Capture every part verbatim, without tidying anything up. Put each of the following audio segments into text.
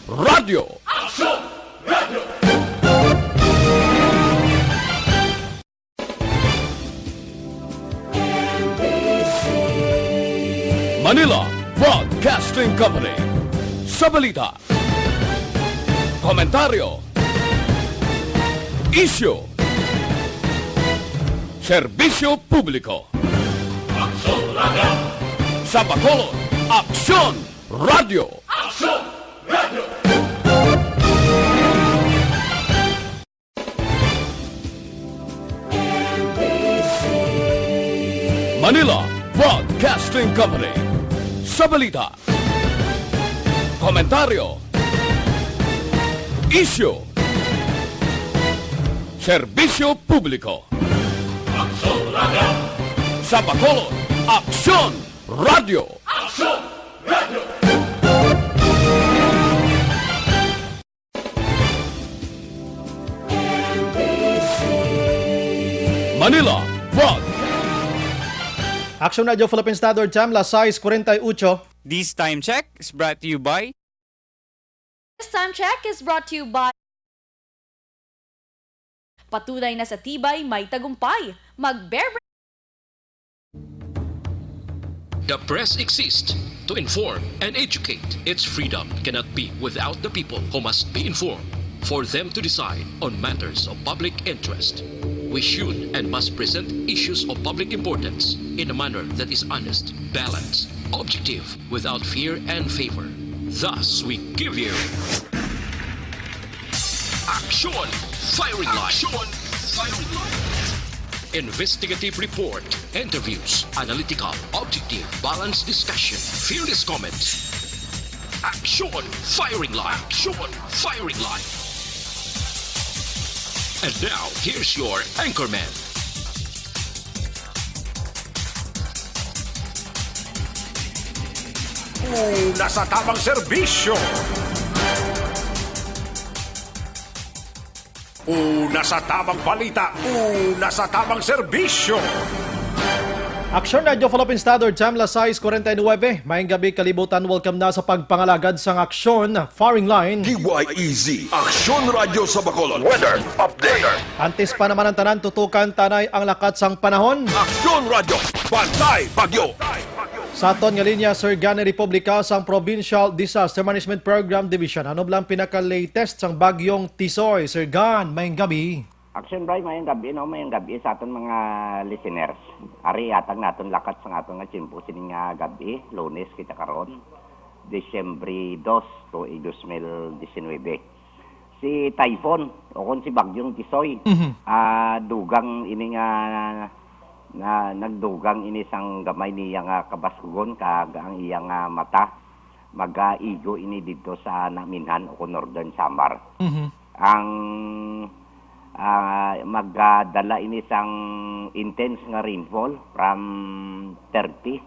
Radyo. Aksyon! Radyo! Manila Broadcasting Company. Sa balita, komentaryo, isyu, serbisyo publiko. Aksyon Radyo! Sa Bacolod, Aksyon Radyo! Aksyon Radyo! Manila Broadcasting Company. Sa balita, komentaryo, isyu, serbisyo publiko. Aksyon Radyo! Sa Bacolod, Aksyon Radyo! Aksyon Radyo! Manila Broadcast. Aksyon Radyo Philippine Standard Time, las sais kuwarenta y ocho. This time check is brought to you by This time check is brought to you by Patunay na sa tibay, may tagumpay. Mag-Bear The press exists to inform and educate. Its freedom cannot be without the people, who must be informed for them to decide on matters of public interest. We should and must present issues of public importance in a manner that is honest, balanced, objective, without fear and favor. Thus, we give you Action Firing Line. Action Firing Line. Investigative report, interviews, analytical, objective, balanced discussion, fearless comments. Action Firing Line. Action Firing Line. And now, here's your anchorman. Una sa tamang serbisyo. Una sa tamang balita. Una sa tamang serbisyo. Aksyon Radyo Philippine Standard Time, las sais kuwarenta y nuebe. Maayong gabi, kalibutan. Welcome na sa pagpangalagad sang Aksyon Firing Line. D Y E Z, Aksyon Radyo sa Bacolod. Weather update. Antes pa naman ang tanan, tutukan ta na ang lakat sang panahon. Aksyon Radyo, Bantay Bagyo. Sa aton nga linya, Sir Gan Republica sang Provincial Disaster Management Program Division. Ano bala ang pinaka-latest sang Bagyong Tisoy? Sir Gan, maayong gabi. Action Bri, maayong gabi, no? Maayong gabi sa aton mga listeners. Ari, ihatag naton lakat sang aton nga tiyempo sining nga gabi, Lunes kita karon, Disyembre dos, tuig dos mil disinuybe. Si Typhoon, o kon si Bagyong Tisoy, Mhm. ah, dugang ini nga, na, nagdugang ini sang gamay niya nga kabaskugon, kag ang iya nga mata magaigo ini didto sa Naminhan o kon Northern Samar. Mhm. Ang, ah, magdala ini sang intense nga rainfall from thirty,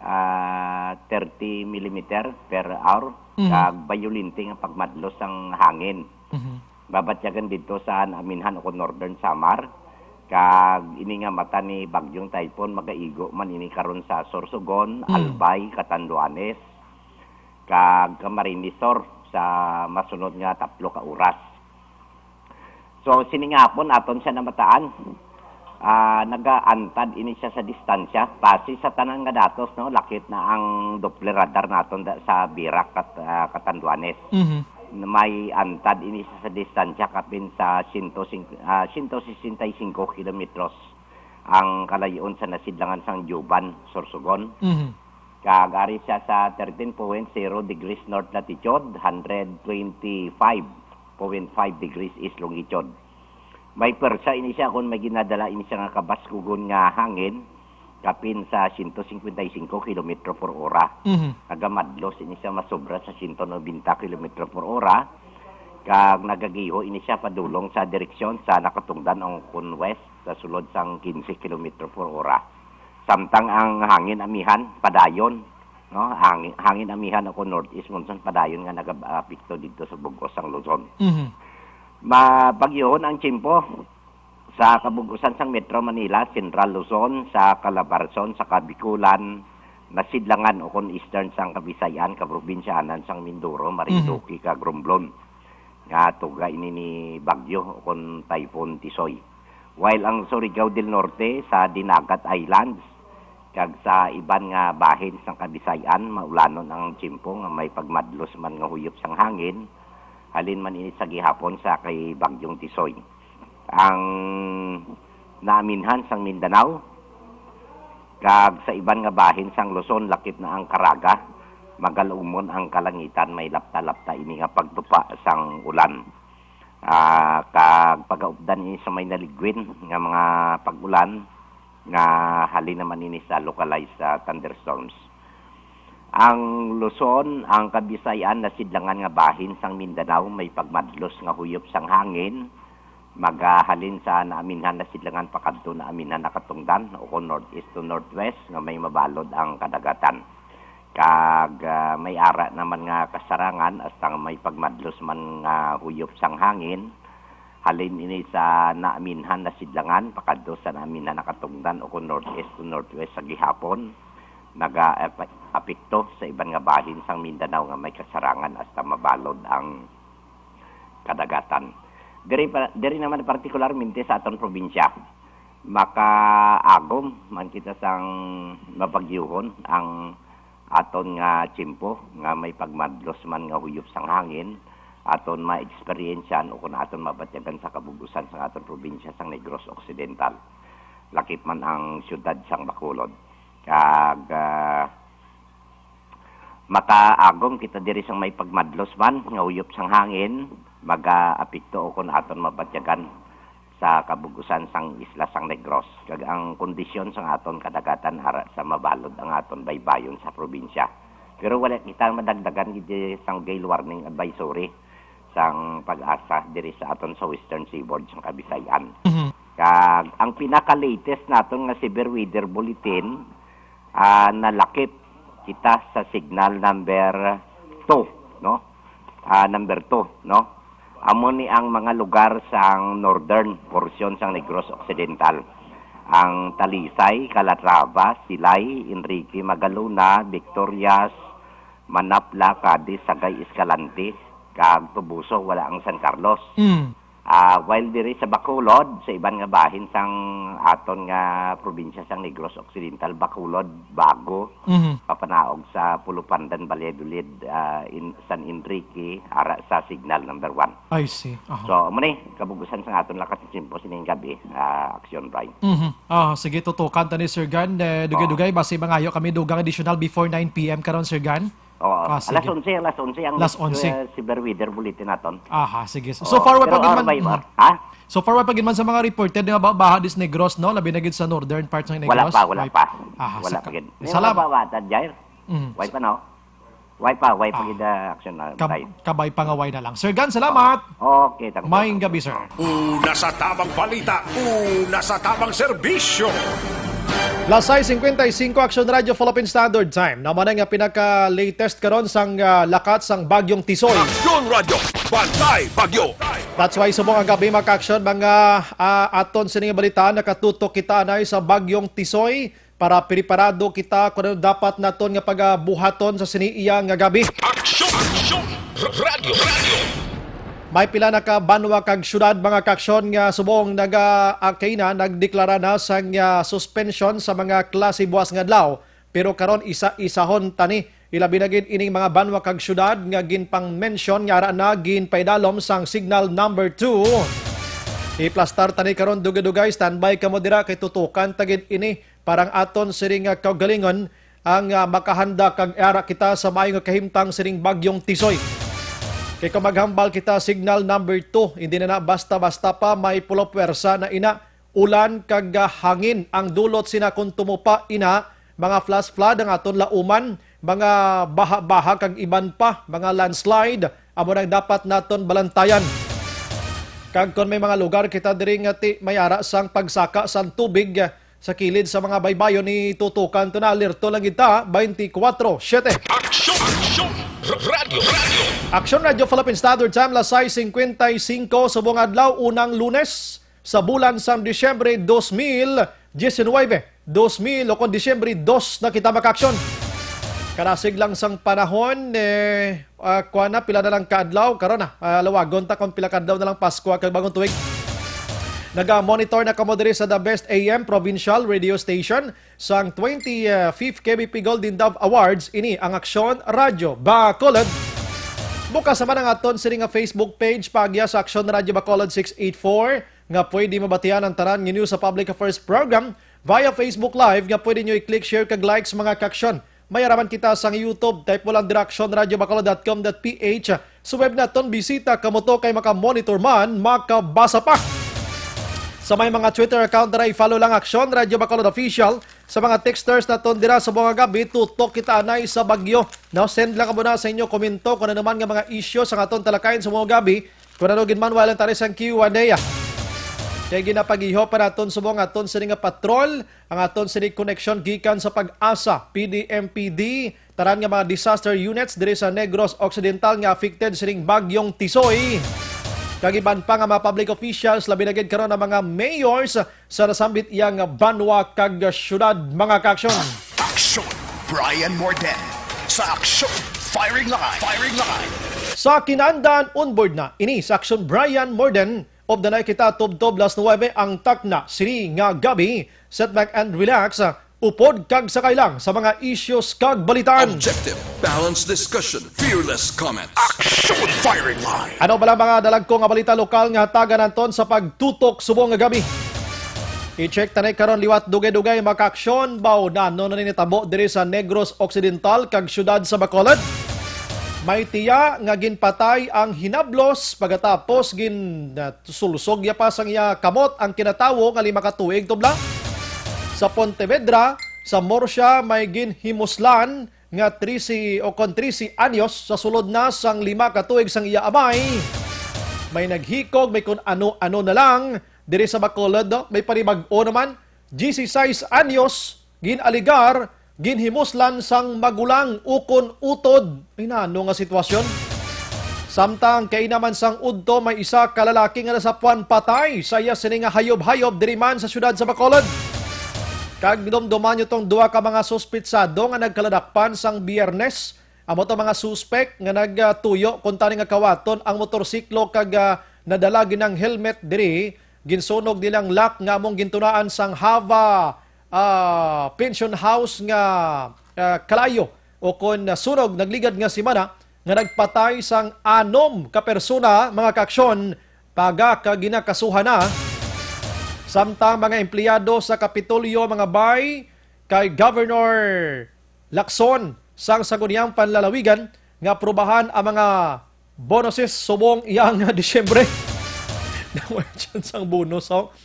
ah, thirty millimeter per hour, Mhm. kag bayolente nga pagmadlos sang hangin. Mhm. Babatyagan didto sa Naminhan o kon Northern Samar, kag ini nga mata ni Bagyong Typhoon magaigo man ini karon sa Sorsogon, Mm. Albay, Catanduanes, kag Camarines Sur sa masunod nga tatlo ka oras. So, sini nga hapon, aton siya namataan. Ah, nagaantad ini siya sa distansya. Base sa tanan nga datos, no, lakip na ang Doppler radar naton da-, sa Virac, Cat-, ah, Catanduanes. Mhm. May antad ini siya sa distansya kapin sa siyento singko, ah, siyento sesenta y singko kilometros ang kalayo-on sa nasidlangan sang Juban, Sorsogon. Mhm. Kag ari siya sa thirteen point zero degrees north latitude, hundred twenty-five point five degrees east longitude. May pwersa ini siya kon may ginadala ini siya nga kabaskugon nga hangin, kapin sa siyento singkwenta y singko kilometro por ora. Mhm. Nagamadlos ini siya masobra sa siyento nobenta kilometro por ora, kag nagagiho ini siya padulong sa direksyon sa nakatungdan o kon west sa sulod sang quince kilometro por ora. Samtang ang hangin amihan padayon, no? Hangin, hangin amihan o kon northeast monsoon padayon nga nagaapekto didto sa bug-os sang Luzon. Mhm. Mapagihon ang tiyempo sa kabug-usan sang Metro Manila, Central Luzon, sa Calabarzon, sa Kabikulan, nasidlangan o kon eastern sang Kabisayan, kaprobinsyanan sang Mindoro, Marinduque, kag Romblon, nga tuga ini ni bagyo o kon Typhoon Tisoy. While ang Surigao del Norte sa Dinagat Islands kag sa iban nga bahin sang Kabisayan, maulanon ang tiyempo nga may pagmadlos man nga huyop sang hangin, halin man ini sa gihapon sa kay Bagyong Tisoy. Ang naaminhan sang Mindanao, kag sa iban nga bahin sang Luzon, lakip na ang Caraga, magalumon ang kalangitan, may lapta-lapta ini nga pagtupa sang ulan. Ah, kag pagaupdan ini sa may naligwin nga mga pag-ulan nga halin naman ini sa localized, ah, thunderstorms. Ang Luzon, ang Kabisayan, nasidlangan nga bahin sang Mindanao may pagmadlos nga huyop sang hangin, magahalin sa naaminhan nasidlangan pakadto naaminhan nakatungdan o kon northeast to northwest nga may mabalod ang kadagatan. Kag, ah, may ara naman nga kasarangan hasta nga may pagmadlos man nga huyop sang hangin, halin ini sa naaminhan nasidlangan pakadto sa naaminhan nakatungdan o kon northeast to northwest sa gihapon, nagaapekto sa iban nga bahin sang Mindanao nga may kasarangan hasta mabalod ang kadagatan. Diri pa, diri naman partikularmente sa aton probinsya, makaagom man kita sang mabagyuhon ang aton nga tiyempo nga may pagmadlos man nga huyop sang hangin, aton ma-experience-an o kon aton mabatyagan sa kabug-usan sang aton probinsya sang Negros Occidental, lakip man ang siyudad sang Bacolod. Kag, ah, makaagom kita diri sang may pagmadlos man nga uyop sang hangin, magaapekto o kon aton mabatyagan sa kabug-usan sang isla sang Negros, kag ang kondisyon sang aton kadagatan ara sa mabalod ang aton baybayon sa probinsya. Pero wala kita madagdagan gid sang gale warning advisory sang PAGASA diri sa aton sa Western Seaboard sang Kabisayan. Mhm. Kag ang pinaka-latest naton nga severe weather bulletin, ah, nalakip kita sa signal number two, no? Ah, number two, no? Amo ni ang mga lugar sang northern portion sang Negros Occidental. Ang Talisay, Calatrava, Silay, Enrique, Magalona, Victorias, Manapla, Cadiz, Sagay, Escalante, kag Toboso, wala ang San Carlos. Mm. Ah, while diri sa Bacolod, sa iban nga bahin sang aton nga probinsya sang Negros Occidental, Bacolod, Bago, Mhm. Papanaog sa Pulupandan, Valladolid, ah, in, San Enrique, ara sa signal number one. I see. Aha. So, amo ni, kabug-usan sang aton lakat sa tiyempo sining gabi, ah, Action Brian. Mhm. Ah, sige, tutukan ta ni Sir Gan. Eh, dugay-dugay, Oo. basi mangayo kami dugang additional before nine p m karon, Sir Gan. Oo. Ah, sige. Alas onse, alas onse ang Alas onse. eh, severe weather bulletin naton. Aha, sige. So Oo, far, wa pero pa gid or man, by mm. Ha? So far, wa pa gid man sa mga reported nga ba-, baha dis Negros, no? Labi na gid sa northern parts ng Wala Negros. pa, wala Why pa. Aha, Wala sa pa ka-, gid. May salamat. mga baha ta, Jair. Mm. Why pa, no? Why pa, why pa Ah. gid, ah, action na Kab-, tayo? kabay pa nga why na lang. Sir Gan, salamat. Okay, thank you. Maayong gabi, sir. Una sa tamang balita, una sa tamang serbisyo. Las sais cincuenta y cinco, Action Radio Philippine Standard Time. Naman nga pinaka-latest karon sang, ah, lakat sang Bagyong Tisoy. Action Radio, Bantay Bagyo. That's why subong ang gabi, mga ka-action, mga, ah, aton sini nga balita, nakatutok kita anay sa Bagyong Tisoy para preparado kita kung ano dapat naton nga pagabuhaton sa sini iya nga gabi. Action! Action! Radyo! Radyo! May pila na ka banwa kag syudad, mga ka-action, nga subong naga-, ah, kay na nagdeklara na sang, ah, suspension sa mga klase buas nga adlaw. Pero karon isa-isahon tani. Ilabi na gid ining mga banwa kag syudad nga ginpang-mention nga ara na ginpaidalom sang signal number two. Iplastar tani karon dugay-dugay, standby kamo dira kay tutukan ta gid ini para ang aton siring nga kaugalingon ang, ah, makahanda kag ara kita sa maayo nga kahimtang siring Bagyong Tisoy. Kay kung maghambal kita signal number two, hindi na na basta-basta pa may pulopwersa na ina, ulan kag, ah, hangin ang dulot sina. Kung tumupa ina, mga flash flood ang aton lauman, mga baha-baha kag iban pa, mga landslide, amo nang dapat naton balantayan. Kag kon may mga lugar kita diri nga ti-, may ara sang pagsaka sang tubig, ah, sa kilid sa mga baybayon, ni tutukan to na alerto lang kita twenty-four seven. Aksyon! Aksyon! Radyo! Radyo! Aksyon Radio Philippine Standard Time, las sais cincuenta y cinco subong adlaw, unang Lunes sa bulan sang Disyembre dos mil diecinueve. dos mil o kon Disyembre dos na kita makaaksyon. Karasig lang sang panahon, eh, ah, kuwan na, pila na lang ka adlaw. Karon na, ah, lawagon ta kung pila ka adlaw na lang Pasko kag bagong tuig. Naga-monitor na kamo diri sa The Best A M Provincial Radio Station sang twenty-fifth K B P Golden Dove Awards. Ini ang Aksyon Radyo Bacolod. Bukas naman ang aton sini nga Facebook page, paagya sa Aksyon Radyo Bacolod six eight four, nga pwede mabatian ang tanan nga news sa Public Affairs Program via Facebook Live, nga pwede nyo i-click, share, kag like sa mga kaaksyon. May araman kita sa YouTube. Type mo lang dira aksyon radyo bacolod dot com dot P H. Sa web naton, bisita kamo to kay maka-monitor man, makabasa pa. Sa may mga Twitter account dira, i-follow lang Aksyon Radyo Bacolod Official. Sa mga texters naton dira sa mga gabi, tutok kita anay sa bagyo. Now, send lang kamo na sa inyo komento kung ano man nga mga isyu sa aton talakayan sa mga gabi. Kung ano gid man, wala lang tayo sang Q and A, ah. Kay ginapag-iho pa naton subong aton sini nga patrol, ang aton sini connection gikan sa Pag-asa, P D M P D, tanan nga mga disaster units diri sa Negros Occidental nga affected sining bagyong Tisoy. Kag iban pa nga mga public officials, labi na gid karon ang mga mayors sa nasambit iya nga banwa kag syudad, mga kaaksyon. Aksyon, Brian Morden. Sa Aksyon, Firing Line. Firing Line. Sa Kinandan, onboard na ini sa Aksyon, Brian Morden. Of the night kita, tubtob las nuwebe ang takna sini nga gabi. Set back and relax. Upod kag sakay lang sa mga issues kag balitaan. Objective, balanced discussion, fearless comments. Aksyon, Firing Line. Ano bala mga dalagko nga balita lokal nga hatagan naton sa pagtutok subong nga gabi? I-check ta ni karon liwat dugay-dugay, mga kaaksyon. Baw, na ano na ni natabo diri sa Negros Occidental kag siyudad sa Bacolod? May tiya nga ginpatay ang hinablos pagkatapos gin, ah, sulsog niya pa sang iya kamot ang kinatawo nga lima ka tuig tubla. Sa Pontevedra, sa Murcia, may ginhimuslan nga trese o kon trese anyos sa sulod na sang lima ka tuig sang iya amay. May naghikog, may kun ano-ano na lang. Diri sa Bacolod, no? May panibag-o naman, dieciséis anyos, gin-aligar, ginhimuslan sang magulang ukon utod. Ay, nano nga sitwasyon? Samtang kaina man sang udto, may isa ka lalaki nga nasapuan patay sa iya sini nga hayob-hayob diri man sa siyudad sa Bacolod. Kag dumduman nyo tong duha ka mga suspitsado nga nagkaladakpan sang Biyernes. Amo to mga suspek nga nagtuyo kuntani nga kawaton ang motorsiklo kag, ah, nadala gid ang helmet diri. Ginsunog nila ang lock nga among gintunaan sang Hava, ah, Pension House nga, ah, kalayo o kon, ah, sunog nagligad nga semana nga nagpatay sang anom ka persona, mga kaaksyon, paga ka ginakasuhan na. Samtang mga empleyado sa Kapitolyo, mga bay, kay Governor Lacson sang Sangguniang Panlalawigan nga aprubahan ang mga bonuses subong iyang Disyembre. Nawala chance ang bonus, oh.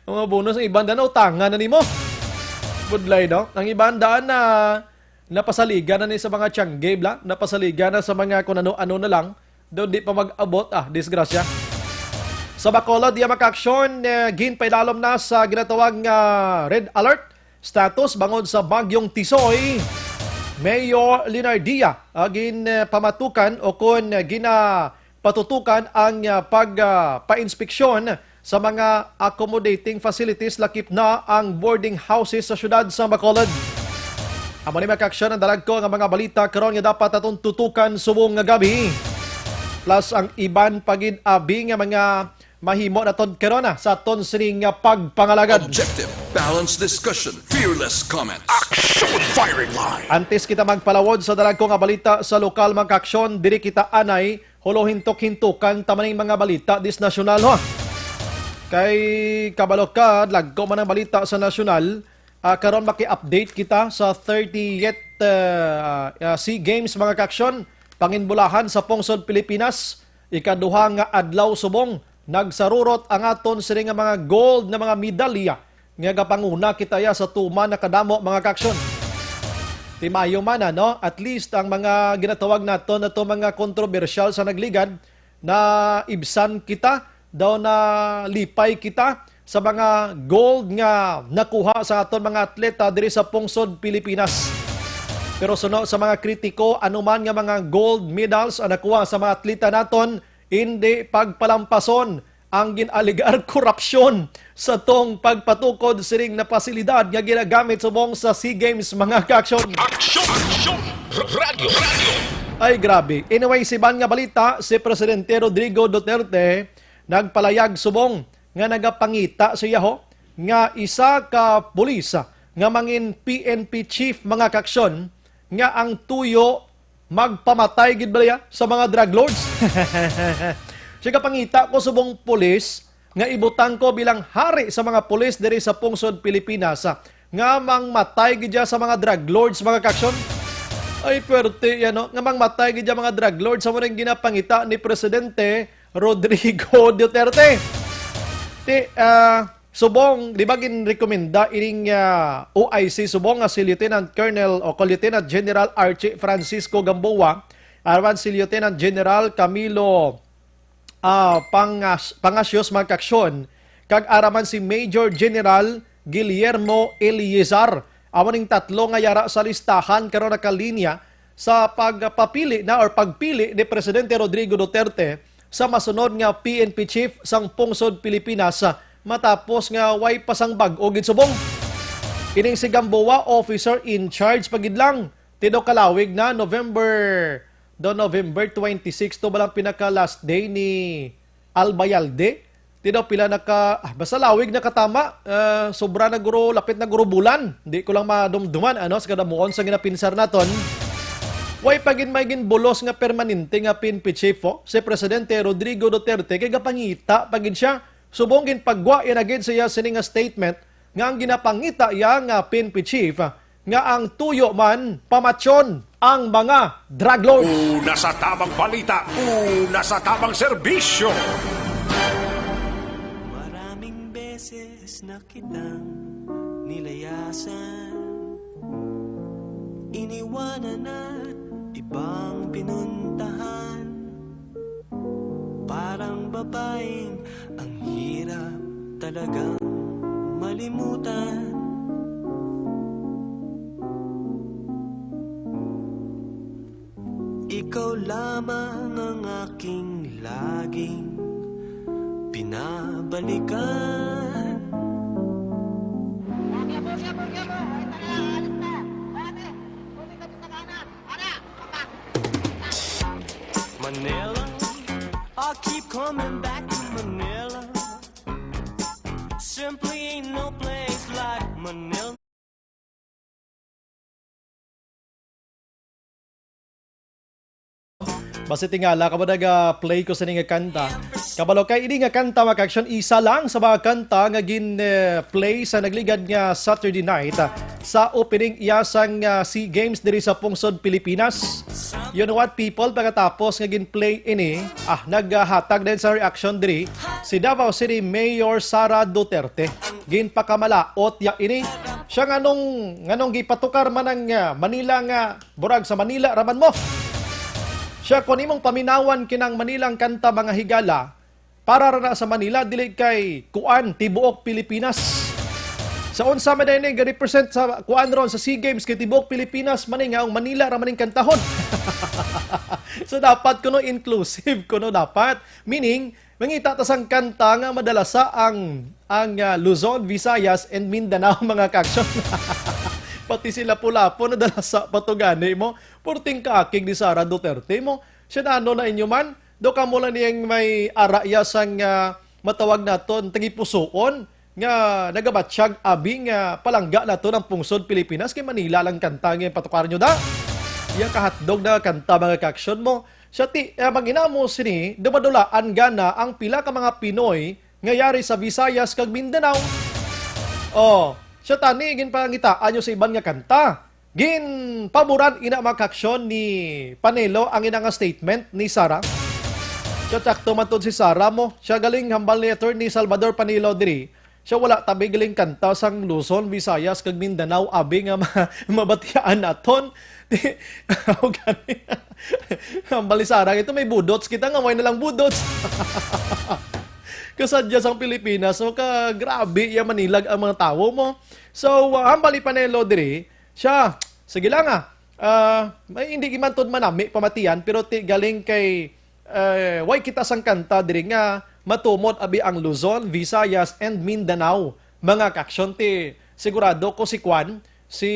Ang mga bonus, ang iban daan, utangan na nimo. Budlay, no? Ang iban daan na napasaligan na ni sa mga tiyangge, bla? Napasaligan na sa mga kung ano-ano na lang. Daw di pa mag-abot, ah, disgrasya. Sa Bacolod, iya mga kaaksyon, eh, ginpailalom na sa ginatawag nga red alert status bangod sa Bagyong Tisoy. Mayor Leonardia, ah, ginpamatukan o kon, ah, ginapatutukan ang, ah, pag, ah, painspeksyon sa mga accommodating facilities, lakip na ang boarding houses sa siyudad sa Bacolod. Amo ni mga kaaksyon ang dalagko nga mga balita karon nga dapat aton tutukan subong nga gabi. Plus ang iban pa gid abi nga mga mahimo naton karon, ah, sa aton sining, ah, pagpangalagad. Objective, balanced discussion, fearless comments. Action, Firing Line. Antes kita magpalawod sa dalagko nga balita sa lokal, mga kaaksyon, diri kita anay holohintok-hintokan ta maning mga balita dis nasyonal, ho. Kay kabalo ka, dagko man ang balita sa nasyonal. Ah, karon maki-update kita sa thirtieth, ah, ah, SEA Games, mga kaaksyon. Panginbulahan sa pungsod Pilipinas, ikaduha nga adlaw subong, nagsarurot ang aton sini nga mga gold nga mga medalya nga gapanguna kita ya sa tuman na kadamo, mga kaaksyon. Timayo man, ano, at least ang mga ginatawag naton ato mga kontrobersyal sa nagligad, naibsan kita, daw nalipay kita sa mga gold nga nakuha sa aton mga atleta diri sa pungsod Pilipinas. Pero suno sa mga kritiko, anuman nga mga gold medals ang nakuha sa mga atleta naton, hindi pagpalampason ang gin-alegar korupsyon sa tong pagpatukod sining na pasilidad nga ginagamit subong sa SEA Games, mga kaaksyon. Aksyon! Aksyon! Radyo! Radyo! Ay, grabe. Anyway, sa iban nga balita, si Presidente Rodrigo Duterte nagpalayag subong nga nagapangita siya ho nga isa ka pulis nga mangin P N P chief, mga kaaksyon, nga ang tuyo magpamatay gid bala ya sa mga drug lords. Siya gapangita ko subong pulis nga ibutang ko bilang hari sa mga pulis diri sa pungsod Pilipinas, ah, nga mangmatay gid ya sa mga drug lords, mga kaaksyon. Ay, pwerte yan, no? Nga mangmatay gid ya mga drug lords, amo ning ginapangita ni Presidente Rodrigo Duterte. Ti, ah, subong, di ba, ginrekomenda ining, ah, O I C subong nga si Lieutenant Colonel o ko Lieutenant General Archie Francisco Gamboa, aram man si Lieutenant General Camilo, ah, Pangas-, Pangasios, mga kaaksyon, kag aram man si Major General Guillermo Eliezer. Amo ning tatlo nga yara sa listahan karon nakalinya sa pagpapili na or pagpili ni Presidente Rodrigo Duterte sa masunod nga P N P chief sang pungsod Pilipinas, matapos nga way pa sang bag-o gid subong. Ining si Gamboa, officer in charge pa gid lang. Ti daw kalawig na, November, daw November twenty-six to ba lang pinaka last day ni Albayalde? Ti daw pila na ka, ah, basta lawig na katama, ah, sobra na guro, lapit na guro bulan. Di ko lang madumduman, ano, sa kadamuon sa ginapinsar naton. Way pa gid may ginbulos nga permanente nga P N P chief, oh, si Presidente Rodrigo Duterte, kay gapangita pa gid siya. Subong ginpagwa iya na gid sa iya sini nga statement nga ang ginapangita iya nga P N P chief nga ang tuyo man pamatyon ang mga drug lords. Una sa tamang balita, una sa tamang serbisyo. Maraming beses na kitang nilayasan, iniwanan at ibang pinuntahan. Parang babaeng ang hirap talagang malimutan. Ikaw lamang ang aking laging pinabalikan. Manila, I keep coming back to Manila. Simply ain't no place like Manila. Basi tingala ka ba naga-play ko sini nga kanta? Kabalo kay ini nga kanta, mga kaaksyon, isa lang sa mga kanta nga gin, eh, play sa nagligad nga Saturday night, ah, sa opening iya sang, ah, SEA Games diri sa pungsod Pilipinas. You know what, people? Pagkatapos nga gin-play ini, ah, naghatag din sa reaction diri si Davao City Mayor Sara Duterte. Ginpakamalaot ya ini. Siya, nganong, nganong gipatukar man ang, ah, Manila nga murag sa Manila ra man mo? Siya, kung imong paminawan kinang Manilang kanta, mga higala, para ra na sa Manila, dili kay kuan, tibuok Pilipinas. Sa unsa man din ni represent sa kuan ron sa SEA Games kay tibuok Pilipinas man ni nga ang Manila ra man ning kantahon. So dapat kuno inclusive kuno dapat. Meaning, mangita ta sang kanta nga madala sa ang, ang, ah, Luzon, Visayas, and Mindanao, mga kaaksyon. Pati si Lapu-Lapu nadala sa pa to gani mo. Purting kaakig ni Sara Duterte mo. Siya na, ano na inyo man? Do kamo lang niyang may ara iya sang, ah, matawag naton, tagipusoon nga nagabatyag abi nga palangga naton ang pungsod Pilipinas kay Manila lang kanta nga patukar nyo da. Iya kahatdog na kanta, mga kaaksyon mo. Siya ti, eh, manginamo sini, dumadulaan gana ang pila ka mga Pinoy nga yari sa Visayas kag Mindanao. Oh, siya tani, ginpangitaan nyo sa iban nga kanta. Ginpaboran ina, mga kaaksyon, ni Panelo ang ina nga statement ni Sara. Siya, sakto man tod si Sara mo. Siya galing hambal ni Attorney Salvador Panelo diri. Siya wala tabi galing kanta sang Luzon, Visayas, kag Mindanao, abi nga ma-, mabatiaan naton. Di, ako gani. Hambal ni Sara, ito may budots kita nga, way na lang budots. Kasadya sang Pilipinas, so ka, grabe, iya manilag ang mga tawo mo. So, uh, hambal ni Panelo diri, siya, sige lang, ah. Ah, may hindi man tod manami pamatian, pero ti galing kay, eh, way kita sang kanta diri nga matumod abi ang Luzon, Visayas, and Mindanao. Mga kaaksyon, ti sigurado ko si Kwan, si,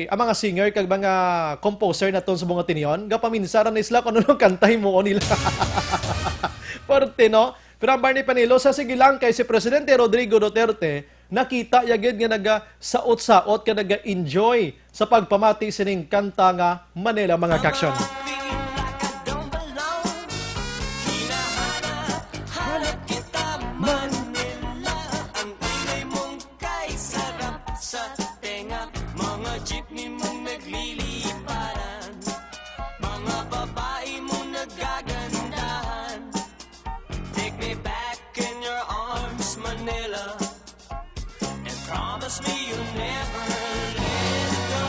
ang mga singer kag mga composer naton sa mga tinion, gapaminsaran ni sila kung ano ang kantay mo nila. Forte, no? Pero ang Barney Panelo, sa sige lang kay si Presidente Rodrigo Duterte, nakita ya gid nga naga-saot-saot ka naga-enjoy sa pagpamati sining kanta nga Manila, mga kaaksyon. Hanap kita, Manila. Ang ingay mong kay sarap sa tenga. Mga jeepney mong nagliliparan. Mga babae mong nagagandahan. Take me back in your arms, Manila. And promise me you'll never let go.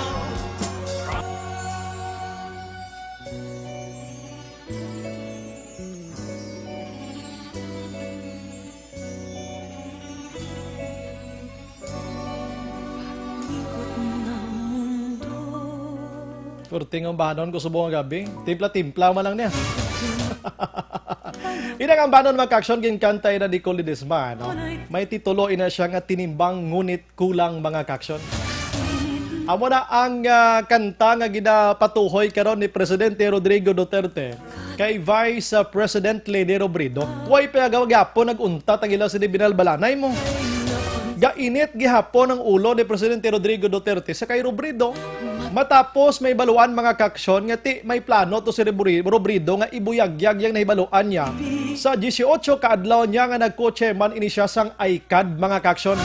Purting ang banon ko subong nga gabi. Timpla-timpla man lang niya. Inang ang banon, mga kaaksyon, ginkanta ina ni Cole Ledesma, no? May titulo ina siya nga Tinimbang Ngunit Kulang, mga kaaksyon. Amo na ang, ah, kanta nga ginapatuhoy karon ni Presidente Rodrigo Duterte kay Vice, ah, President Leni Robredo. Kuway pa nga gyapon nag-untat ang ila sini binalbalanay mo. Gainit gihapon ang ulo ni Presidente Rodrigo Duterte sa kay Robredo. Matapos may baluan, mga kaaksyon, nga ti may plano to si Robri-, Robredo nga ibuyagyag yang nahibaluan niya sa dieciocho ka adlaw niya nga nagko-chairman ini siya sang ICAD, mga kaaksyon.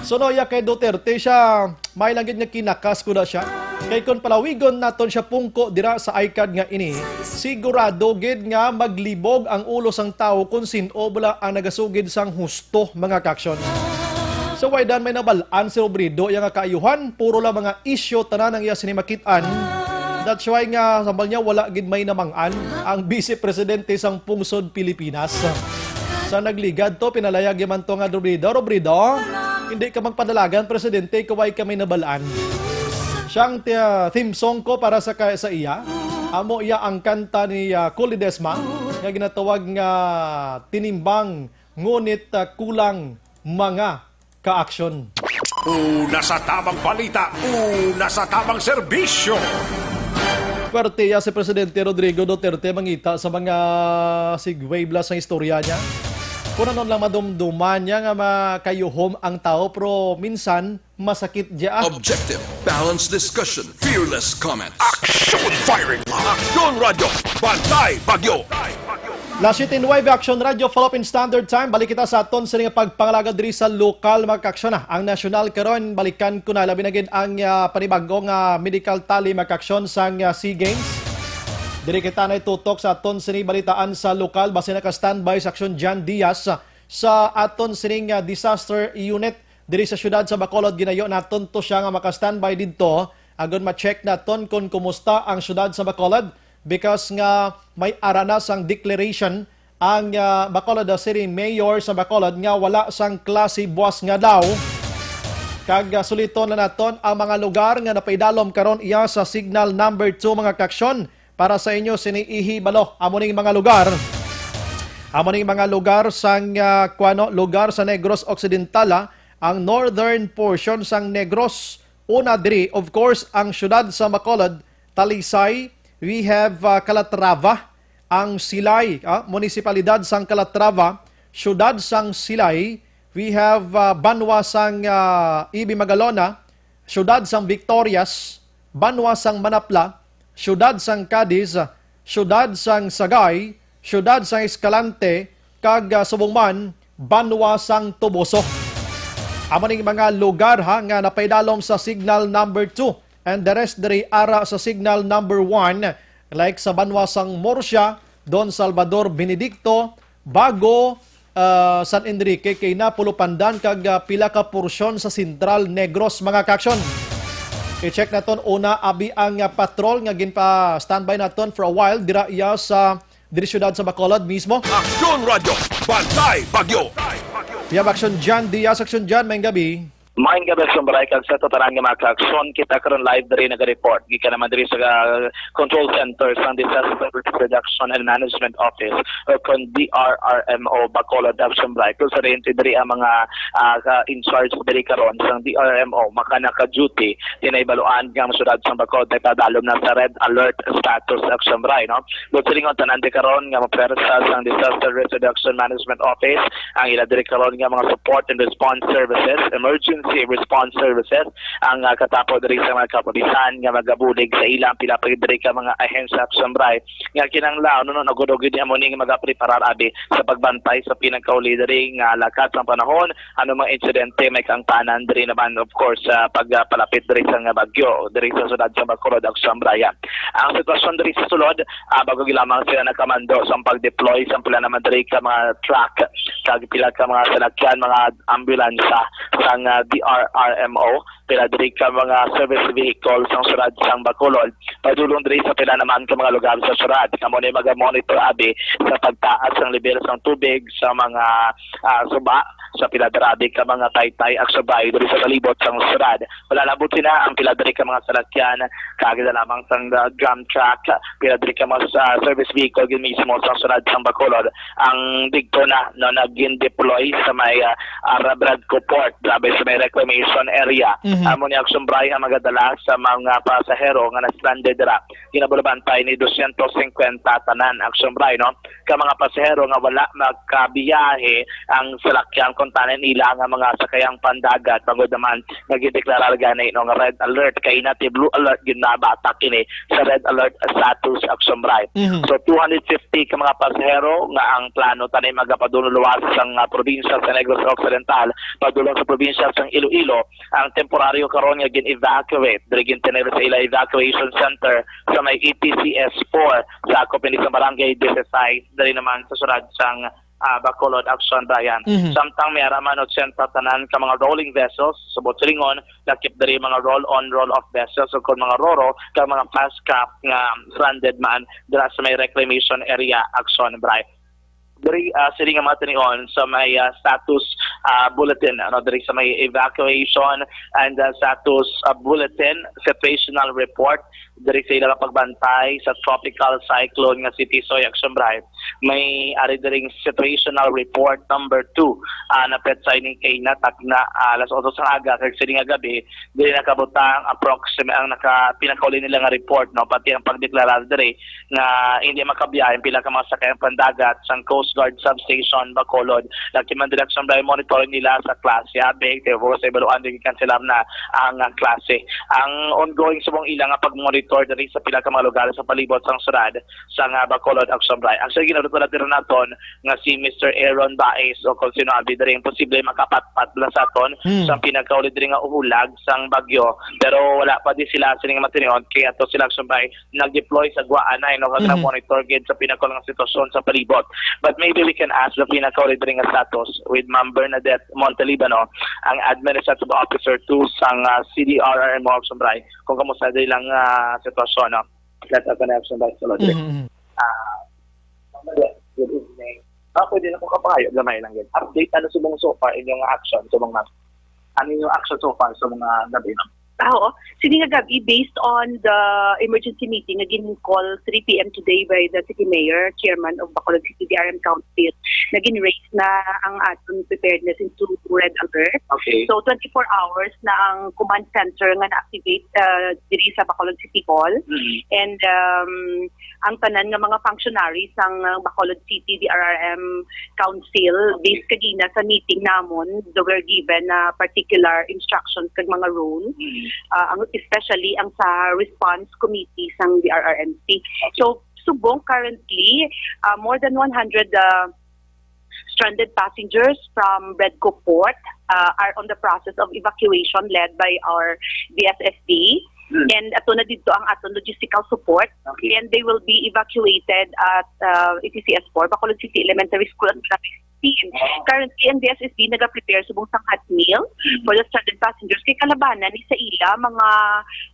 Suno ya kay Duterte siya, may lang gid nga kinakas ko na siya. Kay kung palawigon naton siya pungko dira sa ICAD nga ini, sigurado gid nga maglibog ang ulo sang tawo kung sin-o bala ang nagasugid sang husto, mga kaaksyon. So, way dan may nabal-an si Robredo, iya nga kaayuhan, puro lang mga isyu tanan ang iya sini makit-an. That's why nga, sambal niya, wala gid may namang-an ang Vice Presidente sang pungsod Pilipinas. Sa nagligad to, pinalayag man to nga, Robredo, Robredo, hindi ka magpadalagan, Presidente, kay way ka may nabal-an. Siyang ti-, theme song ko para sa ka-, sa iya, amo iya ang kanta ni, ah, Cole Ledesma nga ginatawag nga Tinimbang Ngunit, ah, Kulang, mga kaaksyon. Una sa tamang balita, una sa tamang serbisyo. Pwerteya si Presidente Rodrigo Duterte mangita sa mga segue bala sang istorya niya. Kung ano lang madumduman niya nga makayuhom ang tawo, pero minsan masakit dya. Objective, balanced discussion, fearless comments. Action firing! Aksyon Radyo, Bantay Bagyo! Las siete nueve, Aksyon Radyo, Philippine Standard Time. Balik kita sa aton sini nga pagpangalagad diri sa lokal, mga kaaksyon, ah. Ang nasyonal karon, balikan ko na, labi na gid ang, ah, panibag-o nga medical tally, mga kaaksyon, sang, ah, SEA Games. Diri kita na itutok sa aton sini balitaan sa lokal. Basi naka-standby sa Aksyon Jan Diaz, ah, sa aton sining, ah, disaster unit diri sa siyudad sa Bacolod. Ginayo naton to siya nga maka-standby didto, agod ma-check naton kon kumusta ang siyudad sa Bacolod, because nga may ara na sang declaration ang, ah, Bacolod City Mayor sa Bacolod nga wala sang klase buas nga adlaw. Kag, ah, suliton na naton ang mga lugar nga napaidalom karon iya sa signal number two, mga kaaksyon. Para sa inyo sini ihibalo, amo ning mga lugar. Amo ning mga lugar sang, ah, kuwano, lugar sa Negros Occidental, ah, ang northern portion sang Negros. Una diri, of course, ang siyudad sa Bacolod, Talisay, we have, ah, Calatrava, ang Silay, ah, munisipalidad sang Calatrava, siyudad sang Silay, we have, ah, banwa sang, ah, Ibi Magalona, siyudad sang Victorias, banwa sang Manapla, siyudad sang Cadiz, siyudad sang Sagay, siyudad sang Escalante, kag, ah, subong man, banwa sang Toboso. Amo ning mga lugar, ha, nga napaidalom sa signal number two, and the rest diri ara sa signal number one, like sa banwa sang Murcia, Don Salvador Benedicto, Bago, ah, San Enrique, kay Napo, Pandan, kag, ah, pila ka porsyon sa Central Negros, mga kaaksyon. I-check naton una abi ang, ah, patrol nga ginpa-standby naton for a while dira iya sa diri siyudad sa Bacolod mismo. Aksyon Radyo, Bantay Bagyo. We have Aksyon Jan Diaz. Aksyon Jan, maayong gabi. Maayong gabi, Action Bri, kag sa tanan nga mga kaaksyon, kita karon live diri nag-report gikan naman diri sa, ah, Control Center sang Disaster Risk Reduction and Management Office, o kon D R R M O Bacolod, Action Bri. Kung sa rente diri ang mga, ah, ka-, in charge diri karon sang D R M O, maka naka-duty, tinay baluan nga ang syudad sang Bacolod ay padalom na sa red alert status, Action Bri, no? Buot silingon, tanan diri karon nga mga pwersa sang Disaster Risk Reduction Management Office, ang ila diri karon nga mga support and response services, emergency response services, ang, ah, katapo diri sa mga kapulisan nga magabulig sa ilang pila pa diri ka mga ahensya, Action Bri, nga kinahanglan, no, no, nagudugid amo ning magapreparar abi sa pagbantay sa pinakauli diri nga lakat sang panahon, ano mga insidente may kaangtanan diri naman, of course, sa pagpalapit diri sa nga bagyo diri sa syudad sa Bacolod, Action Bri. Ang sitwasyon diri sa sulod, ah, bago lamang sila nakamando sa pag-deploy sa pila naman diri ka mga truck kag pila ka mga salakyan, mga ambulansya sang, ah, D R R M O, pila diri ka mga service vehicle sang syudad sang Bacolod, padulong diri sa pila naman ka mga lugar sa syudad. Kamo ni maga-monitor abi sa pagtaas sang level sang tubig sa mga, ah, suba, sa pila dira abi ka mga taytay, Action Bri, diri sa palibot sang syudad. Wala lang buot sina ang pila diri ka mga salakyan, kaagi na lamang sang, ah, dump truck, pila diri ka mga, ah, service vehicle gid mismo sang syudad sang Bacolod ang digto na, no, nagin-deploy sa may, ah, ah, Radco Port, abi sa may reclamation area. Mhm. Amo ni, Action Bri, ang magadala sa mga pasahero nga na-stranded dira. Ginabulabantay ni dosyentos singkwenta tanan, Action Bri, no, ka mga pasahero nga wala makabiyahe ang salakyan, kuntani nila nga mga sakayang pandagat, bangod naman nga gideklarar gani, no, nga red alert, kay nati blue alert gid na batak kini sa red alert status, Action Bri. Mhm. So, two hundred fifty ka mga pasahero nga ang plano tanan magapadulong luwas sang, ah, probinsya sa Negros Occidental, padulong sa probinsya sang Iloilo, ang temporaryo karon nga gin-evacuate, diri gintener sa ila evacuation center sa may E P C S four, sa akop ini sa Barangay Dieciséis, diri naman sa syudad sang, ah, Bacolod, Action Bri. Mhm. Samtang may ara man otsenta tanan ka mga rolling vessels, sa buot silingon, lakip diri mga roll-on, roll-off vessels, o kon mga roro, ka mga fast craft nga stranded man dira sa may reclamation area, Action Bri. Diri, ah, sini nga mga tinion sa may, ah, status, ah, bulletin, ano, diri sa may evacuation and, ah, status, ah, bulletin, situational report, diri sa ilang pagbantay sa tropical cyclone nga si Tisoy, Action Bri. May ari diring situational report number two, ah, na petsa ini kay natagna, ah, alas otso sa aga, kag sini nga gabi, diri nakabutang approximate ang naka-, pinakauli nila nga report, no, pati ang pagdeklarar diri nga hindi makabiyahe ang pila ka mga sakayang pandagat sang Coast Guard Substation Bacolod. Lakip man diri, Action Bri, monitoring nila sa klase, abi, kay sa ibaluan, di kanselar na ang, ah, klase. Ang ongoing subong ila nga pag-monitor diri sa pila ka mga lugar sa palibot sang syudad sang, ah, Bacolod, Action Bri. Actually, ginabot wala diri naton nga si Mister Aaron Baez o kung sino abi diri, imposible makapatpat bala sa aton Hmm. sa pinakauli diri nga uhulag sang bagyo. Pero wala pa di sila sining matinion, kay ato sila, Action Bri, nag-deploy sa Guaan na, no, kag Mhm. nag-monitor gid sa pinakauli nga sitwasyon sa palibot. But maybe we can ask the pinakauli diri nga status with Ma'am Bernadette Montelibano, ang administrative officer two sang, ah, C D R R M O, Action Bri, kung kamusta diri lang, ah, sitwasyon, no? That's a connection by Solodri. Mhm, mhm. Ah, good evening. Ah, pwede na ko kapangayo, gamay lang yun. Update, ano subong so far inyong action, subong, ma'am? Ano yung action so far sa mga gabi, ma'am? Ah, oo. Sini nga gabi, based on the emergency meeting nga gin-call three P M today by the city mayor, chairman of Bacolod City D R M Council, naging raise na ang aton preparedness into red alert. Okay. So, twenty-four hours na ang command center nga na-activate, ah, diri sa Bacolod City Hall. Mhm. And, um, ang tanan nga mga functionaries sang, uh, Bacolod City D R R M Council, based kagina sa meeting namon, they were given, uh, particular instructions kag mga rule, Mm. uh, ang, especially ang sa response committee sang D R R M C. So, subong currently, uh, more than one hundred, uh, stranded passengers from Redco Port, uh, are on the process of evacuation led by our D S S D. Hmm. And ato na dito ang aton logistical support. Okay. And they will be evacuated at, uh, E T C S four, Bacolod City Elementary School at Barangay fifteen. Currently, ang D S S D nagaprepare subong sang hot meal for the stranded passengers. Kay kalabanan ni sa ila, mga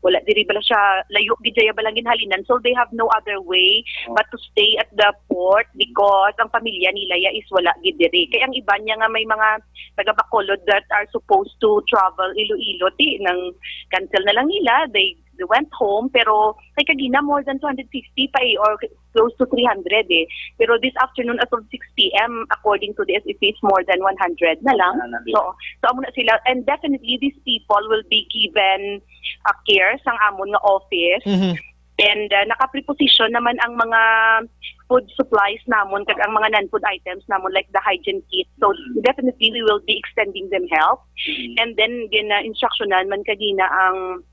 wala diri bala siya, layo gid jaya bala ang ginhalinan. So they have no other way but to stay at the port because ang pamilya nila ya is wala gid diri. Kay ang iban niya nga may mga taga Bacolod that are supposed to travel Iloilo, di nang cancel na lang nila. They, they went home, pero kay kagina more than two hundred fifty pa eh, or close to three hundred eh. Pero this afternoon as of six p m, according to the S S C, is more than one hundred na lang. So, so amo na sila. And definitely, these people will be given a care sang amon nga office. Mhm. And uh, naka-preposition naman ang mga food supplies namon kag ang mga non-food items namon, like the hygiene kit. So definitely we will be extending them help. And then gina-instructionan man kagina ang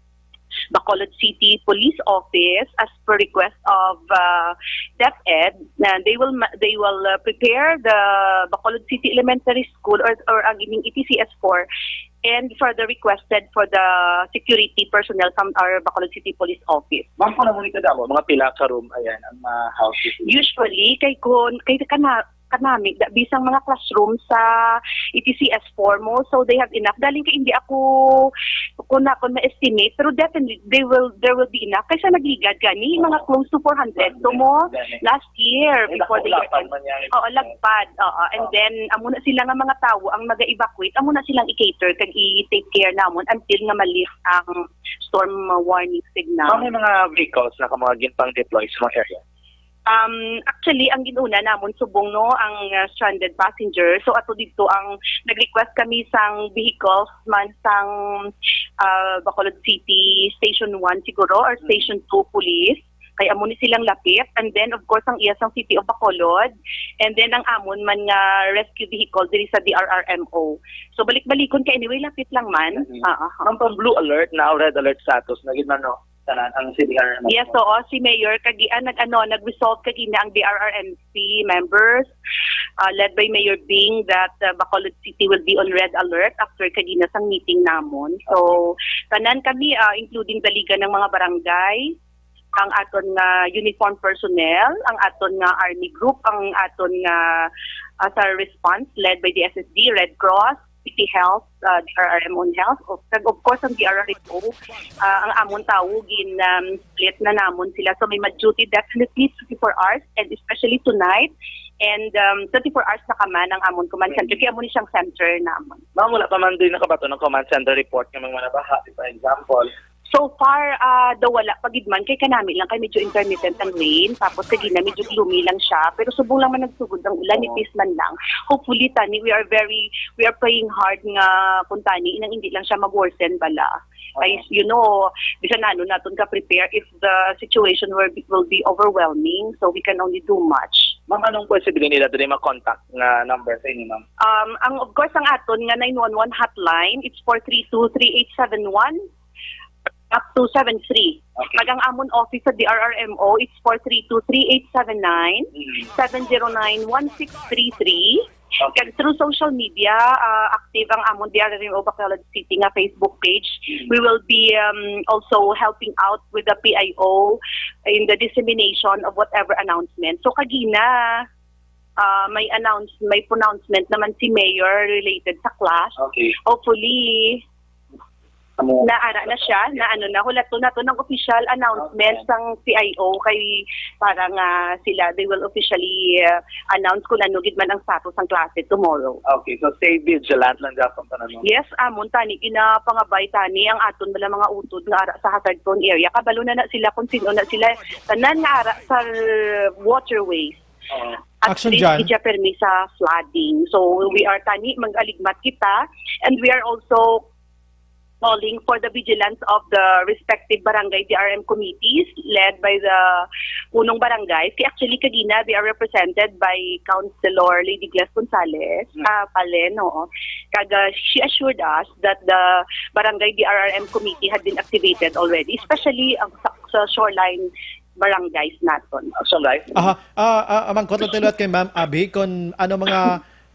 Bacolod City Police Office as per request of uh, DepEd. Na they will ma- they will uh, prepare the Bacolod City Elementary School or or ang ining E T C S four and further requested for the security personnel from our Bacolod City Police Office. Ma'am, kung naman ito damo, mga pila ka room, ayan, ang mga houses. Usually, kay kun kay kana kanami da, bisang mga classroom sa E T C S four mo, so they have enough. Galing kay hindi ako kun na kun ma-estimate, pero definitely they will there will be enough. Kaysa nagligad gani mga close to four hundred to mo last year before the year end. Oo, lagpad. Oo, and then amo na sila nga mga tawo ang maga-evacuate, amo na silang i-cater kag i-take care namon until nga ma-lift ang storm warning signal. Ma'am, may mga vehicles na ka mga ginpang-deploy sa mga area? Um, actually, ang ginuna namon subong no ang uh, stranded passenger. So ato dito ang nag-request kami sang vehicles man sang uh, Bacolod City Station one siguro or Station two Police. Kay amo ni silang lapit, and then of course ang iya sang City of Bacolod, and then ang amon man nga rescue vehicle diri sa D R R M O. So balik-balikon kay anyway lapit lang man. Mhm. Ah, aha. Ma'am, pang blue alert na o red alert status na gid man, no? Tanan ang C D R M O. Yes, oo. Si Mayor Kagian nag ano, nag-resolve kagina ang D R R M C members uh, led by Mayor Bing that uh, Bacolod City will be on red alert after kagina sang meeting namon. So tanan kami uh, including daligan ng mga barangay, ang aton nga uniform personnel, ang aton nga army group, ang aton nga uh, sa response led by the S S D, Red Cross, City Health, uh, D R R M on Health, o- kag of course ang D R R M O, uh, ang amon tawo gin um, split na namon sila. So may mag-duty definitely twenty-four hours and especially tonight. And um, twenty-four hours na kaman ang amon command center. Kaya amo ni siyang center namon. Ma'am, wala pa man din nakabato ng command center report nga mga nabaha, for example. So far, uh, daw wala pa gid man kay kanami lang kay medyo intermittent ang rain, tapos kagina medyo gloomy lang siya, pero subong lang man nagsugod ang ulan, nipis man lang. Hopefully tani, we are very we are praying hard nga kung tani inang hindi lang siya mag-worsen bala. Kay you know, bisan ano naton ka prepare if the situation will be, will be overwhelming, so we can only do much. Ma'am, anong pwede sabihin nila diri ma-contact nga number sa inyo, ma'am? Um, ang of course ang aton nga nine one one hotline, it's four three two three eight seven one up to seven three. Okay. Kag ang amon office sa D R R M O, it's four three two three eight seven nine, seven zero nine one six three three. Kag through social media, uh, active ang amon D R R M O Bacolod City nga Facebook page. We will be um, also helping out with the P I O in the dissemination of whatever announcement. So kagina, uh, may announce may pronouncement naman si Mayor related sa class. Okay. Hopefully, Amo. naara na siya, na ano na, hulaton nato ng official announcement sang P I O kay para nga sila, they will officially uh, announce kung ano gid man ang status ng klase tomorrow. Okay, so stay vigilant lang dapat pa naman. Yes, amon tani ginapangabay tani ang aton bala mga utod nga ara sa hazard prone area. Kabalo na na sila kung sino na sila tanan nga ara sa waterways. Oo. At Action least dyan. Di siya permi sa flooding. So we are tani mag-aligmat kita, and we are also calling for the vigilance of the respective barangay D R M committees led by the punong barangay. Kaya actually kagina they are represented by Councilor Lady Gles Gonzalez, Hmm. ah, Palen, oo. Kag uh, she assured us that the barangay D R R M committee had been activated already, especially ang sa, sa shoreline barangays naton. Action, guys. Aha, ah, ah, mangkot lang tayo kay Ma'am Abby kung ano mga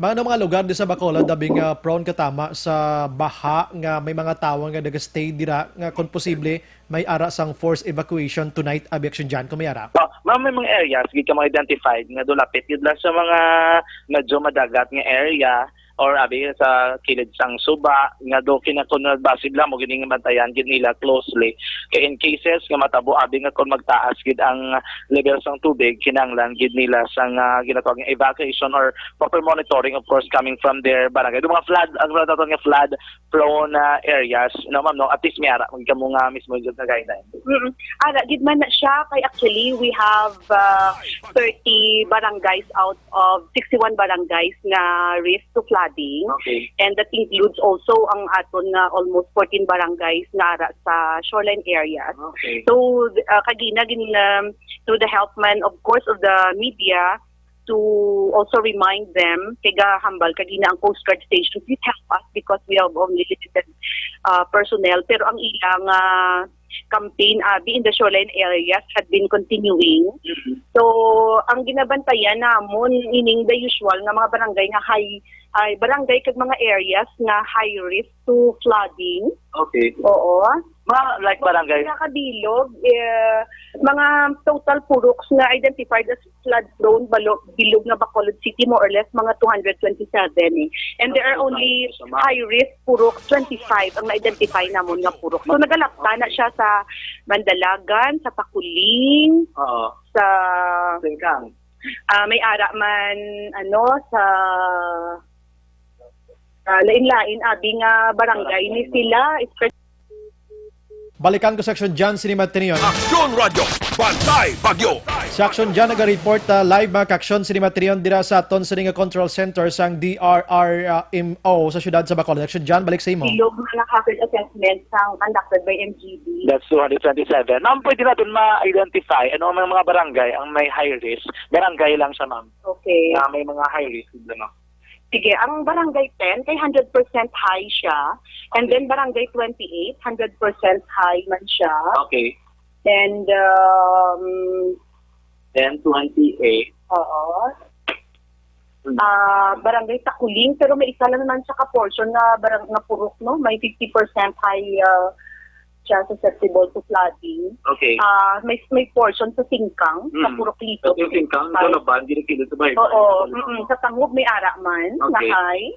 Mga, ano, mga lugar di sa Bacolod abi nga prone katama sa baha nga may mga tawo nga nagastay dira nga kung posible may ara sang forced evacuation tonight, abi, Action Jan, kung may ara? Oh, ma'am, may mga areas gid ka mo identified nga do lapit gid lang sa mga medyo madagat nga area or abi sa kilid sang suba nga do kinakon basig lang mo gid nga bantayan gid nila closely. Kay in cases nga matabo abi nga kung magtaas gid ang level sang tubig, kinahanglan gid nila sang, ah, ginatawag nga evacuation or proper monitoring, of course, coming from their barangay. Yung mga flood, ang mga tawag nga flood prone, ah, areas, no, ma'am, no? At least may ara, magkamo nga mismo yung guideline. Mm. Ara, gid man na siya, kay actually, we have, uh, thirty barangays out of sixty-one barangays nga risk to flooding. Okay. And that includes also ang aton nga almost fourteen barangays nga ara sa shoreline areas. Okay. So, uh, kagina, gin, um, through the help man, of course, of the media, to also remind them, kay gahambal kagina ang Coast Guard Station, please help us because we have only limited, uh, personnel. Pero ang ilang, uh, campaign, abi, in the shoreline areas had been continuing. Mhm. So, ang ginabantayan namon, ining the usual nga mga barangay nga high, ay, barangay kag mga areas nga high risk to flooding. Okay. Oo. Mga, like, barangay? Pinakabilog, eh, mga total puroks nga identified as flood-prone balo-, bilog nga Bacolod City, more or less, mga two hundred twenty-seven, eh. And there are only high-risk purok twenty-five ang na-identify namon nga purok. So, nagalapta na siya sa Mandalagan, sa Taculing, Oo. sa Singkang. Ah, may ara man, ano, sa, ah, lain-lain, abi nga barangay ni sila, especially Balikan ko si Action Jan sini matinion. Aksyon Radyo, Bantay Bagyo. Si Action Jan naga-report, ah, live, mga ka-aksyon, sini matinion dira sa aton sini nga control center sang D R R M O sa siyudad sa Bacolod. Action Jan, balik sa imo. Bilog nga hazard assessment sang conducted by M G B. That's two hundred twenty-seven. Ma'am, pwede natin ma-identify ano ang mga barangay ang may high risk? Barangay lang siya, ma'am. Okay. Na may mga high risk, ano? Sige, ang Barangay ten kay hundred percent high siya. And Okay. then Barangay twenty-eight, hundred percent high man siya. Okay. And, um, Then twenty-eight. Oo. Hmm. Ah, Barangay Taculing, pero may isa lang naman siya ka portion nga barang-, nga purok, no? May fifty percent high, ah, siya susceptible to flooding. Okay. Ah, may, may portion sa Singkang, sa Mm. Purok Lito. Sa Singkang, Ay. Sa Laban, gilid-gilid sa Baybay. Oo, Sa Laban. mm, sa Tangub may ara man, Okay. na high.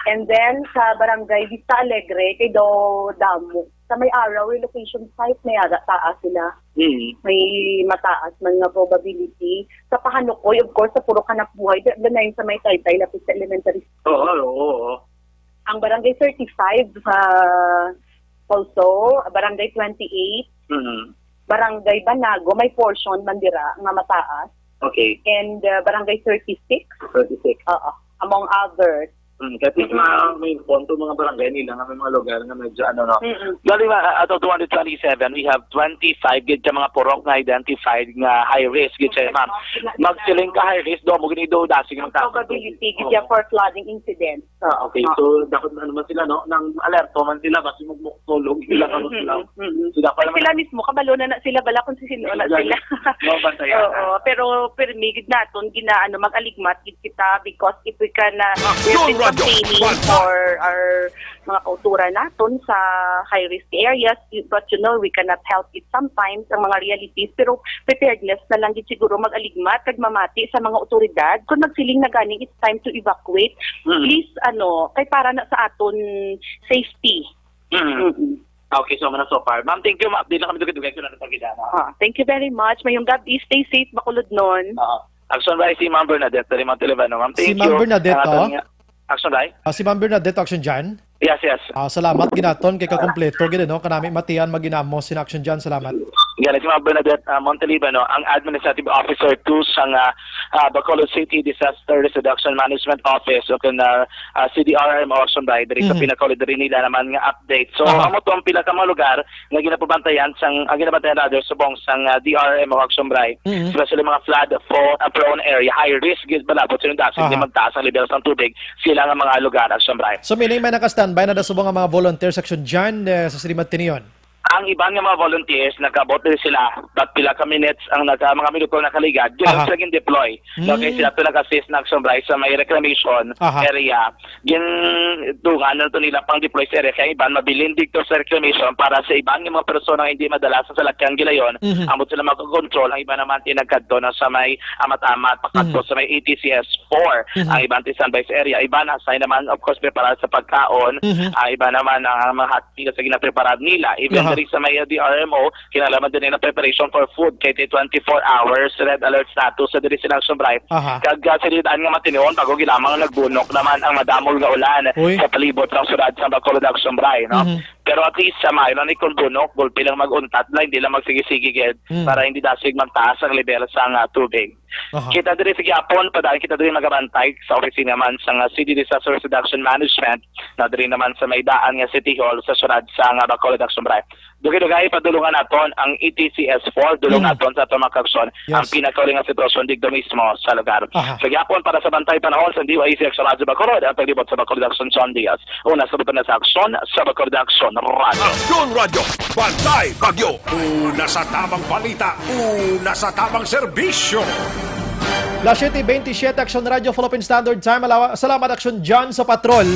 And then, sa Barangay Vista Alegre, kay daw damo. Sa may Araw relocation site, may ara taas sila. Mm. May mataas man nga probability. Sa Pahanukoy, of course, sa Purok Hanapbuhay, di ba na yun sa may Taytay, lapit sa elementary school? Oo, oo, oo. Ang Barangay thirty-five sa also, Barangay twenty-eight, Mm. Barangay Banago, may portion man dira nga mataas. Okay. And, uh, Barangay thirty-six. Thirty-six. Oo, among others. Mm, kasi Mm-mm. ma-, may punto mga barangay nila nga may mga lugar nga medyo ano, no? Mm-mm. Dali, ma-, out of two hundred twenty-seven, we have twenty-five gid ka mga purok nga identified nga high risk gid siya, ma'am. Magsiling ka high risk, do mo gini do dasi Ang magtaas. Probability gid Oo. siya for flooding incident. Ah, okay. Ah. So, dapat na naman sila, no? Nang alerto man sila, basi magmuksolog sila, Mm-hmm. ano sila. Mm-hmm. So, dapat Ay, naman sila mismo, kabalo na na sila, bala kung sino na Exactly. sila. No, bantayan Oo, na. Pero pirmi gid naton, ginaano, mag-aligmat gid kita because if we can, uh, Aksyon we've been Radyo, campaigning Bantay! for our mga kauturan naton sa high-risk areas, y-, but, you know, we cannot help it sometimes, ang mga realities, pero preparedness na lang gid siguro mag-aligmat kag mamati sa mga otoridad kung magsiling na gani it's time to evacuate. Mm. Please, ano, kay para na sa aton safety. Mm. Mm-mm. Okay, so, muna so far. Ma'am, thank you, ma-update lang kami dugay-dugay kung ano pagidana. Ah, thank you very much. Mayong gab-i, stay safe, Bacolodnon. Ah, Action Bay, si Ma'am Bernadette, dali, Ma'am Televano. Ma'am, Si thank Ma'am you. Bernadette, Ang aton oh? nga, Action Bay? Ah, si Ma'am Bernadette, Action Jan? Yes, yes. Ah, salamat, ginaton, kay kakompleto gid, no? Kanami matian, maginamo, sin Action Jan, salamat. Gani, si Ma'am Bernadette, ah, Montelibano, ang Administrative Officer two sang, ah, ah, Bacolod City Disaster Risk Reduction Management Office, o kung, ah, ah, C D R M o Action Bay, diri sa Mhm. pinakauli diri nila naman nga update. So, Aha. amo to ang pila ka mga lugar nga ginapabantayan sang, ang ginabantayan rather subong sang, ah, D R M o Action Bay, Mhm. especially mga flood fo-, ah, prone area, high risk gid balabot sa inundasyon, Aha. di magtaas ang level sang tubig, sila nga mga lugar, Action Bay. So, meaning may naka-standby na da subong nga mga volunteers, Action Jan, eh, sa Sri Matinion? Ang iban nga mga volunteers, nag-abot din sila, but pila ka minutes ang naka-, mga minuto nakaligad, yun ang Aha. sila gin-deploy. No, kay Mm. sila to nag-assist na action, Bryce, sa may reclamation Aha. area. Gin-, dungan na to nila pang deploy sa area. Kay iban, mabilin dito sa reclamation para sa iban nga mga persona nga hindi madala sa salakyang gilayon. Mhm. Ambot sila magkokontrol, ang iban naman tinagkadto na sa may amat-amat, pakadto Mhm. sa may A T C S four. Mhm. Ang iban ti standby sa area. Iban, assign naman, of course, preparar sa pagkaon. Mhm. Ang iban naman, ang mga hot meals sa ginapreparar nila. Even Aha. diri sa may D R M O, kinalaman din nila preparation for food. Kay ti twenty-four hours, red alert status sa diri sila, Action Bright. Aha. Kag, ah, sinidan nga matinuon, bago gilamang nagbunok naman ang madamol nga ulan Uy. sa palibot sang syudad sa Bacolod, Action Bright, no? Mhm. Pero at least, sa mayo na ni kung bunok, gulpi lang mag-untat na, hindi lang magsigi-sige gid Mm. para hindi dasig magtaas ang level sang, ah, tubig. Aha. Kita diri sa gihapon, padaan kita diri magabantay sa opisina man sang, ah, City Disaster Reduction Management, na diri naman sa may daan nga City Hall sa syudad sang, ah, Bacolod, Action Bright. Dugay-dugay, padulungan naton ang A T C S four, dulong Mm. naton sa aton mga kaaksyon ang Yes. pinakauli nga sitwasyon dito mismo sa lugar. Aha. Sa gihapon, para sa Bantay Panahon sa D Y A C Action Radyo Bacolod, ang taglibot sa Bacolod Action, John Diaz. Una sa butang na sa aksyon, sa Bacolod Action Radyo. Aksyon Radyo, Bantay Bagyo. Una sa tamang balita, una sa tamang serbisyo. Las siete veintisiete, Aksyon Radyo, Philippine Standard Time. Alawa-, salamat, Aksyon John, sa patrol.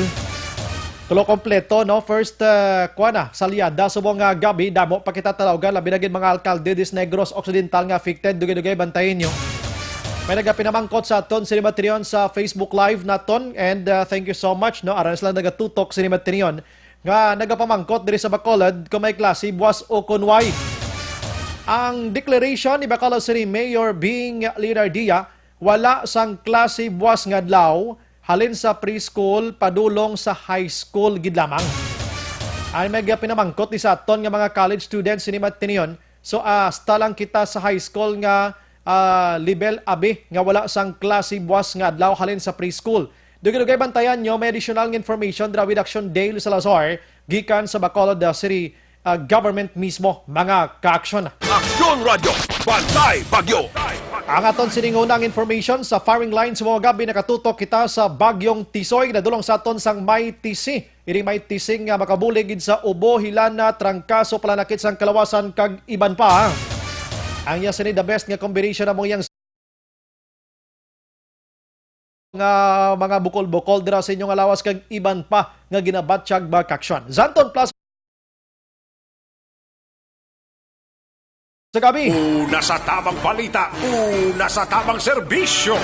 Tulo kompleto, no? First, uh, kuha na, salyada subong nga gabi, damo pa kita talawgan, labi na gid mga alkalde dis Negros Occidental nga affected, dugay-dugay, bantayin nyo. May nagapinamangkot sa aton, sini Matrion, sa Facebook Live naton, and, uh, thank you so much, no? Aran sila nagatutok, sini Matrion, nga nagapamangkot diri sa Bacolod kung may klase buwas o kung way. Ang declaration ni Bacolod City Mayor Bing Leonardia, wala sang klase buwas nga adlaw, halin sa preschool padulong sa high school gid lamang. Ang may pinamangkot ni sa aton nga mga college students sini Matrion, so, ah, hasta lang kita sa high school nga, ah, level abi nga wala sang klase buwas nga adlaw halin sa preschool. Dugay-dugay, bantayan nyo, may additional nga information dira with Action Dale Salazar gikan sa Bacolod, ah, City, ah, Government mismo, mga kaaksyon. Aksyon Radyo, Bantay Bagyo. Ang aton sining unang information sa firing line sa mga gabi, nakatutok kita sa Bagyong Tisoy, nadulong sa aton sang may tisi. Iri may tising nga makabulig gid sa Ubo, Hilana, Trangkaso, Palanakit sang Kalawasan, kag iban pa. Ang iya sini the best nga combination amo yang nga mga bukol-bukol dira sa inyong lawas kag iban pa nga ginabatyag, mga kaaksyon. Zanton Plus sa gabi. Una sa tamang balita, una sa tamang serbisyo.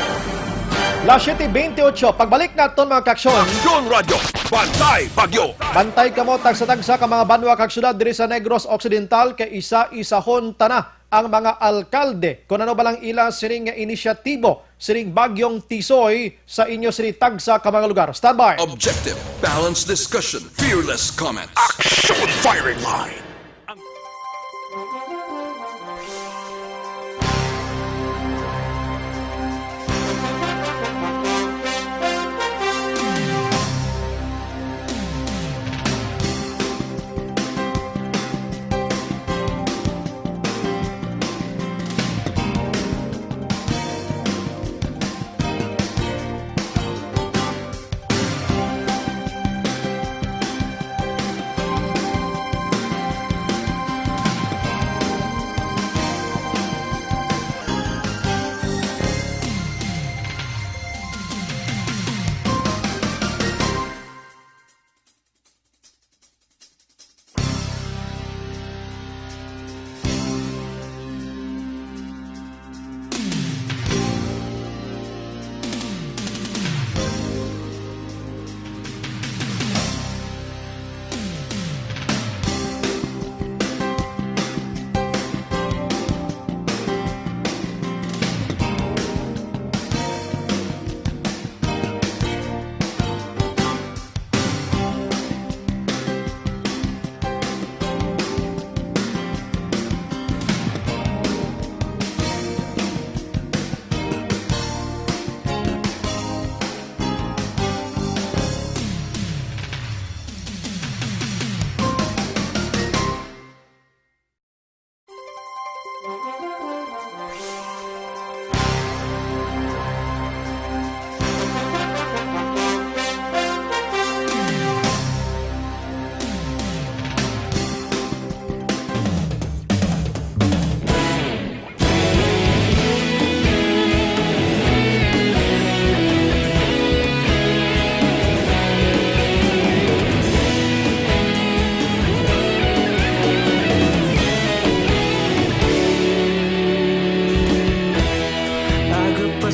Las siete veintiocho, pagbalik naton, mga kaaksyon. Aksyon Radyo, Bantay Bagyo. Bantay kamo, tagsa-tagsa ka mga banwa kag syudad diri sa Negros Occidental, kay isa-isahon ta na ang mga alkalde kon ano ba lang ila sining inisyatibo sining Bagyong Tisoy sa inyo sini tagsa ka mga lugar. Standby. Objective, balanced discussion, fearless comments. Action Firing Line.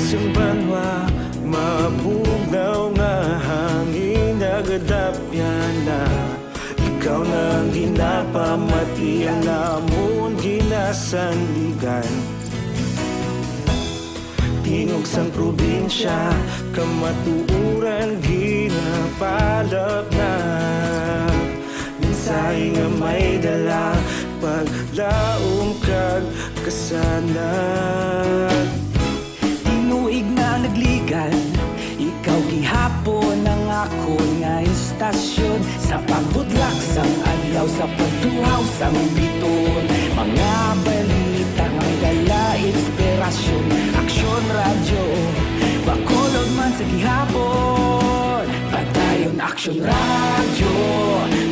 Sang banwa, mabugnaw nga hangin nagadapyan na. Ikaw na ang ginapamati, ang amon ginasandigan. Tingog sang probinsya, kamatuoran ginapalapnap. Mensahe nga may dala, paglaom kag kasanag. Tinuig na nagligan, ikaw gihapon ang akon nga istasyon. Sa pagbutlak sang adlaw, sa pagtuhaw sang biton, mga balita nga may dala inspirasyon. Aksyon Radyo, Bacolod man sa gihapon. Padayon Aksyon Radyo,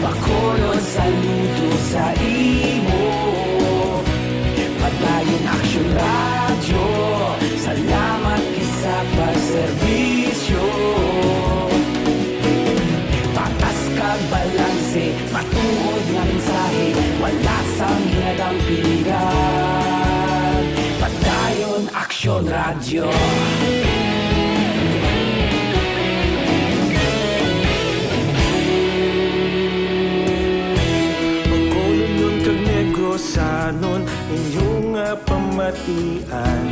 Bacolod, saludo sa imo. Padayon Aksyon Radyo, salamat gid sa pagserbisyo. Patas kag balanse, matuod nga mensahe, wala sang ginadampigan. Padayon Aksyon Radyo. Bacolodnon kag Negrosanon, inyo nga pamatian.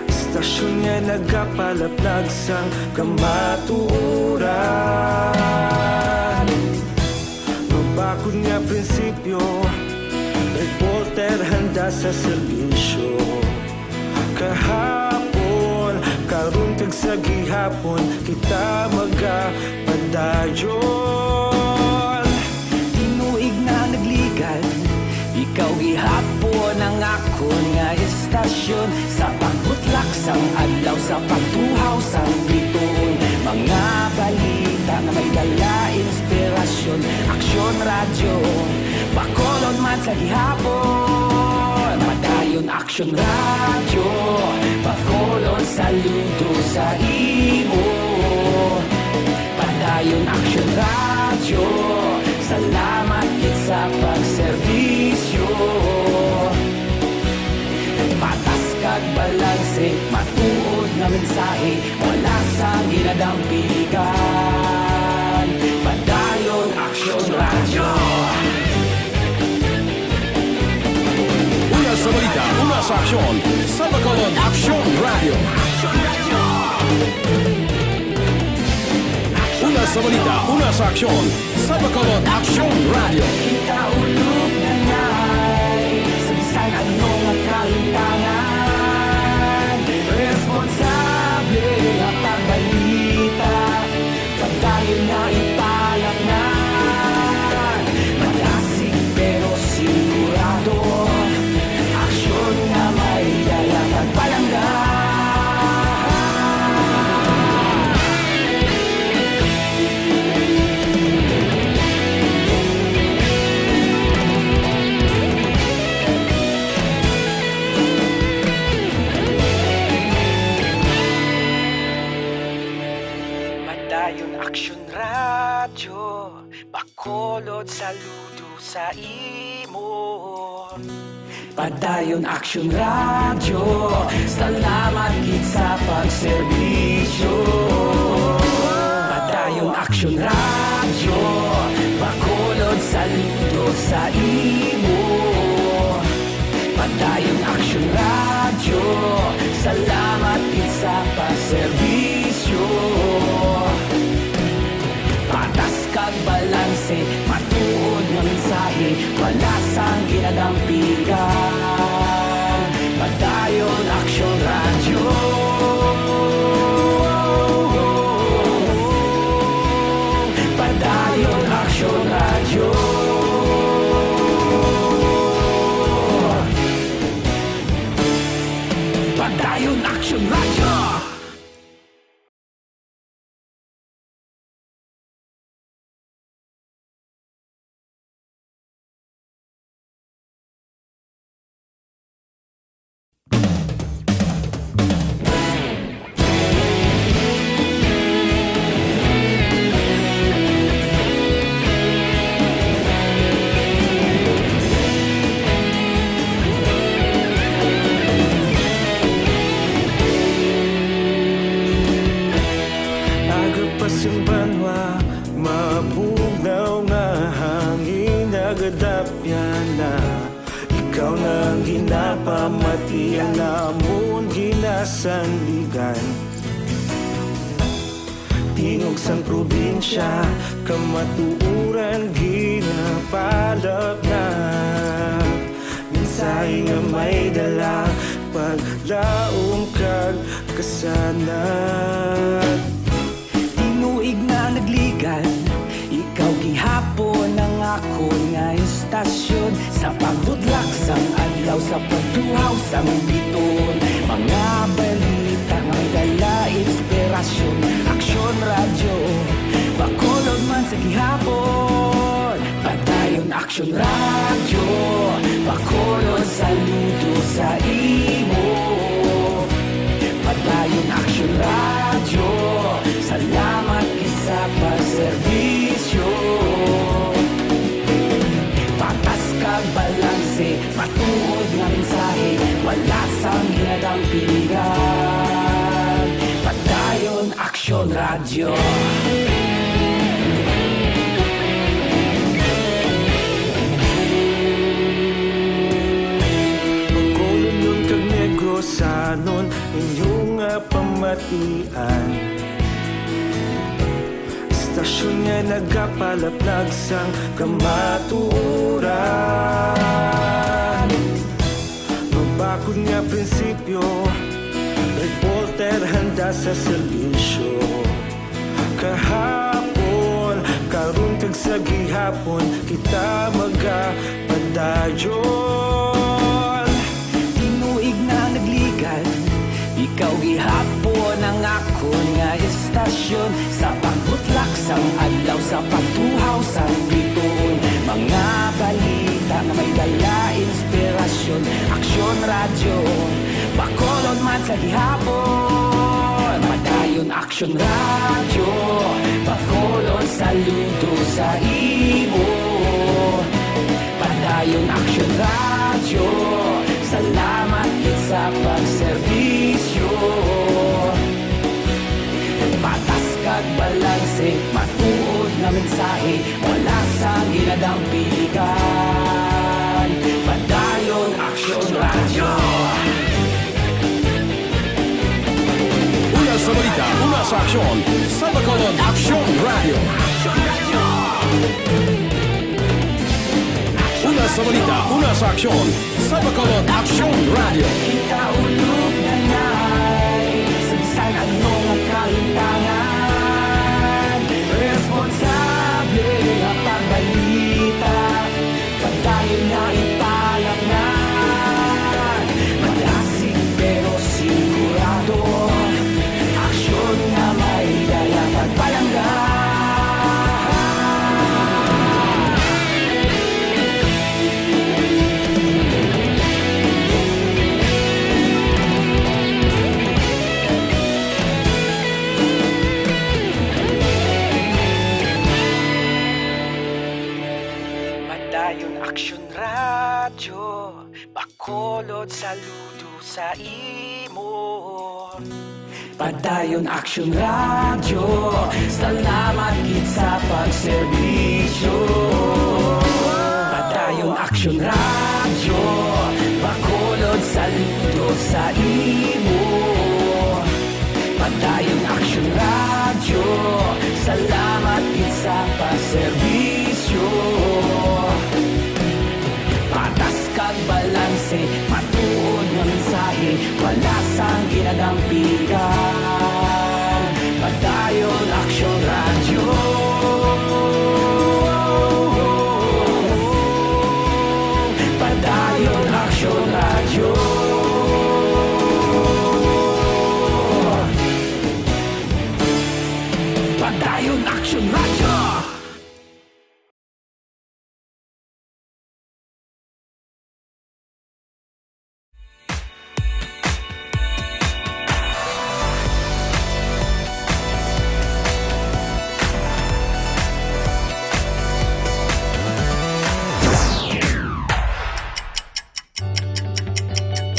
Istasyon nga nagapalaplag sang kamatuoran. Mabakod nga prinsipyo, reporter handa sa serbisyo. Kahapon, karon kag sa gihapon, kita magapadayon. Tinuig na nagligan, ikaw gihapon ang akon nga istasyon. Sa pagbutlak sang adlaw, sa pagtuhaw sang biton, mga balita nga may dala inspirasyon. Aksyon Radyo, Bacolod man sa gihapon. Padayon Aksyon Radyo, Bacolod, saludo sa imo. Padayon Aksyon Radyo, salamat gid sa pagserbisyo. Patas kag balanse, matuod nga mensahe, wala sang ginadampigan. Padayon Aksyon Radyo. Una sa balita, una sa aksyon, sa Bacolod Aksyon Radyo. Una sa balita, una sa aksyon, sa Bacolod Aksyon Radyo. Kita ulog na ngay, sa bisan ano nga kahintangan, responsable nga pagbalita, padayon nga ipalapngan. Malasig pero sigurado, aksyon nga may dala kag palangga. Padayon Aksyon Radyo, Bacolod, saludo sa imo. Padayon Aksyon Radyo, salamat gid sa pagserbisyo. Padayon Aksyon Radyo, Bacolod, saludo sa imo. Padayon Aksyon Radyo, salamat gid sa pagserbisyo. Patas kag balanse, matuod nga mensahe, wala sang ginadampigan. Padayon Aksyon Radyo. Padayon Aksyon Radyo. Padayon Aksyon Radyo. Sanligan, tingog sang probinsya, kamatuoran ginapalapnag. Mensahe nga may dala, paglaom kag kasanag. Tinuig na nagligan, ikaw gihapon ang akon nga istasyon. Sa pagbudlak sang adlaw, sa pagtuhaw sang bituon, mga balita nga may dala inspirasyon. Aksyon Radyo, Bacolod man sa gihapon. Padayon Aksyon Radyo, Bacolod, saludo sa imo. Padayon Aksyon Radyo, salamat gid sa pagserbisyo. Patas kag balanse, matuod nga mensahe, wala sang ginadampigan. Padayon Aksyon Radyo. Bacolodnon kag Negrosanon, inyo nga pamatian. Istasyon nga nagapalaplag sang kamatuoran. Mabakod nga prinsipyo, reporter handa sa serbisyo. Kahapon, karon kag sa gihapon, kita magapadayon. Tinuig na nagligan, ikaw gihapon ang akon nga istasyon. Sa pagbutlak sang adlaw, sa pagtuhaw sang bituon, mga balita nga may dala inspirasyon. Aksyon Radyo, Bacolod man sa gihapon. Padayon Aksyon Radyo, Bacolod, saludo sa imo. Padayon Aksyon Radyo, salamat gid sa pagserbisyo. Patas kag balanse, matuod nga mensahe, wala sang ginadampigan. Padayon Aksyon Radyo. Una sa balita, una sa aksyon, sa Bacolod Aksyon Radyo. Una sa balita, una sa aksyon, sa Bacolod Aksyon Radyo. Kita ulog na nay, sa bisan ano nga kahintangan, responsable nga pagbalita, padayon nga ipalapngan. Madasig pero sigurado, aksyon nga may dala pagpalangga. Padayon Aksyon Radyo, Bacolod, saludo sa imo. Padayon Aksyon Radyo, salamat gid sa pagserbisyo. Padayon Aksyon Radyo, Bacolod, saludo sa imo. Padayon Aksyon Radyo, salamat gid sa pagserbisyo. Patas kag balanse, matuod nga mensahe, wala sang ginadampigan. Padayon Aksyon Radyo. Padayon Aksyon Radyo. Padayon Aksyon Radyo.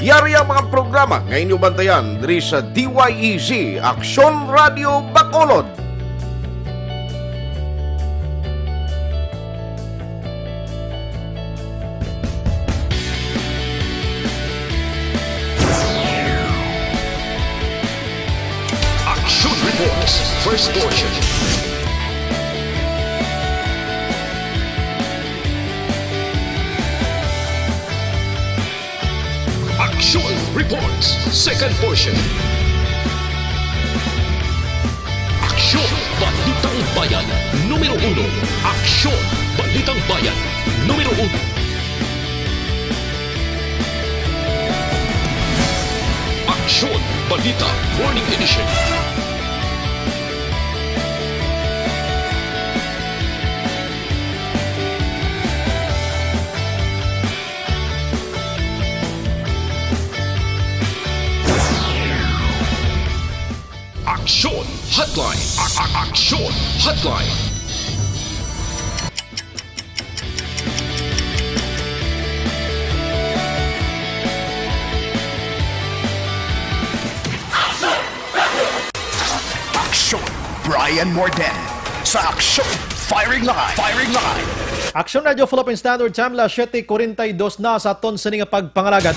Yari ang mga programa nga inyo bantayan diri sa D Y E Z, Aksyon Radio Bacolod. Portion. Action Reports, second portion. Aksyon, Balitang Bayan, numero uno. Aksyon, Balitang Bayan, numero uno. Aksyon, Balita, Morning Edition. Aksyon Hotline. A- a- Aksyon Hotline. Aksyon, Brian Morden. Sa Aksyon, Firing Line. Firing Line. Aksyon Radio Philippine Standard Time, las siete cuarenta y dos na sa aton sini nga pagpangalagad.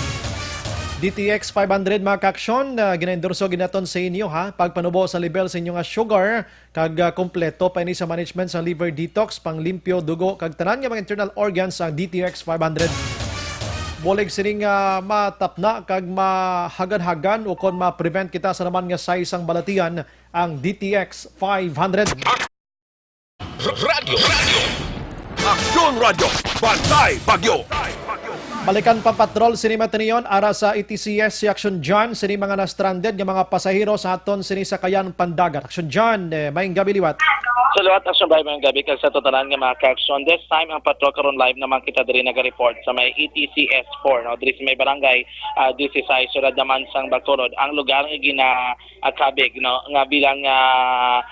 D T X five hundred, mga kaaksyon, ah, ginaendorso gid naton sa inyo, ha. Pagpanubo sa level sa inyo nga sugar, kag, ah, kompleto pa ini sa management sa liver detox, panglimpyo dugo, kag tanan nga mga internal organs ang D T X five hundred. Bulig sining, ah, matapna kag mahagan-hagan ukon ma-prevent kita sa naman nga size sang balatian, ang D T X five hundred. Radyo, radyo. Aksyon Radyo, Bantay Bagyo. Balikan pa patrol sini matinion ara sa A T C S si Aksyon John sini mga na-stranded nga mga pasahero sa aton sini sakayan pandagat. Aksyon John, eh, maayong gabi liwat. Sa liwat, Aksyon Bay, maayong gabi kag sa tanan nga mga kaaksyon. This time, ang patrol karon live naman kita diri naga-report sa may A T C S four, no? Diri sa may barangay, ah, disisais, siyudad naman sang Bacolod. Ang lugar nga gina-, ah, kabig, no? Nga bilang, ah,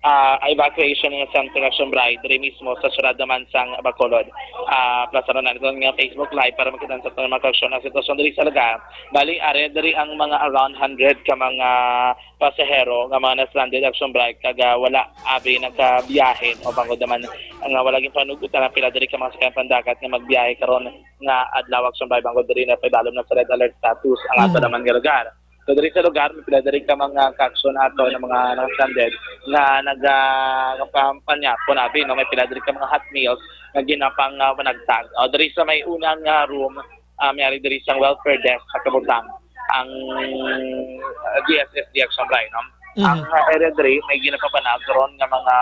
ah, evacuation nga center, Aksyon Bri, diri mismo sa siyudad naman sang Bacolod. Ah, plasaron na naton nga Facebook Live para makita sa mga kaaksyon ang sitwasyon diri sa lugar. Bali, ari diri ang mga around hundred ka mga pasahero nga mga na-stranded, Aksyon Bri, kag, ah, wala abi nakabiyahe, o bangod naman nga wala ginpanugutan ang pila diri ka mga sakayan pandagat nga magbiyahe karon nga adlaw, Aksyon Bri, bangod diri na padalom na sa red alert status ang ato Mhm. naman nga lugar. So, diri sa lugar, may pila diri ka mga kaaksyon ato nga mga naka-stranded nga naga-, nagpampanya, kunabi, no? May pila diri ka mga hot meals nga ginapang, ah, panagtag. O, diri sa may unang, ah, room, ah, may ari diri sang welfare desk sa kabutang ang, ah, D S S D Aksyon Bri, no? Mhm. Ang, ah, area diri, may ginapapanag karon nga mga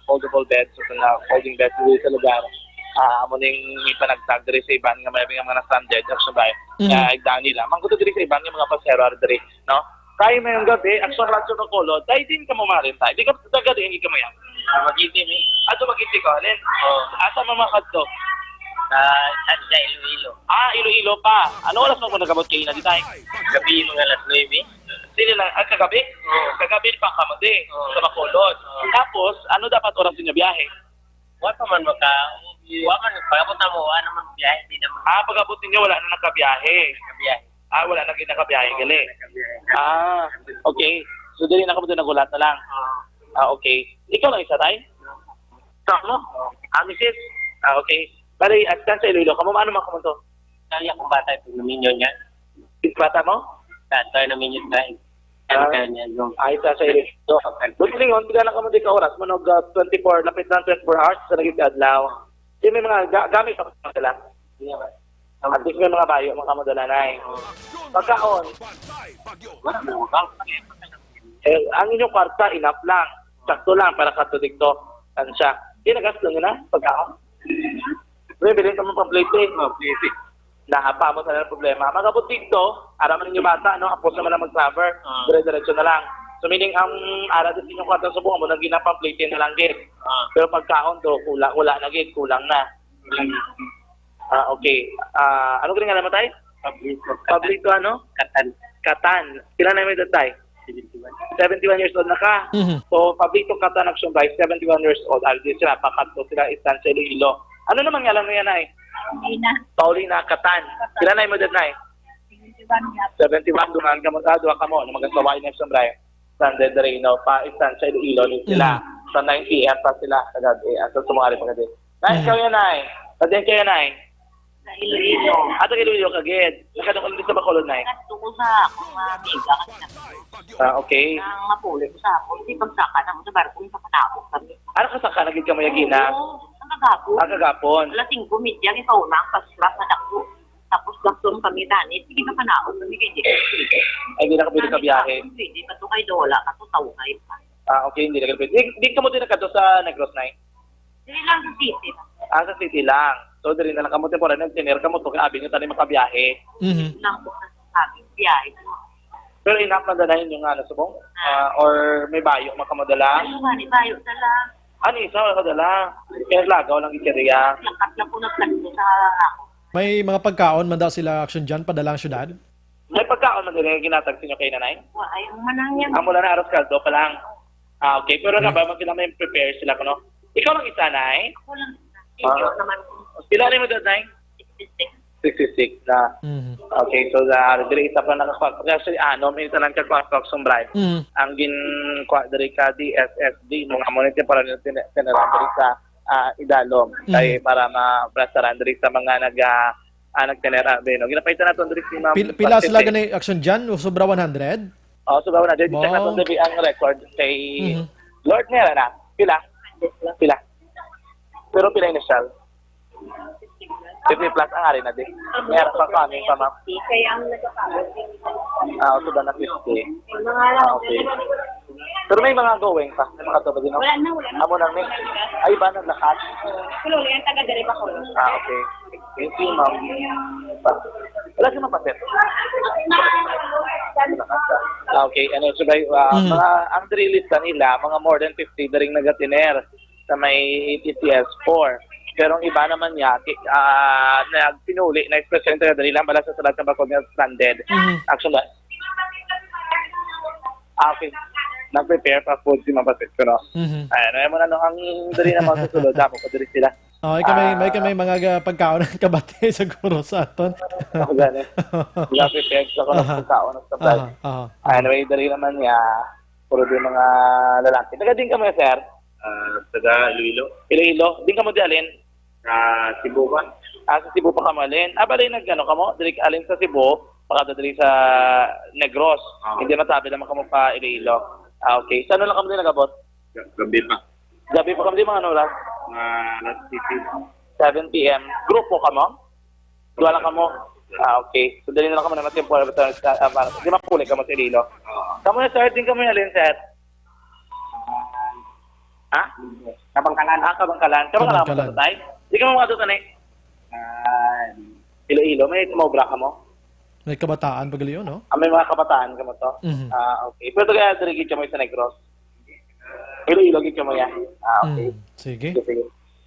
foldable beds, o nga folding beds diri sa lugar. Ah, amo ning may panagtag diri sa iban nga may nga mga na-stranded, Aksyon Bri. Mhm. Nga igdaan nila. Mangkuto diri sa iban nga mga pasahero diri, no? Kay maayong gabi, Aksyon Radyo Bacolod. Tay, diin kamo maarim, tay? Di ka, taga diin gid kamo yan? Ah, Magiti, mi. Ato Magiti ko, alin? Oh. Asa man makadto? Ah, sa Iloilo. Ah, Iloilo pa. Ano oras man ko nagabot kayo na di, tay? Gabi, mga alas nuebe. Sino na? Ah, kagabi? Oo. Kagabi pa kamo di, Oo. sa Bacolod. Oo. Tapos, ano dapat oras ninyo biyahe? Wa pa man maka-, wa man, pag-abot na mo, wa naman biyahe, di naman. Ah, pag-abot ninyo, wala na nakabiyahe. Nakabiyahe. Ah, wala na gid nakabiyahe, Oo, gali. nakabiyahe. Ah, okay. So, dili na kamo doon, naghulat na lang. Oo. Ah, okay. Ikaw lang isa, tay? Sa mo? Oo. Ah, misis? Ah, okay. Pare, at sa Iloilo, kamo, ano man kamo to? Kaya kung bata ito, naminyo niya. Bata mo? Bata, naminyo tayo. Ah. Kaya niya, yung Ay, sa, sa Iloilo. Buti lingon, pila na kamo di ka oras? Manog, ah, twenty-four, lapit na twenty-four hours sa naging adlaw. Di may mga ga-, gamit pa sila. Hindi naman. At least may mga bayo, mga madala na eh. Pagkaon. Wala na, wala. Eh, ang inyong kwarta, enough lang. Sakto lang para sa tudikto. Ano siya? Di nagasto nyo na? Pagkaon? Pre, bilhin ka mo pang plate eh. Oh, plate eh. Nahapa mo sana ang problema. Magabot dito, ara man ninyo bata, no? Apos naman lang mag-cover. Ah. Dire-diretso na lang. So, meaning, ang ara sa inyong kwarta sa buwan mo, nang ginapang plate na lang, gid. Ah. Pero pagkaon to, kulang, wala na, gid. Kulang na. Ah, okay. Ah, ano gani nga naman, tay? Pablito. Pablito, ano? Katan. Katan. Pila na may edad, tay? Seventy-one. Seventy-one years old na ka. Mhm. So, Pablito Katan Action Vice, seventy-one years old. Aldi sila, pakadto sila, istansya Iloilo. Ano naman ngalan mo yan, ay? Paulina. Paulina Katan. Pila na may edad, nay? Seventy-one, duha ka mo, ah, duha ka mo, ano, mag-asawa, yung next one, Brian? Sunday, Darino, pa istansya Iloilo ni sila. Mm. Sa nine P M pa sila kagabi, ah, sa sumangari pa kagabi. Nay, Mm. ikaw yan, Nay. Pati yan kayo, Nay. Sa Iloilo. Ah, taga Iloilo ka gid. Nakadungog diri sa Bacolod, Nay? Ngadto ko sa akong mga amiga kasi na Ah, okay. Ang mapuli ko sa ako, hindi pagsaka na mo sa barko, sa Panaog kami. Ano, kasaka na gid kamo, Yagina? Oo, ang kagapon. Ah, kagapon. Alas singko medya, gipauna ang first class na dako. Tapos gaston kami, tani. Sige na, Panaog kami kay di. Ay, di na ka pwede ka biyahe. Pwede pa to kay Dola, kato tawhay pa. Ah, okay, hindi na ka pwede. Di, di ka mo din nagkadto sa Negros, Nay? Diri lang sa city. Ah, sa city lang. So, diri na lang kamo temporary, nagtiner kamo to, kay abi nga tani makabiyahe. Mhm. Lang po sa sabi, biyahe ko. Pero enough man dala inyo nga, ano, subong? Ah, or may bayo man kamo dala? Ano ba, ni bayo dala? Ano, isa wala ka dala? Kaya lagaw lang gid kariya. Lakat na po nagkadto sa ako. May mga pagkaon man daw sila, Action John, padala ang syudad? May pagkaon man diri nga ginatag sa inyo kay nanay? Wa, ay, ang manang yan. Amo lang na arroz caldo pa lang. Ah, okay. Pero na ba, magkailangan may prepare sila, kuno? Ikaw lang isa, Nay? Ako lang isa. Senior Ah. naman ko. Pila na mo edad, Nay? Sixty-six. Sixty-six na. Mhm. Okay, so, ah, diri isa pa nakakwak. Kasi ano, may tanan ka kwak-kwak sumbray. Mhm. Ang ginkwak diri ka D S S D, mga mo nito para nila tin-, tinira diri sa, ah, idalom. Mhm. Kay para ma-, plastaran diri sa mga nag, ah, ah, nagtinira, be, no? Ginapaitan nato diri si Ma'am Pil-, pila sila Pacific. Gani, Action Jan? Sobra one hundred? Oh, sobra one hundred. Wow. I-check nato diri ang record kay Mhm. Lord Nera na. Pila? Pila? Pero pila initial? Fifty plus ang ari na di. Meron pa kami pa, ma'am. Kaya ang nagkakabot. Ah, sobra na fifty. Mga Ah, okay. Pero may mga going pa. May mga to ba din, no? Wala na, wala na. Amo nang ni. Ay, ba naglakat? Kulo, yan taga dere ba ko? Ah, okay. Thank you, ma'am. Pa-, wala siya mapasit. Ah, okay. Ano, so, guys, ah, Mhm. mga, ang diri lista nila, mga more than fifty na rin nagatiner sa may A T C S four. Pero ang iba naman niya, ki-, ah, nagpinuli, na-express yung taga dali lang, bala sa salat ng bakod nga stranded. Mhm. Actually, ah, okay. Nag-prepare pa food si Ma'am Patrick, no? Mhm. Ayan, ayan mo na, no? Ang dali naman sa sulod, ako pa dali sila. Oh, may kami, may Ah. kami mga ga-, pagkaon ng kabati siguro sa aton. Ako gani. Nag-prepare sa ako ng Aha. pagkaon ng supply. Aha, aha. Anyway, dali naman niya. Puro din mga lalaki. Taga din kamo, sir? Ah, taga Iloilo. Iloilo. Din kamo di alin? Ah, Cebu ba? Ah, sa Cebu pa kamo alin? Ah, bali nag-ano kamo? Diri alin sa Cebu, pakadto diri sa Negros. Ah. Hindi matabi naman kamo pa Iloilo. Ah, okay. Sa ano lang kamo din nag-abot? Ga-, gabi pa. Gabi pa kamo di mga ano oras? Mga alas siyete. Seven P M. Grupo kamo? Duha lang kamo? Ah, okay. So, dali na lang kamo na matimpo. Ah, para, di mapuli kamo sa Iloilo. Ah. Kamo na, sir. Din kamo alin, sir? Ha? Kabangkalan. Ah, Kabangkalan. Kabangkalan, Kabangkalan. Kabangkalan. Di ka mo makatuto na eh. Ah, Iloilo, may mobra ka mo? May kabataan pa gali yun, no? Ah, may mga kabataan ka mo to? Mhm. Ah, okay. Pero kaya diri gid ka mo sa Negros? Iloilo gid ka mo yan? Ah, okay. Mm, sige. Sige, sige.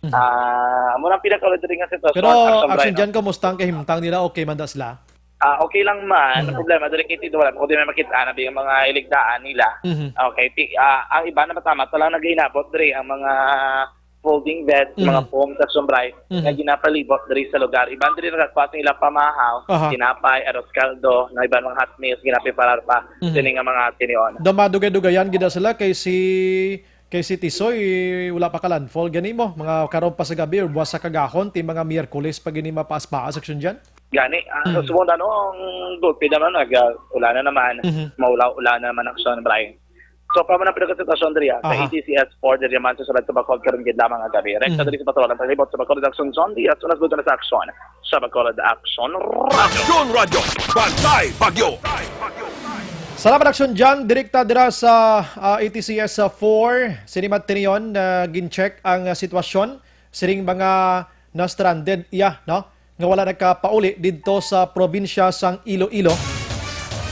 Mhm. Ah, muna ang pinakaulad diri nga sitwasyon, Pero, ang Action Sambrano. Jan, kumusta ang kahimtang nila? Okay man da sila? Ah, okay lang man. Ang Mhm. problema, diri kay Tito, wala ko din may makita na yung mga iligdaan nila. Mhm. Okay, ti-, ah, ang iba na matama, talang nag-inabot diri ang mga folding beds, Mhm. mga foam sa sumbray, Mhm. nga ginapalibot diri sa lugar. Iban diri nagkakwas ng ilang pamahaw, Aha. tinapay, arroz caldo, na iban mga hot meals, ginapreparar pa, Mhm. sini nga mga tinion. Daw madugay-dugayan gid sila kay si, kay si Tisoy, wala pa ka landfall. Gani mo, mga karon pa sa gabi or buwas sa kagahon, ti mga Miyerkules pa gini mapaas-paas, Action Jan? Gani, ah, Mhm. subong na, no, ang gulpi naman, nag, ah, ulan na naman, Mhm. maulaw-ulan na naman ang Action, Brian. So, kamo na pinagkasitwasyon diri, ah, sa Aha. A T C S four, diri man sa sulod sa Bacolod, karon gid lamang ang gabi. Rekta Mhm. diri sa patrol, ang palibot sa Bacolod, Action Zone, di, as soon as buto na sa aksyon sa Bacolod Action Radio. Action Radio, Bantay Bagyo. Salamat, Action Jan. Direkta dira sa, ah, A T C S four, sini man tinion, ah, gin-check ang, ah, sitwasyon siring mga na-stranded iya, no? Nga wala nakapauli didto sa probinsya sang Iloilo.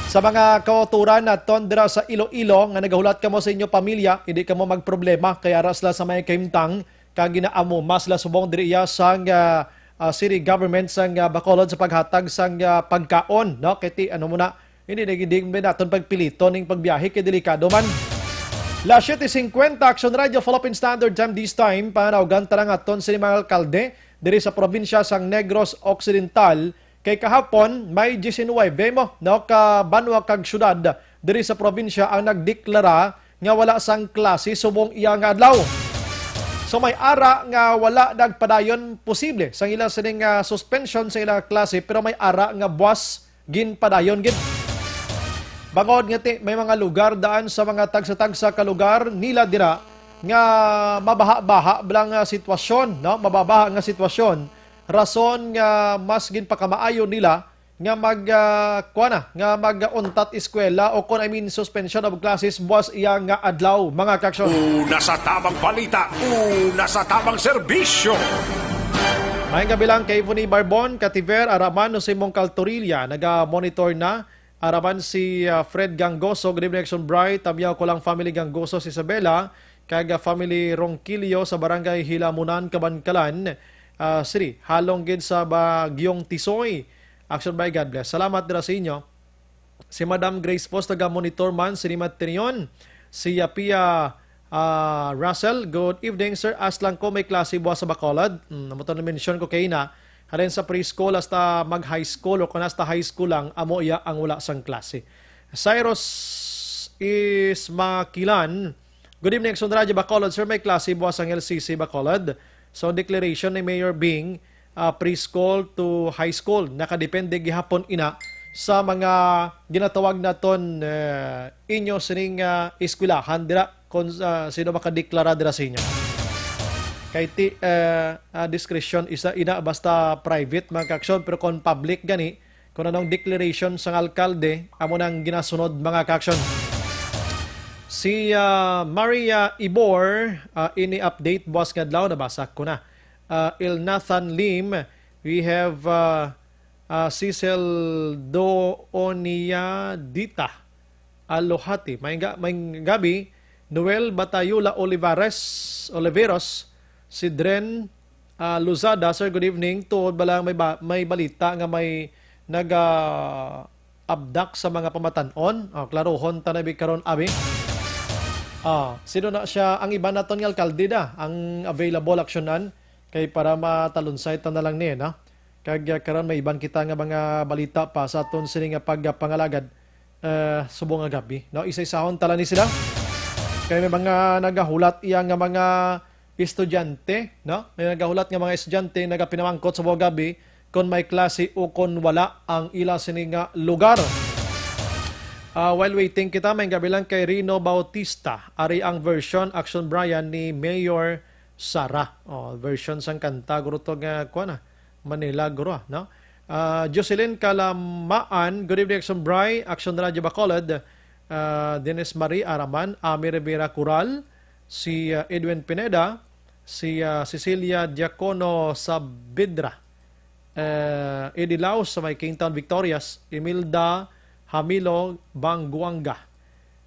Sa mga kauturan naton dira sa Iloilo nga nagahulat kamo sa inyo pamilya, hindi kamo magproblema kay ara sila sa may kahimtang kag ginaamuma sila subong diri iya sang, ah, ah, city government sang, ah, Bacolod sa paghatag sang, ah, pagkaon, no? Kay ti-, ano mo na, hindi na gid, di naton pagpiliton ning pagbiyahe kay delikado man. Las siete cincuenta, Action Radio, Philippine Standard Time this time, panaugan ta nga aton sini mga alkalde diri sa probinsya sang Negros Occidental, kay kahapon may diecinuebe mo, no, ka banwa kag syudad diri sa probinsya ang nagdeklara nga wala sang klase subong iya nga adlaw. So may ara nga wala nagpadayon posible sa ila sining, ah, suspension sa ila klase, pero may ara nga buwas ginpadayon gid. Bangod nga ti-, may mga lugar daan sa mga tagsa-tagsa ka lugar nila dira nga mabaha-baha lang nga sitwasyon, no? Mababaha nga sitwasyon, rason nga mas ginpakamaayo nila nga mag, ah, kuwan na, nga mag-untat eskwela o kon, I mean, suspension of classes buwas iya nga adlaw, mga kaaksyon. Una sa tabang balita, una sa tabang serbisyo. Maayong gabi lang kay Ivone Barbon, Kativer, Araman, Jose Mongcal Torilla, naga-monitor na. Araman si, ah, Fred Gangoso, good evening, Action Bright. Tamyaw ko lang family Gangoso, si Isabela, kag, ah, family Ronquillo sa barangay Hilamunan, Kabankalan, ah, City. Halong gid sa Bagyong Tisoy. Action by God bless. Salamat dira sa inyo. Si Madam Grace Post, taga-monitor man, si Nima Tinion, si Yapia, ah, Russell. Good evening, sir. Ask lang ko, may klase buwas sa Bacolod? Hmm, amo to na-mention ko kay na. Halin sa preschool hasta mag-high school o kung hasta high school lang, amo iya ang wala sang klase. Cyrus is Makilan, good evening, Action Radyo Bacolod. Sir, may klase buwas ang L C C Bacolod. So, declaration ni Mayor Bing, ah, preschool to high school. Nakadepende gihapon ina sa mga ginatawag naton, eh, inyo sining, ah, eskwelahan dira kung, ah, sino makadeklara dira sa inyo. Kay ti, eh, ah, discretion isa ina basta private, mga kaaksyon, pero kung public gani, kung anong declaration sang alkalde, amo nang ginasunod, mga kaaksyon. Si, ah, Maria Ibor, ah, ini update buwas nga adlaw, nabasa ko na. Ah, Il Nathan Lim, we have, ah, ah, Cecil Dooniadita Alohati. May ga-, may gabi, Noel Batayula Olivares, Oliveros, si Dren, ah, Luzada. Sir, good evening. Tuod bala may ba-, may balita nga may naga-abduct sa mga pamatan-on? Oh, klarohon ta na bi karon, abi. Ah, sino na siya? Ang iban naton nga alkalde na ang available aksyonan kay para matalunsay ta na lang ni, no? Kag, ah, karon may iban kita nga mga balita pa sa aton sini nga pagpangalagad, eh, subong nga gabi, no? Isa-isahon tala ni sila. Kay may mga nagahulat iya nga mga estudyante, no? May nagahulat nga mga estudyante nagapinamangkot subong gabi kon may klase o kon wala ang ila sini nga lugar. Ah, while waiting kita, may gabi lang kay Rino Bautista. Ari ang version, Action Brian, ni Mayor Sara. Oh, version sang kanta, guro to nga, kuwan na, Manila, guro, ah, no? Ah, Jocelyn Kalamaan, good evening, Action Bri, Action Radyo Bacolod, ah, Dennis Marie Araman, Ami Rivera Coral, si, ah, Edwin Pineda, si, ah, Cecilia Diacono Saavedra, eh, Eddie Laos sa may Kingtown Victorias, Imelda Hamilo Banguanga,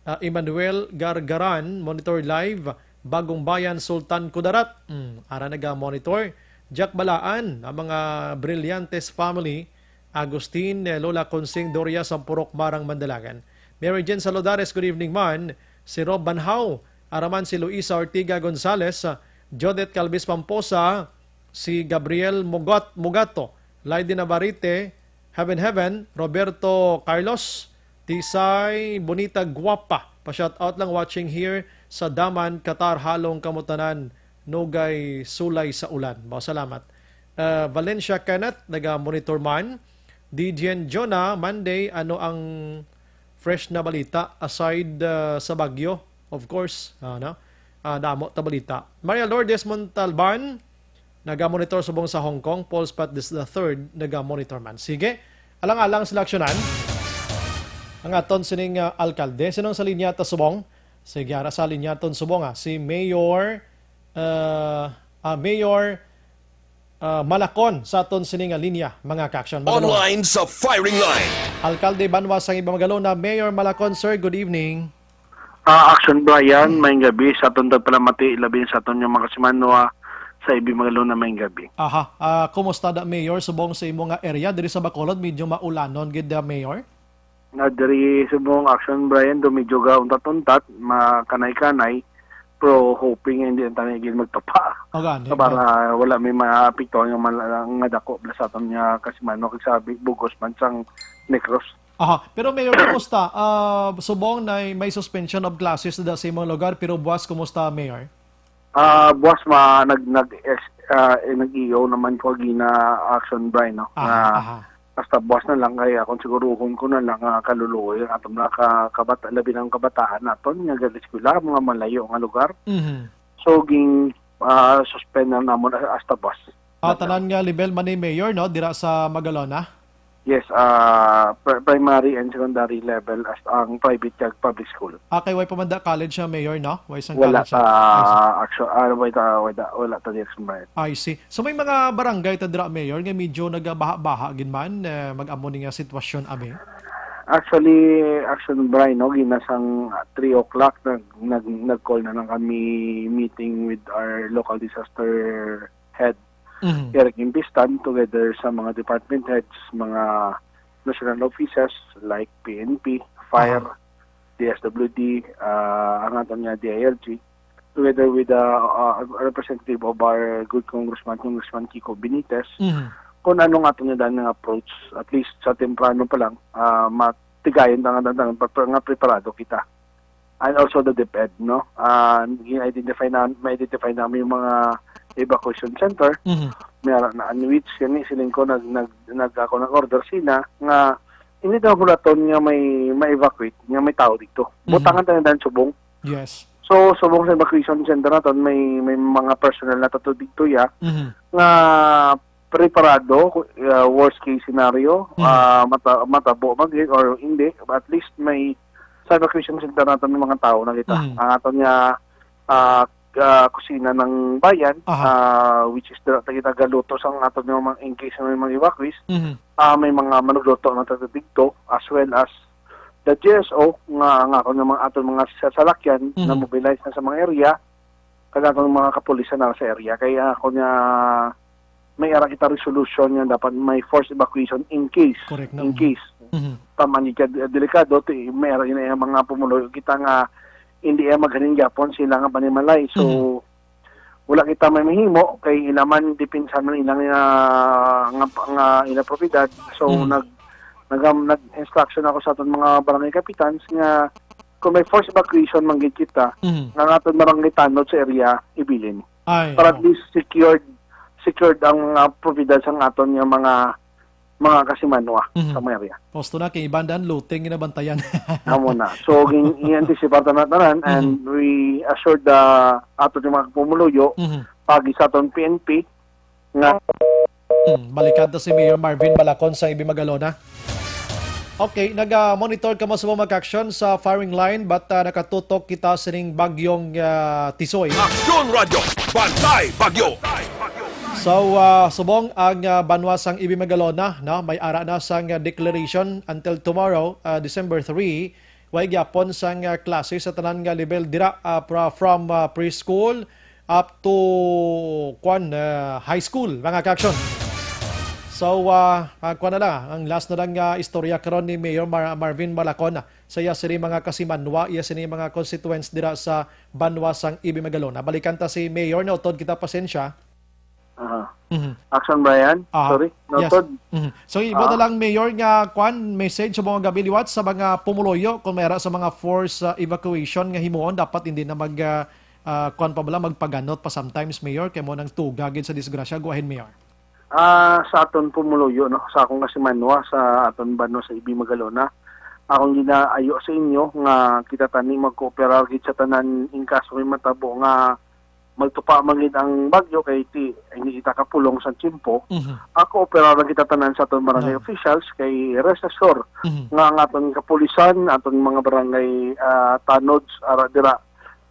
ah, Emmanuel Gargaran, monitor live, Bagong Bayan, Sultan Kudarat. Mm, ara naga-monitor. Jack Balaan, ang mga Brillantes family, Agustin, eh, Lola Consing Doria, Sampurok, Marang, Mandalagan. Mary Jane Saludares, good evening man. Si Rob Banhaw, araman si Luisa Ortiga Gonzales, ah, Jodeth Calvis Pamposa, si Gabriel Mugat-, Mugato, Lady Navarrete, Heaven Heaven, Roberto Carlos, Tisay, Bonita Guapa. Pa-shout out lang, watching here sa Daman, Qatar, halong kamo tanan, nugay sulay sa ulan. Ba, salamat. Ah, Valencia Kenneth, naga-monitor man. D J N Jonah, Monday, ano ang fresh na balita aside, ah, sa bagyo? Of course, ano? Ah, damo ta balita. Maria Lourdes Montalban, naga-monitor subong sa Hong Kong. Paul Spot the third, naga-monitor man. Sige, alang-alang sila aksyonan ang aton sining, ah, alkalde. Sinong sa linya ta subong? Sige, ara sa linya ton subong, ah. Si Mayor, ah, ah, Mayor, ah, Malacon sa aton sini nga linya, mga kaaksyon. Magalona. Online sa firing line. Alkalde Banwa sang Iba Magalona, Mayor Malacon, sir, good evening. Ah, Action Brian, Mm. maayong gabi sa aton tagpalamati, labi sa aton nga mga kasimanwa sa Ibi Magalona, maayong gabi. Aha, ah, kumusta da, Mayor, subong sa imo nga area diri sa Bacolod? Medyo maulanon gid, ah, Mayor? Na diri subong Action Brian, do medyo ga untat-untat, makanay-kanay, pero hoping nga hindi ang tanan gid magtapa. O, gani, Para wala may maapektuhan nga mal-, nga dako bala sa aton nga kasimanwa kag sabi, bugos man sang Negros. Aha, pero Mayor, kumusta? Ah, subong na may suspension of classes da sa imong lugar, pero buwas, kumusta, Mayor? Ah, buwas ma-, nag-, nag-, ex-, ah, eh, nag-iyo naman ko gina action, Brian, no? Aha, Nga aha. Hasta buwas na lang, kay akong siguruhon ko na lang nga kaluluoy ang atong mga ka-, kabata-, labi na ang kabataan naton nga gali eskwela, mga malayo nga lugar. Mhm. So, ging, ah, suspend na namon a-, hasta buwas. Ah, tanan nga level man ni Mayor, no, dira sa Magalona? Yes, ah, pri-, primary and secondary level as ang private kag public school. Ah, kay way pa man da college siya, Mayor, no? Way sang Wala college siya. ta, Ay, sa- actual, ah, wala ta, wala, wala ta di action, Brian. I see. So, may mga barangay ta dira, Mayor, nga medyo nagabaha-baha gid man, eh, mag-amo ni nga sitwasyon, abi? Actually, action, Brian, no, ginasang three o'clock, nag-, nag-, nag-call na lang kami meeting with our local disaster head, Mhm. Eric Imbistan, together sa mga department heads, mga national offices like P N P, Fire, Aha. D S W D, ah, ang aton nga D I L G, together with the, ah, representative of our good congressman, Congressman Kiko Benitez, Mhm. kung anong aton nga daan nga approach, at least sa temprano pa lang, ah, matigayon ta nga dandan, pa-, pa-, nga preparado kita. And also the DepEd, no? Ah, i-identify na, ma-identify namin yung mga evacuation center. Mhm. May ara na, in which, yan, siling ko, nag, nag, nag, ako, nag-order sila nga hindi daw bulaton nga may ma-evacuate, nga may tao dito. Mhm. Butangan tayo dahil subong. Yes. So, subong sa evacuation center naton, may, may mga personnel na tato dito, ya, Mhm. nga preparado, uh, worst case scenario, Mhm. ah, mata-, matabo man gid or hindi, at least may sa evacuation center naton may mga tao na kita. Mhm. Ang aton nga, ah, ah, kusina ng bayan, Aha. ah, which is dira ta kita galuto sa aton nga mga, in case may mga evacuees, Mhm. ah, may mga manugluto na taga dito, as well as the G S O nga, nga ako nga mga aton mga sasalakyan na Mhm. mobilize na sa mga area, kag atong mga kapulisan na sa area. Kaya ako nga may ara kita resolution nga dapat may forced evacuation in case, Correct in naman. case. Mhm. Taman di ka de-, delikado, ti-, may ara yun ang mga pumulo kita nga hindi ay maghaning gyapon sila nga panimalay. So, Mhm. wala kita may mahimo kay ila man depensa man ilang nga, nga, nga ila propiedad. So, Mhm. nag-, nag-, nag-instruction ako sa aton mga barangay capitans nga kung may forced evacuation man gid kita, Mhm. nga ang aton barangay tanod sa area, ibilin. Ay, Para at oo. least secured, secured ang, ah, propiedad sa aton nga mga, mga kasimanwa Mhm. sa mga area. Posto na kay ibandan, looting ginabantayan. Amo na. So, gin-, i-anticipate na tanan, and Mhm. we assured the aton nga mga pumuluyo, Mhm. pagi sa aton P N P, nga Hmm, balikan ta si Mayor Marvin Balacon sa Ibi Magalona. Okay, naga-monitor kamo sa mga action sa firing line, but, ah, nakatutok kita sining bagyong, ah, Tisoy. Aksyon Radyo, Bantay Bagyo. So, ah, subong ang, ah, banwa sang Ibi Magalona, no? May ara na sang, ah, declaration until tomorrow, ah, December three. Way gyapon sang, ah, klase sa tanan nga level dira, ah, pra-, from, ah, preschool up to, kwan, ah, high school, mga ka-action. So, ah, ah, kwan na lang, ang last na lang nga istorya karon ni Mayor Mar-, Marvin Malacon sa iya sini mga kasimanwa, iya sini mga constituents dira sa banwa sang Ibi Magalona. Balikan ta si Mayor, nautod kita, pasensya. Aha. Mhm. Action, Brian? Aha. Sorry, Yes. nautod. Mhm. So, ibo na Ah. lang, Mayor, nga kwan, message sa mga gabi liwat sa mga pumuluyo kung may ara sa mga force, ah, evacuation nga himuon, dapat hindi na mag, ah, ah, kwan pa bala, magpaganot pa sometimes, Mayor, kay mo nang tuga gid sa disgrasya. Go ahead, Mayor. Ah, sa aton pumuluyo, no, sa akong kasimanwa, sa aton banwa sa Ibi Magalona, akong ginaayo sa inyo nga kita tani magkooperar gid sa tanan in kaso may matabo nga magtupa man gid ang bagyo kay ti-, hindi kita kapulong sa tiyempo. Mhm. Ako, opera lang kita tanan sa aton barangay Ah. officials kay rest assured Mhm. nga ang aton kapulisan, aton mga barangay, ah, tanods, ara dira,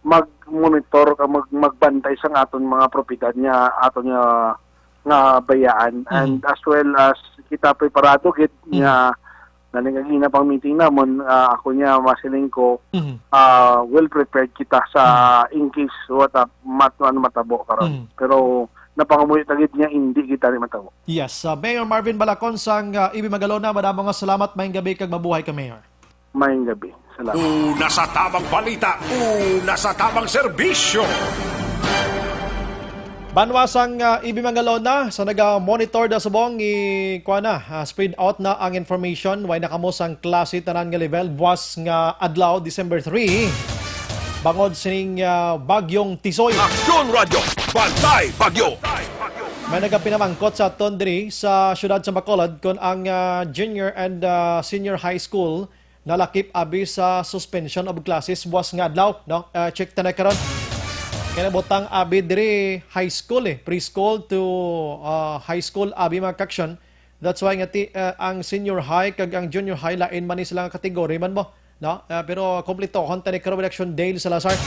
mag-monitor ka, mag-, magbantay sa aton mga propiedad nga aton nga, nga bayaan. Mhm. And as well as kita preparado gid Mhm. nga Nalingagina pang meeting namon, ah, ako niya, masiling ko, Mhm. ah, well prepared kita sa Mhm. in case what up, mat-, ano matabo karon. Mhm. Pero napangamuyo ta gid nga hindi kita ni matabo. Yes, ah, Mayor Marvin Balacon sang, ah, Ibi Magalona, madamo nga salamat. Maayong gabi kag mabuhay ka, Mayor. Maayong gabi. Salamat. Una sa tamang balita, una sa tamang serbisyo. Banwa sang, ah, Ibi Magalona, sa naga-monitor da subong, i-, kuha na, ah, spread out na ang information. Way na kamo sang klase tanan nga level buwas nga adlaw, December three. bangod sining, ah, Bagyong Tisoy. Aksyon Radyo, Bantay Bagyo. May nagapinamangkot sa aton diri sa siyudad sa Bacolod kung ang, ah, junior and, ah, senior high school nalakip abi sa suspension of classes buwas nga adlaw, no? Ah, check ta na karon. Kaya nabutang abi diri high school, eh, preschool to, ah, high school abi, mga kaksyon. That's why nga ti-, ah, ang senior high kag ang junior high lain man ni sila nga category man mo, no? Ah, pero kumpletohon ta ni karon, Action Dale Salazar,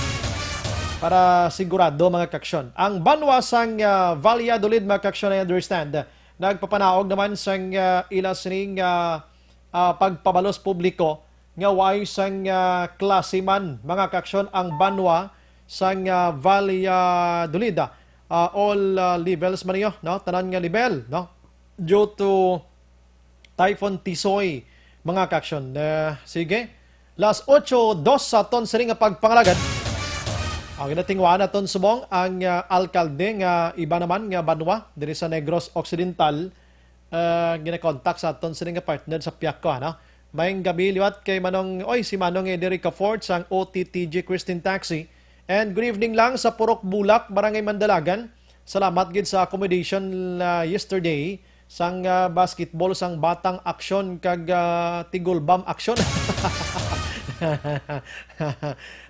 para sigurado, mga kaksyon. Ang banwa sang, ah, Valladolid, mga kaksyon, I understand, nagpapanaog naman sang, ah, ila sining, ah, ah, pagpabalos publiko nga way sang, ah, klase man, mga kaksyon, ang banwa sang, ah, Valladolid. Ah, all, ah, levels man niyo, no? Tanan nga level, no? Due to Typhoon Tisoy, mga kaksyon. Eh, sige. Las ocho dos sa aton sini nga pagpangalagad. Ang ginatingwaan naton subong ang, ah, alkalde nga iba naman nga banwa diri sa Negros Occidental, ah, ginakontak sa aton sini nga partner sa Piaco, ano? Mayong gabi liwat kay Manong, oy, si Manong Eddie Ricafort sang O T T G Christine Taxi. And good evening lang sa Purok Bulak, Barangay Mandalagan. Salamat gid sa accommodation, ah, yesterday sang, ah, basketball sang Batang Aksyon kag, ah, Tigulbam Aksyon.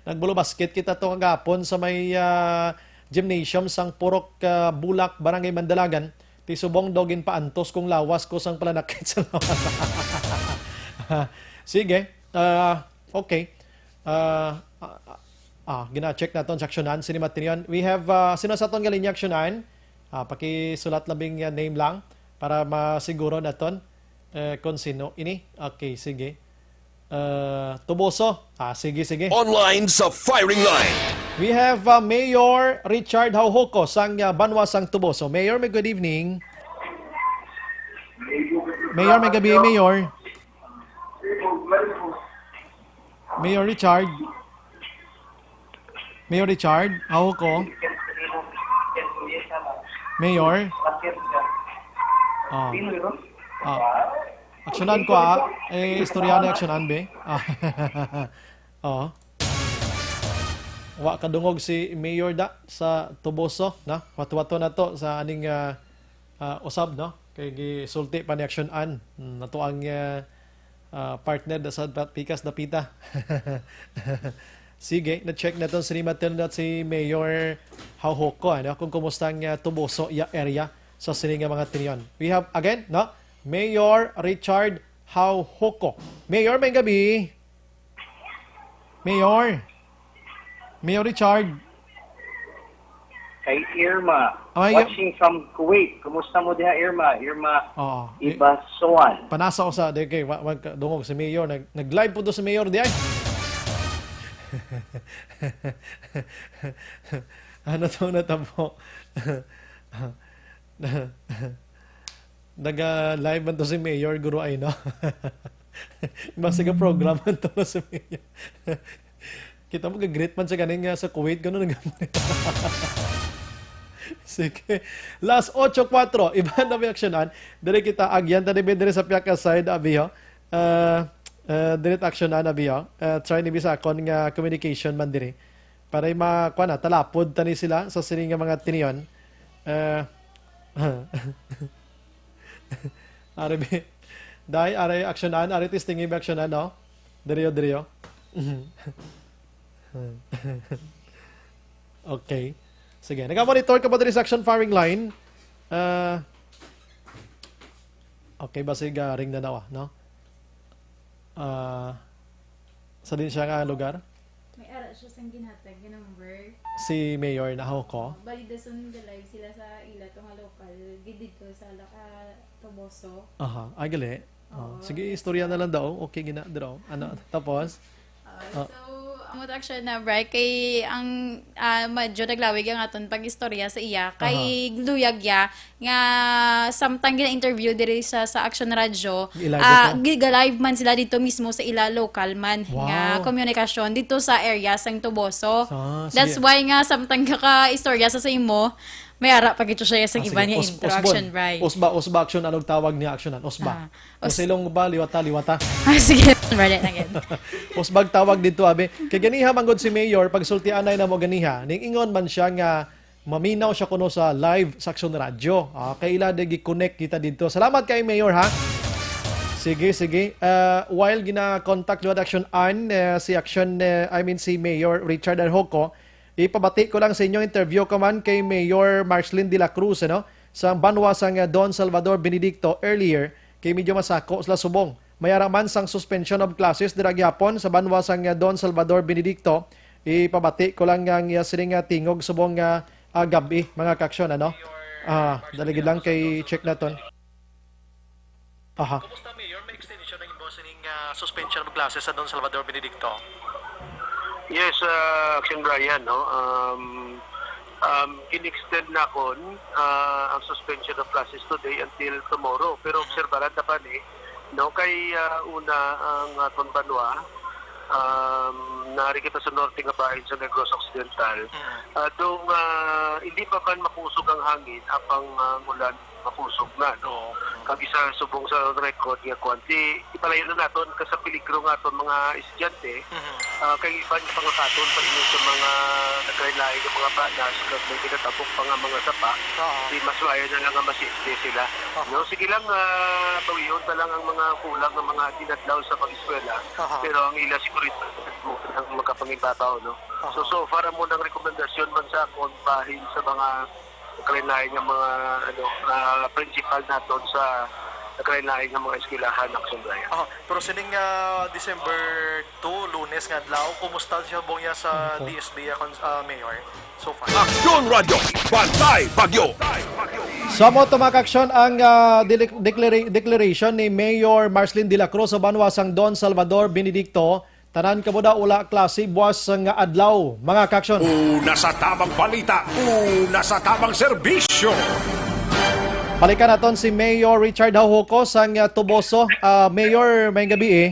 Nagbulo basket kita to kagapon sa may, ah, gymnasium sang Purok, ah, Bulak, Barangay Mandalagan. Ti subong daw ginpaantos kong lawas ko sang palanakit sa lawas. Sige. Ah, okay. Ah, ah, ah, gina-check naton sa aksyonan, sini matinion. We have, ah, sino sa aton nga linya, aksyonan? Ah, pakisulat labing, ah, name lang para masiguro naton, eh, kung sino ini. Okay, sige. Ah, Tuboso. Ah, sige, sige. Online sa firing line. We have, ah, Mayor Richard Haujoco sang, ah, banwa sang Tuboso. Mayor, may good evening. Mayor, may gabi, Mayor. Mayor Richard. Mayor Richard, Haujoco. Mayor. Oh. Oh. Aksyonan ko, ah. Eh, istorya na aksyonan, be. Ah. Oh. Wa kadungog si Mayor da sa Tuboso, na? Wato-wato na to sa aning, ah, ah, usab, no? Kay gisulti pa ni Action Ann, mm, nato ang, ah, ah, partner da sa pa-, pikas dapita. Sige, na-check naton sini matinion si Mayor Haujoco, ano, kung kumusta ang, ah, Tuboso ya area sa sini nga mga tinion. We have, again, no? Mayor Richard Haujoco. Mayor, may gabi. Mayor. Mayor Richard. Kay Irma, Ay, watching from Kuwait. Kumusta mo diha, Irma? Irma Oo. I-, Ibasoan. Panasa ko sa, di, kay, wa-, wa-, dungog si Mayor. Nag-, nag-live po to si Mayor, di ay? Ano to natabo? Naga-live man to si Mayor, guro ay, no? Basta ka program man to si Mayor. Kita mo, gag-greet man siya ganing, ah, sa Kuwait, gano'n ang Sige. Las ocho kuwatro, iba na may aksyonan. Diri kita, agyan ta ni Bidri sa Piaca side, abiyo. Ah, ah, diri ta aksyonan, abiyo. Ah, try ni Bisakon nga communication man diri. Para ma-, kuwan na, talapod tani sila sa sini nga mga tinion. Ah, Ari, bi-, dai, ari, aksyonan, ari, testingi, bi, aksyonan, no? Diriyo, diriyo. Okay. Sige, naga-monitor ka ba diri sa action firing line? Ah, okay, basig, ah, ring na nawa, no? Ah, sa din siya nga lugar? May ara siya sang ginhatag nga number. Si Mayor na ho ko. Bali, dason ga-live sila sa ila to nga local, gid dito sa Laka, Toboso. Aha, ay, gali. Oh, Oo, sige, yes, istorya na lang daw. Okay, gina, draw. Ano, tapos? Ah, Oh. So, amo to action na, Bri, kay ang, ah, medyo naglawig ang aton pag-istorya sa iya. Kay Aha. Luyag ya, nga samtang gina-interview diri sa, sa Action Radio, Gi-live ah, ito? Giga-live man sila dito mismo sa ila local man Wow. nga komunikasyon dito sa area sang Toboso. Ah, That's sige. Why nga samtang ka istorya sa, sa imo, May ara pa gito siya sa Ah, iba sige. niya Us-, intro, usbon. Action, Bri. Usba, usba, action. Anong tawag niya, action? Usba. Ah, us- Sa ilong ba, liwata, liwata. Ah, sige, Bri, again. Usbag tawag dito, abi. Kay ganiha, manggod si Mayor, pagsultianay na mo ganiha, ning ingon man siya nga maminaw siya kuno sa live sa Action Radio. Ah, kay ila di gi-connect kita dito. Salamat kay Mayor, ha? Sige, sige. Ah, while gina-contact liwat Action Ann, eh, si Action, eh, I mean, si Mayor Richard Arjoco, ipabati ko lang sa inyong interview ko man kay Mayor Marcelin de la Cruz, ano, sa banwa sang, uh, Don Salvador Benedicto earlier, kay medyo masako sila subong. May ara man sang suspension of classes dira gyapon sa banwa sang, uh, Don Salvador Benedicto. Ipabati ko lang ang iya sining, uh, tingog subong nga, uh, gab-i, mga kaaksyon, ano? Ah, dali gid lang kay check naton. Aha. Kumusta, Mayor? May extension ang imong sining, ah, suspension of classes sa Don Salvador Benedicto? Yes, ah, Action Brian, no? Um, um, in-extend na kon, ah, ang suspension of classes today until tomorrow. Pero Mhm. obserbaran ta pa ni, no? Kay, ah, una ang aton banwa, um, nari kita sa norte nga bahin sa Negros Occidental. Mhm. Ah, dong, ah, hindi pa man makusog ang hangin, apang, ah, ulan makusog na, no? Oo. Kag isa subong sa record nga kwan, di ipalayo na naton ka sa peligro nga aton mga estudyante, Mhm. ah, kay iban pangakaton pa inyo sa mga naglain-lain nga mga banas kag may ginatabok pa nga mga sapa, Oo. di mas maayo na lang nga masafety sila. Aha. No, sige lang, ah, bawion ta lang ang mga kulang nga mga tinadlaw sa pag-eskwela, Aha. pero ang ila seguridad ang makapangibabaw, no? Aha. So, so far, amo nang rekomendasyon man sa akon bahin sa mga nagkalain-lain nga mga, ano, ah, principal naton sa nagkalain-lain nga mga eskwelahan, Action Brian. Ah, pero sining, ah, December two, Lunes nga adlaw, kumusta siya, Bongya, sa Mhm. D S B, ah, cons-, ah, Mayor? So far. Aksyon Radyo, Bantay Bagyo. Sa mo to, mga kaaksyon, ang, ah, dele-, declara-, declaration ni Mayor Marcelin de la Cruz sa banwa sang Don Salvador Benedicto, tanan kamo daw wala klase buwas nga adlaw, mga kaaksyon. Una sa tamang balita, una sa tamang serbisyo. Balikan naton si Mayor Richard Jaujoco sang, ah, Toboso. Ah, Mayor, may gabi eh.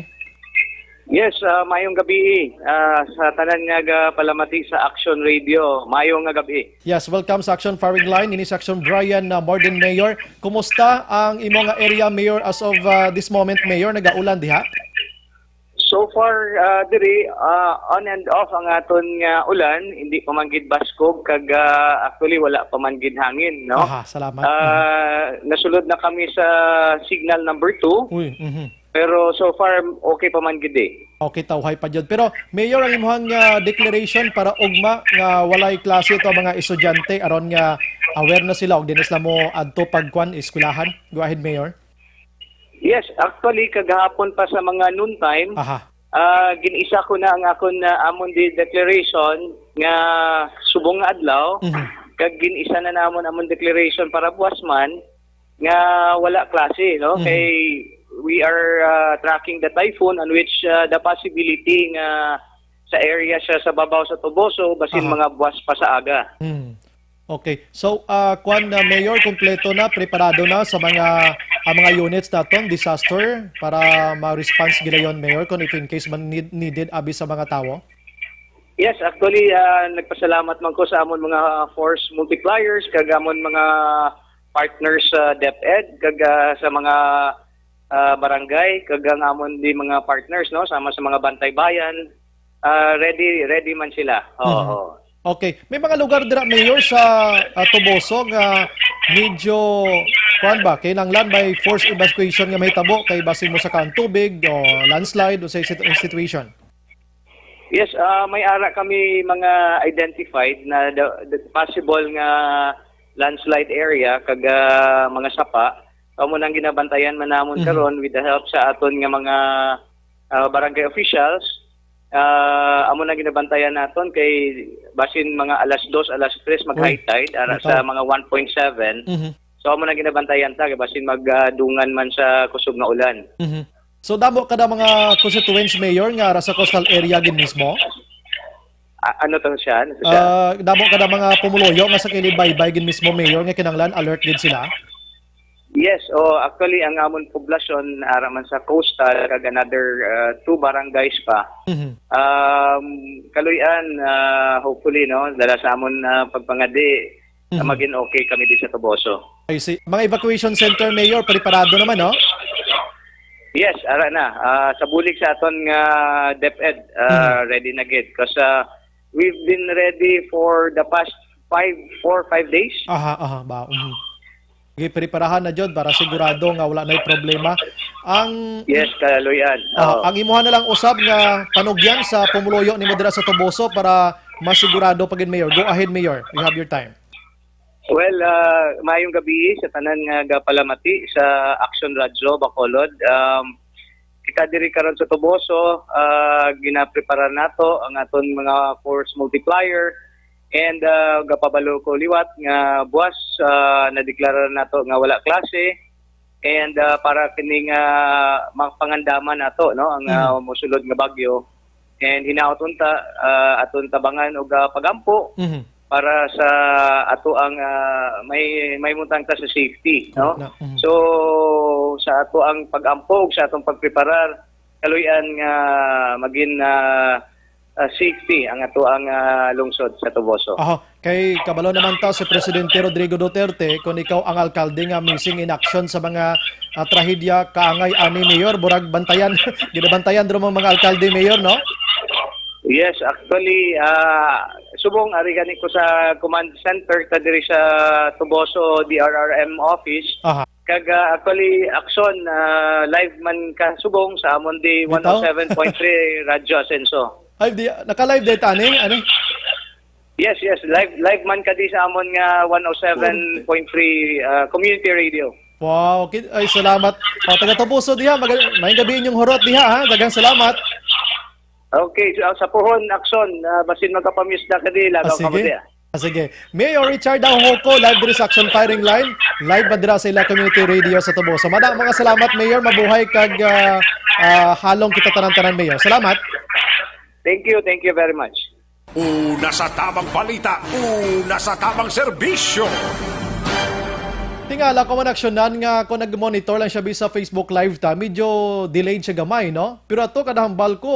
Yes, ah, mayong gabi, ah, sa tanan nga gapalamati sa Action Radio. Mayong nga gabi. Yes, welcome sa Action Firing Line. Ini si Action Brian, ah, Morden, Mayor. Kumusta ang imo nga area, Mayor, as of, ah, this moment, Mayor? Nagaulan diha? So far, ah, diri, ah, on and off ang aton nga ulan, hindi pa man gid baskog kag, ah, actually wala pa man gid hangin, no? Aha, salamat. Ah, Mhm. nasulod na kami sa signal number two. Uy, mhm. Pero so far, okay pa man gid eh. Okay, tawhay pa jud. Pero, Mayor, ang imuhang, ah, declaration para ugma nga walay klase to ang mga estudyante aron nga aware na sila og di na sila mo adto pagkuan eskwelahan. Go ahead, Mayor. Yes, actually, kagahapon pa sa mga noontime, Aha. ah, gin-isa ko na ang akon na amon di declaration nga subong nga adlaw, Mhm. kag gin-isa na namon amon declaration para buwas man nga wala klase, no? Mhm. Kay we are, ah, tracking the typhoon on which, ah, the possibility nga sa area siya sa babaw sa Toboso, basin Aha. mga buwas pa sa aga. Hmm. Okay. So, ah, kwan na, Mayor, kompleto na, preparado na sa mga, ang mga units naton, disaster, para ma-response gilayon, Mayor, kung if in case man need, needed, abi sa mga tawo? Yes, actually, ah, nagpasalamat man ko sa amon mga force multipliers, kag amon mga partners sa DepEd, kag, ah, sa mga, ah, barangay, kag ang amon di mga partners, no, sama sa mga Bantay Bayan, ah, ready, ready man sila. Oo. Mhm. Okay. May mga lugar dira, Mayor, sa, ah, Toboso nga medyo, kuwan ba, kinahanglan may force evacuation nga mahitabo kay basin mosaka ang tubig o landslide o sa sit-, situation? Yes, ah, may ara kami mga identified na the, the possible nga landslide area kag, ah, mga sapa. Amo nang ginabantayan man namon Mhm. karon with the help sa aton nga mga, ah, barangay officials. Ah, amo nang ginabantayan naton kay basin mga alas dos, alas tres mag Uy, high tide ara bitaw. Sa mga one point seven. Mhm. So, amo nang ginabantayan ta kay basin mag, ah, dungan man sa kusog nga ulan. Mhm. So, damo kada mga constituents, Mayor, nga ara sa coastal area gid mismo? A-, ano to siya? Ano to siya? Ah, damo kada mga pumuluyo nga sa kilid baybay gid mismo, Mayor, nga kinahanglan alert gid sila? Yes, oh, actually, ang amon poblasyon, ara man sa coastal, kag another, ah, two barangays pa. Mhm. Um, kaluy-an, ah, hopefully, no, dala sa amon, ah, pagpangadi, na Mhm. maging okay kami di sa Toboso. I see. Mga evacuation center, Mayor, preparado naman, no? Yes, ara na. Ah, sa bulig sa aton nga DepEd, ah, Mhm. ready na gid. 'Cause, ah, we've been ready for the past five, four, five days. Aha, aha, ba. Mhm. Gipreparahan na jud para sigurado nga wala na'y problema. Ang Yes, kaluy-an. Ah, Oo. ang imuha na lang usab nga panugyan sa pumuluyo nimo dira sa Toboso para masigurado pa gid, Mayor. Go ahead, Mayor. You have your time. Well, ah, maayong gabi sa tanan nga gapalamati sa Action Radio Bacolod. Um, kita diri karon sa Toboso, ah, ginaprepara nato ang aton mga force multiplier and, ah, gapabalo ko liwat nga buwas, ah, nadeklara nato nga wala klase and, ah, para kining, ah, mapangandaman nato, no, ang, Mm. ah, mosulod nga bagyo. And hinaot unta, ah, aton tabangan og, ah, pagampo Mhm. para sa ato ang, ah, may, may mutang ta sa safety, no? Na, mhm. So, sa ato ang pag-ampo ug sa atong pagpreparar, kaluy-an nga magin, ah, ah, safety ang ato ang, ah, lungsod sa Toboso. Aha, kay kabalo naman ta si Presidente Rodrigo Duterte, kung ikaw ang alkalde nga missing in action sa mga, ah, trahedya kaangay ani, Mayor, murag bantayan, ginabantayan dira mo mga alkalde, Mayor, no? Yes, actually, ah, subong ari gani ko sa command center ta diri sa Toboso D R R M office. Aha. Kag, ah, actually, Action, ah, live man ka subong sa amon di Bitaw? one oh seven point three Radyo Asenso. Ay, di, naka-live dito, ani? Ani? Yes, yes, live, live man ka di sa amon nga one oh seven point three, ah, community radio. Wow, ki-, ay, salamat. O, taga Toboso diha, maga-, may gabi inyong hurot diha, ha? Daghang salamat. Okay, so, sa puhon, Action, ah, basin magkapamiss na ka di, Ah, lagaw ka mo sige. diha. Ah, sige. Mayor Richard Aujoco, live diri sa Action Firing Line, live ba dira sa ila community radio sa Toboso. Mada, mga salamat, Mayor. Mabuhay kag, ah, ah, halong kita tanan-tanan, Mayor. Salamat. Thank you, thank you very much. Una sa tamang balita, una sa tamang serbisyo. Tingala ko man aksyonan nga kung nag-monitor lang siya bi sa Facebook Live ta, medyo delayed siya gamay, no? Pero ato kada hambal ko,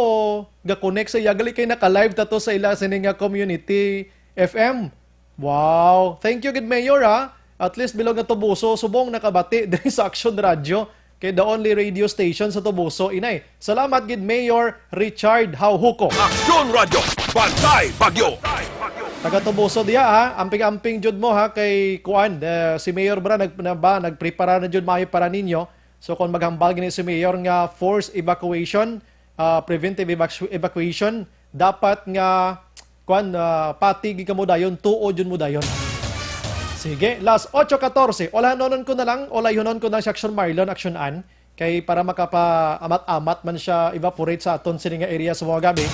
ga-connect sa iya, gali kay naka-live ta to sa ila sini nga community F M. Wow! Thank you gid, Mayor, ha? At least bilog nga Toboso, subong nakabati diri sa Action Radio. Kay the only radio station sa Toboso, inay. Salamat gid, Mayor Richard Hauhuco. Action Radio, Bantay Bagyo. Taga Toboso diha, ha? Amping-amping jud mo, ha? Kay kuan, eh, si Mayor Bra nag, na ba, nagprepara na jud maayo para ninyo. So kung maghambal gini si Mayor nga forced evacuation, ah, preventive evacu-, evacuation, dapat nga, kuan, ah, pati gid kamo dayon, tuo jud mo dayon. Sige, las ocho catorce. Olayhonon ko na lang, olayhonon ko na si Action Marlon, Action Ann. Kay para makapaamat-amat man siya, evaporate sa aton sini nga area sa mga gabi.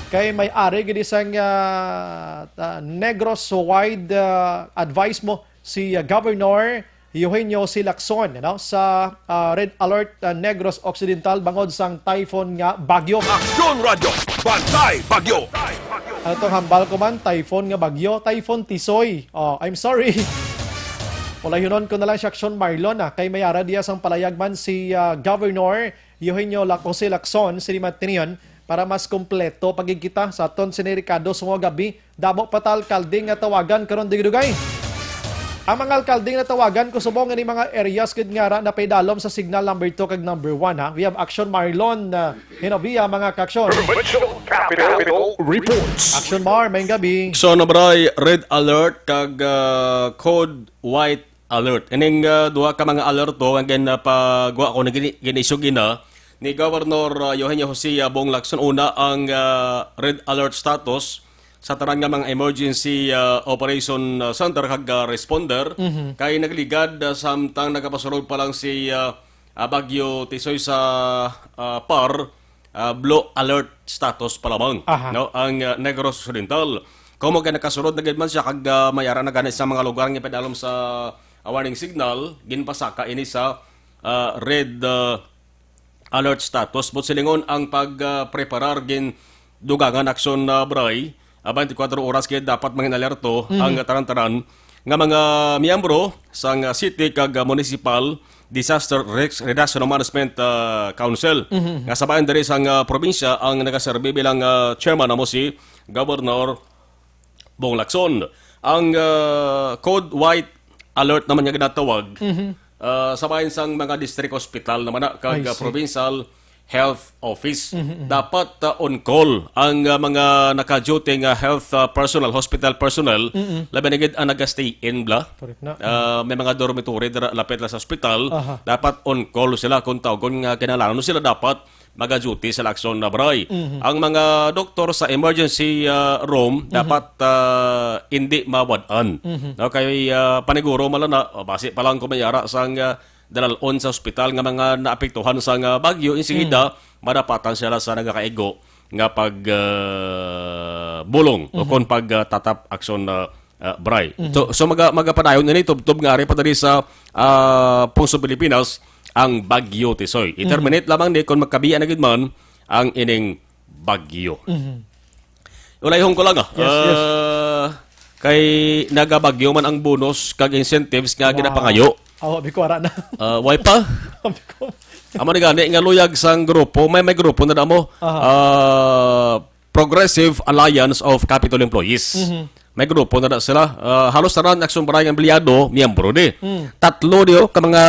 Kay may ari gid isang, ah, ta-, Negros wide, ah, advice mo si, ah, Governor Eugenio C. Lacson, no, sa, ah, Red Alert, ah, Negros Occidental bangod sang typhoon nga bagyo. Aksyon Radyo, Bantay Bagyo. Ano tong hambal ko man? Typhoon nga bagyo? Typhoon Tisoy. Oh, I'm sorry. Palayonon ko na lang si Aksyon Marlon, ah, kay may ara diya sang palayag man si, ah, Governor Eugenio Lac-, Jose Lacson, si Limat Tinion, para mas kompleto pagigkita sa aton sini rekado sa mga gabi. Damo pa ta alkalde nga tawagan karon, dugay-dugay. Ang mga alkalde nga tawagan ko subong ini mga areas gid nga ra napaidalom sa signal number two kag number one, ha. We have Action Marlon, uh, Hinovia, mga kaaksyon. Provincial Capitol Reports. Action Mar, may gabi. So, nabray, red alert kag, uh, code white alert. Ining, ah, duha ka mga alerto nga ginapagwa ko na gini-, ginisugina ni Governor, ah, Eugenio Jose, ah, Bong Lacson. Una, ang, ah, red alert status sa tanan nga mga emergency, ah, operation, ah, center kag, ah, responder. Mhm. Kay nagligad, ah, samtang nagapasulod pa lang si, ah, ah, Bagyo Tisoy sa, ah, par, ah, blue alert status pa lamang, Aha. no, ang, ah, Negros Occidental. Kung mo nakasulod na gid man siya kag, ah, may ara na gani sa mga lugar nga padalom sa, ah, warning signal, ginpasaka ini sa, ah, red, ah, alert status. But silingon ang pag, ah, preparar gin dugangan aksyon na bray, ah, twenty-four oras kaya dapat mangin alerto Mhm. ang tanan-tanan nga mga miyembro sang, ah, city kag, ah, municipal disaster risk reduction management, ah, council Mhm. nga sabayan diri sang, ah, probinsya ang nagaserbi bilang, ah, chairman amo si Governor Bong Lacson. Ang, ah, code white alert naman nga ginatawag, Mhm. ah, sa bahin sang mga district hospital naman na, kag, I ah, see. provincial health office. Mhm, mhm. Dapat, ah, on call ang, ah, mga naka-duty nga health, ah, personnel, hospital personnel, Mm-mm. labi na gid ang naga-stay in bla. Correct na. Ah, may mga dormitory dira lapit lang sa hospital. Aha. Dapat on call sila kung tawgon nga kinahanglan sila dapat maga-duty sa Lacson na Bray. Mhm. Ang mga doktor sa emergency, ah, room Mhm. dapat, ah, hindi mawad-an. Mhm. No, kay, ah, paniguro man lang na, oh, basi pa lang kung may ara sang, ah, dalal-on sa ospital nga mga naapektuhan sang, ah, bagyo, insigida, Mm. madapatan sila sa nagakaigo nga pag, ah, bulong o Mhm. kon pag, ah, tatap aksyon na, ah, Bray. Mhm. So, so maga-, magapadayon ini tubtob nga ari pa diri sa, ah, Pungso, Pilipinas ang Bagyo Tisoy. Mhm. I-terminate lamang ni kung magkabiya na gid man ang ining bagyo. Mhm. Ulayhon ko lang, ah. Yes, yes. Ah, kay nagabagyo man ang bonus kag incentives nga Wow. ginapangayo. Awa, abi ko ara na. Ah, way pa? Abi ko. Amo ni gani nga luyag sang grupo, may, may grupo na damo. Aha. Ah, Progressive Alliance of Capitol Employees. Mhm. May grupo na da sila. Ah, halos tanan Aksyon Bray nga empleyado, miyembro ni. Mm. Tatlo diyo ka mga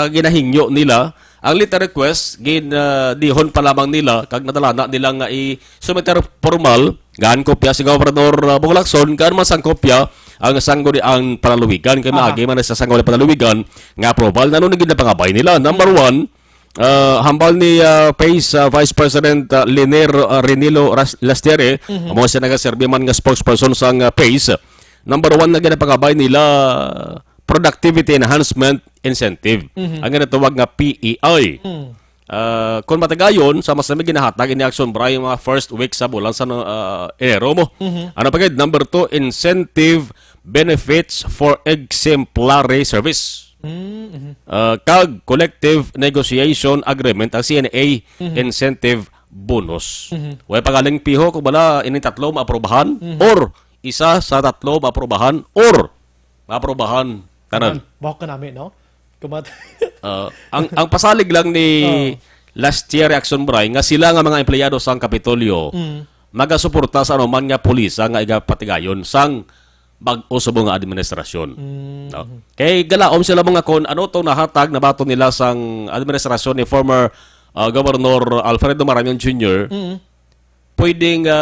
ginahingyo nila. Ang letter request, gin, ah, dihon pa lamang nila, kag nadala na nila nga i-sumiter formal, gaan kopya si Gobernador, ah, Bong Lacson, gaan man sang kopya ang Sangguniang Panlalawigan. Kay Aha. maagi man sa Sangguniang Panlalawigan nga approval. Nano ni ginapangabay nila? Number Mm. one, ah, hambal ni, ah, PACE, ah, Vice President, ah, Liner, ah, Renilo Ras-, Lastiere, Mhm. amo siya nagaserbi man nga spokesperson sang, ah, PACE. Number one na ginapangabay nila, productivity enhancement incentive. Mhm. Ang ginatawag nga P E I. Mm. Ah, kung matigayon, sa mas nami ginahatag ini Aksyon Bray mga first week sa bulan sa, ah, Enero mo. Mhm. Ano pa gid? Number two, incentive benefits for exemplary service. Mm, mhm. Ah, kag collective negotiation agreement, ang C N A Mhm. incentive bonus. Mhm. Way pa galing piho kung bala ini tatlo maaprobahan Mhm. or isa sa tatlo maaprobahan or maaprobahan tanan. Tanan. Buhok ka nami, no? Kumat- Ah, ang, ang pasalig lang ni Oh. last year Aksyon Bray nga sila nga mga empleyado sang Kapitolyo Mm. magasuporta sa anuman nga pulisa nga igapatigayon sang bag-o subong nga administrasyon. Mm. No? Kay galaom sila mga kon ano tong nahatag na baton nila sang administrasyon ni former, ah, Governor Alfredo Marañon Junior, Mm. pwede nga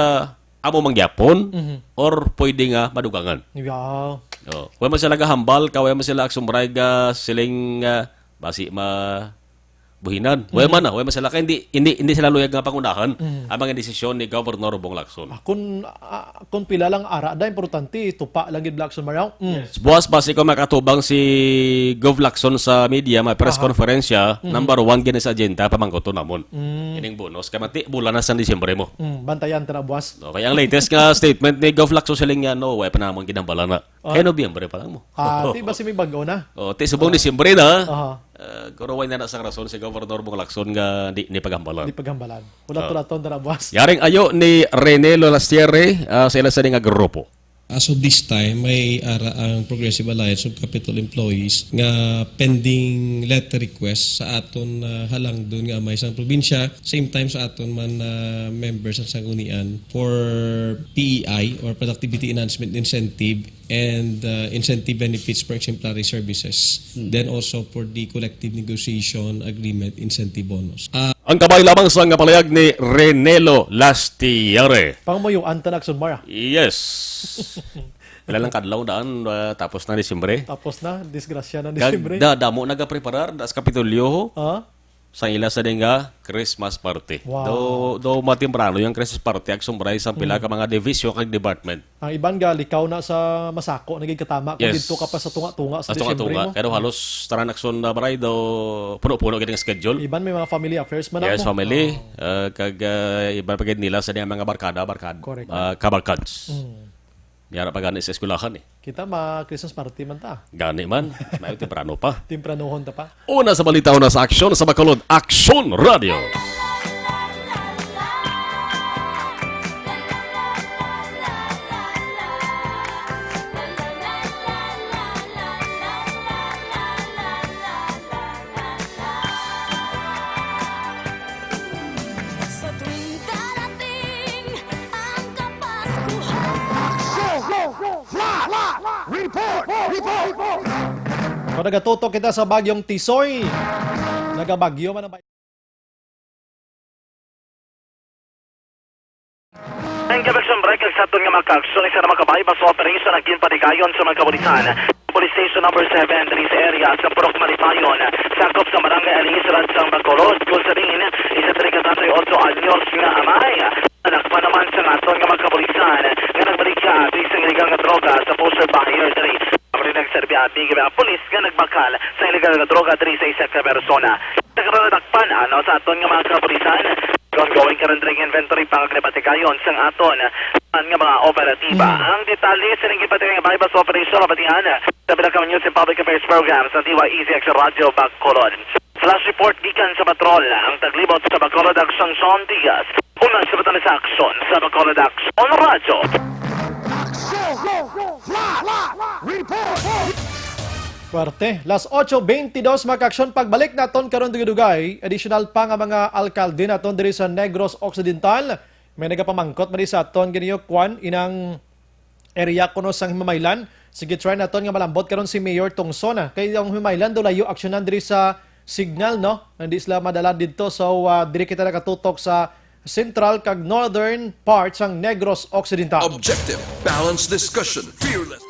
amo mangyapon Mhm. or pwede nga madugangan. Yeah. Oh, way man sila gahambal, ka way man sila Aksyon Bray nga siling, ah, basi ma-, buhinan. Way Mhm. man na, way man sila kay hindi, hindi, hindi sila luyag nga pangunahan Mhm. ang mga desisyon ni Governor Bong Lacson. Ah, kun, ah, kun pila lang ara da, importante, tupa lang gid Lacson Maraw. Mm. Yes. Buwas basi ko makatubang si Gov Lacson sa media, may press Aha. conference siya, Mhm. number one gini sa agenda, pamangkoton namon. Mm. Ining bonus. Kay mati, bulan na sa Disyembre mo. Mm, bantayan ta na buwas. Okay, ang latest nga statement ni Gov Lacson siling nga, no, way pa namon ginambala na. Ah. Kay Nobyembre pa lang mo. Ah, ti ba si may bag-o na? Oh, ti subong Ah. Disyembre na. Aha. Ah, kuro way na na sang rason si Gobernador Bong Lacson nga di, di pagambalan. Di pagambalan. Wala Ah. to laton na buwas. Yaring ayo ni Rene Lolastiere, ah, sa ila sa nga grupo. As of this time, may ara ang Progressive Alliance of Capitol Employees nga pending letter request sa aton, ah, halangdon nga amay sang probinsya, same time sa aton man, ah, members sa sanggunian for P E I or Productivity Enhancement Incentive and, uh, incentive benefits for exemplary services. Hmm. Then also for the collective negotiation agreement incentive bonus. Ah, Ang kabay lamang sa nga palayag ni Renelo Lastiere. Pangmayuan ta na, Aksyon Mara. Yes. Wala lang kadlaw daan, uh, tapos na Disyembre. Tapos na, disgrasya na Kag Disyembre. Da, damo nagapreparar da sa Kapitolyo, ho. Ah? Sang ila sa nga Christmas party. Wow. Do, do matimprano yung Christmas party, Aksyon Bray, sa pila Mm. ka mga division kag department. Ang iban ga likaw na sa masako, nagigkatama kung Yes. dito ka pa sa tunga-tunga sa Sa Disyembre tunga-tunga. mo. Pero halos tanan Aksyon na, Bray, do puno-puno gid ang schedule. Iban may mga family affairs man Yes, mo. family. Oh. Uh, kag, uh, iban pa gid nila sa mga barkada, barkad, Correct. uh, kabarkads. Mm. Yara pa gani sa eskwelahan, eh. Kita ma-Christmas party man ta. Gani man, may temprano pa. Tempranohon ta pa. Una sa balita, una sa aksyon, sa Bacolod, Aksyon Radio. Sa tuwing darating ang Kapaskuhan. Report! Report! Kung nagatutok kita sa Bagyong Tisoy, nagabagyo man ang Ang kabagson break, kag sa aton nga mga kaaksyon, isa na makabaybas sa operasyon ang ginpatigayon sa mga kapulisan. Police Station Number Seven, diri sa area sa Purok Malipayon, sakop sa Barangay Aliz, Radsang, Bacolod, kung sa diin, isa diri ka treinta y ocho anyos nga amay. Nadakpan naman sa aton nga mga kapulisan nga nagbaligya diri sa illegal nga droga sa posted buyer diri. Amo rin nagserbi abi nga mga pulis nga nagbakal sa illegal nga droga diri sa isa ka persona. Sa karon nadakpan, ano, sa aton nga mga kapulisan, ongoing ka rin diri inventory pa nga nabatigayon sang aton nga mga operatiba. Mhm. Ang detalye sa naging pati nga baybas operasyon mabatihan sa Bilangkang News and Public Affairs Program sa D Y E Z X Radyo Bacolod. Flash report gikan sa patrol, ang taglibot sa Bacolod Action, Sean Diaz. Una sa Batang sa Action sa Bacolod Action Radyo. Report! Parte, las ocho veintidós, mga kaaksyon, pagbalik naton karon dugay-dugay, additional pa nga mga alkalde naton diri sa Negros Occidental. May nagapamangkot man sa aton ganiyo, kwan, inang area kuno sang Himamaylan. Sige, try naton nga malambot karon si Mayor Tongson, ah. Kay ang Himamaylan daw layo aksyonan diri sa signal, no? Hindi sila madala didto. So, ah, diri kita nakatutok sa central kag northern part sang Negros Occidental. Objective, balanced discussion, fearless.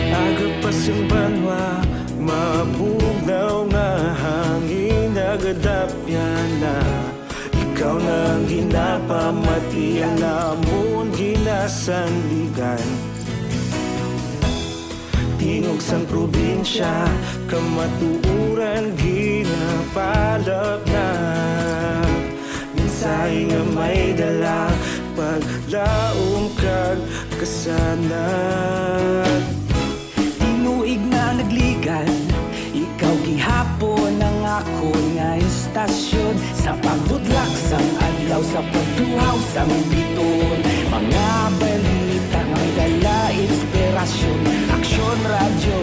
Aga pa sing banwa, mabugnaw nga hangin nagadapyan na. Ikaw na ang ginapamati, ang amon ginasandigan. Tingog sang probinsya, kamatuoran ginapalapnap. Mensahe nga may dala, paglaom kag kasanag. Tinuig na nagligan, ikaw gihapon ang akon nga istasyon. Sa pagbudlak sang adlaw, sa pagtuhaw sang bituon, mga balita nga may dala inspirasyon. Aksyon Radyo,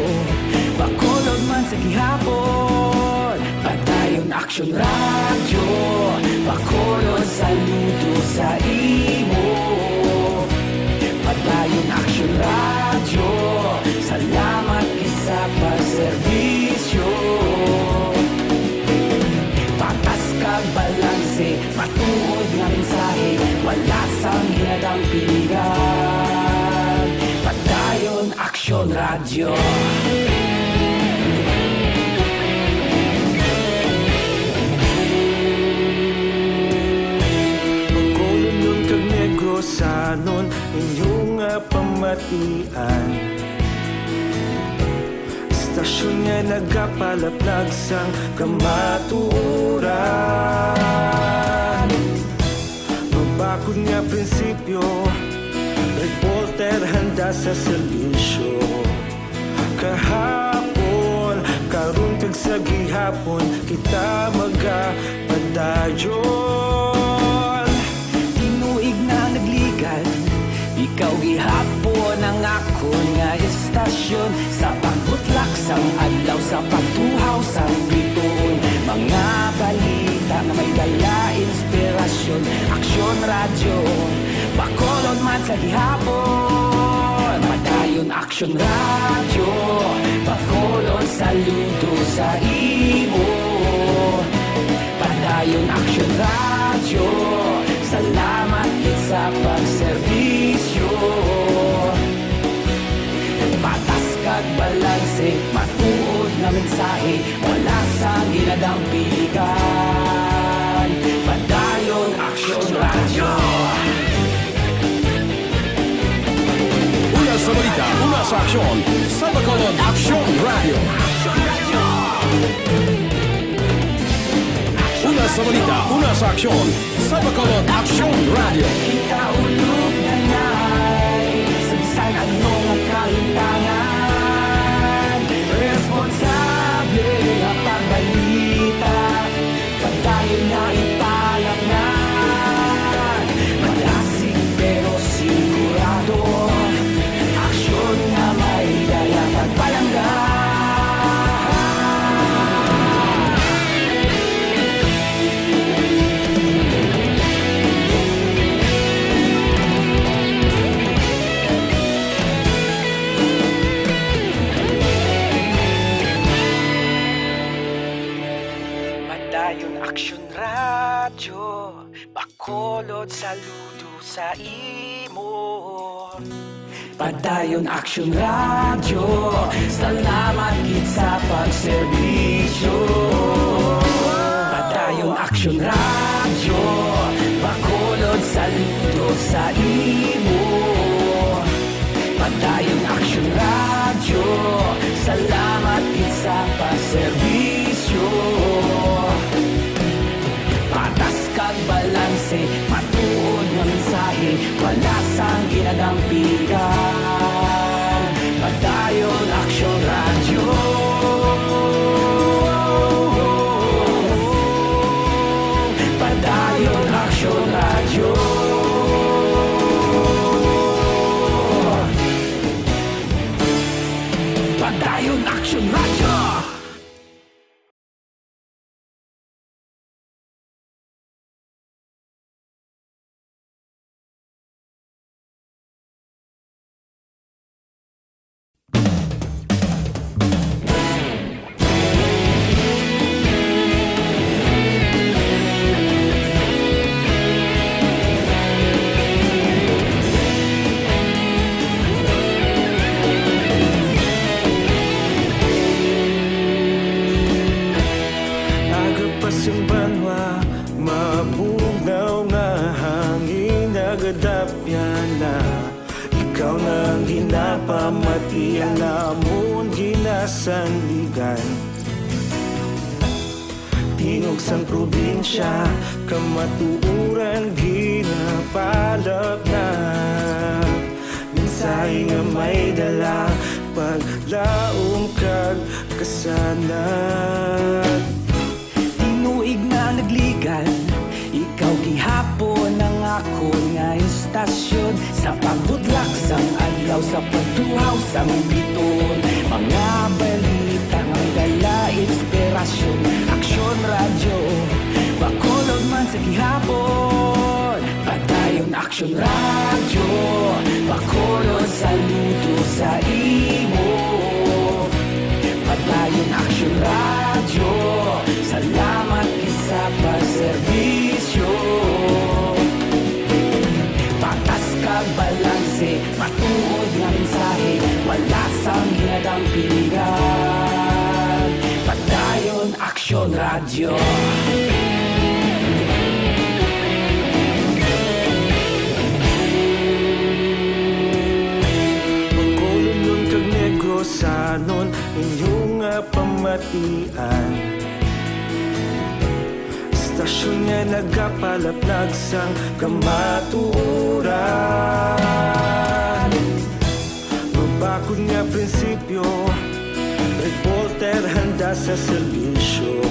Bacolod man sa gihapon. Padayon Aksyon Radyo, Bacolod, saludo sa imo. Padayon Aksyon Radyo, salamat gid sa pagserbisyo. Patas kag balanse, matuod nga mensahe, wala sang ginadampingan. Padayon Aksyon Radyo. Bacolodnon kag Negrosanon, inyo nga pamatian. Istasyon nga nagapalaplag sang kamatuoran. Mabakod nga prinsipyo, reporter handa sa serbisyo. Kahapon, karon kag sa gihapon, kita magapadayon. Tinuig na nagligan, ikaw gihapon ang akon nga istasyon. Sa pagbutlak sang adlaw, sa pagtuhaw sang bituon, mga balita nga may dala inspirasyon. Aksyon Radyo, Bacolod man sa gihapon. Padayon Aksyon Radyo, Bacolod, saludo sa imo. Padayon Aksyon Radyo, salamat gid sa pagserbisyo. Patas kag balanse, matuod nga mensahe, wala sang ginadampigan. Padayon Aksyon Radyo. Una sa balita, una sa aksyon, sa Bacolod Aksyon Radyo. Una Sa balita, una sa aksyon, sa Bacolod Aksyon Radio. Ikaulog na na'y sa bisan ano nga kahitangan. Responsable nga pagbalita, padayon nga ipalapnan. Malasig pero sigurado, aksyon nga may dala pagpalangga. Padayon Aksyon Radyo, Bacolod, saludo sa imo. Padayon Aksyon Radyo, salamat gid sa pagserbisyo. Padayon Aksyon Radyo, Bacolod, saludo sa imo. Padayon Aksyon Radyo, salamat gid sa pagserbisyo. Patas kag balanse, matuod nga mensahe, wala sang ginadampigan. Padayon Aksyon Radyo. Padayon Aksyon Radyo. Padayon Aksyon Radyo. Aga pa sing banwa, mabugnaw nga hangin nagadapyan na. Ikaw na ang ginapamatian namon ginasandigan. Tingog sang probinsya, kamatuoran ginapalapnag. Mensahe nga may dala, paglaom kag kasanag. Tinuig nga nagligan, ikaw gihapon ang akon nga estasyon. Sa pagbutlak sang adlaw, sa pagtuhaw sang bituon, mga balita nga may dala inspirasyon. Aksyon Radyo, Bacolod man sa gihapon. Padayon Aksyon Radyo, Bacolod, saludo sa imo. Padayon Aksyon Radyo, salamat gid sa pagserbisyo. Patas kag balanse, matuod nga mensahe, wala sang ginadampigan. Padayon Aksyon Radyo. Bacolodnon kag Negrosanon, inyo nga pamatian. Estasyon nga nagapalapnag sang kamatuoran. Mabakod nga prinsipyo, reporter handa sa serbisyo.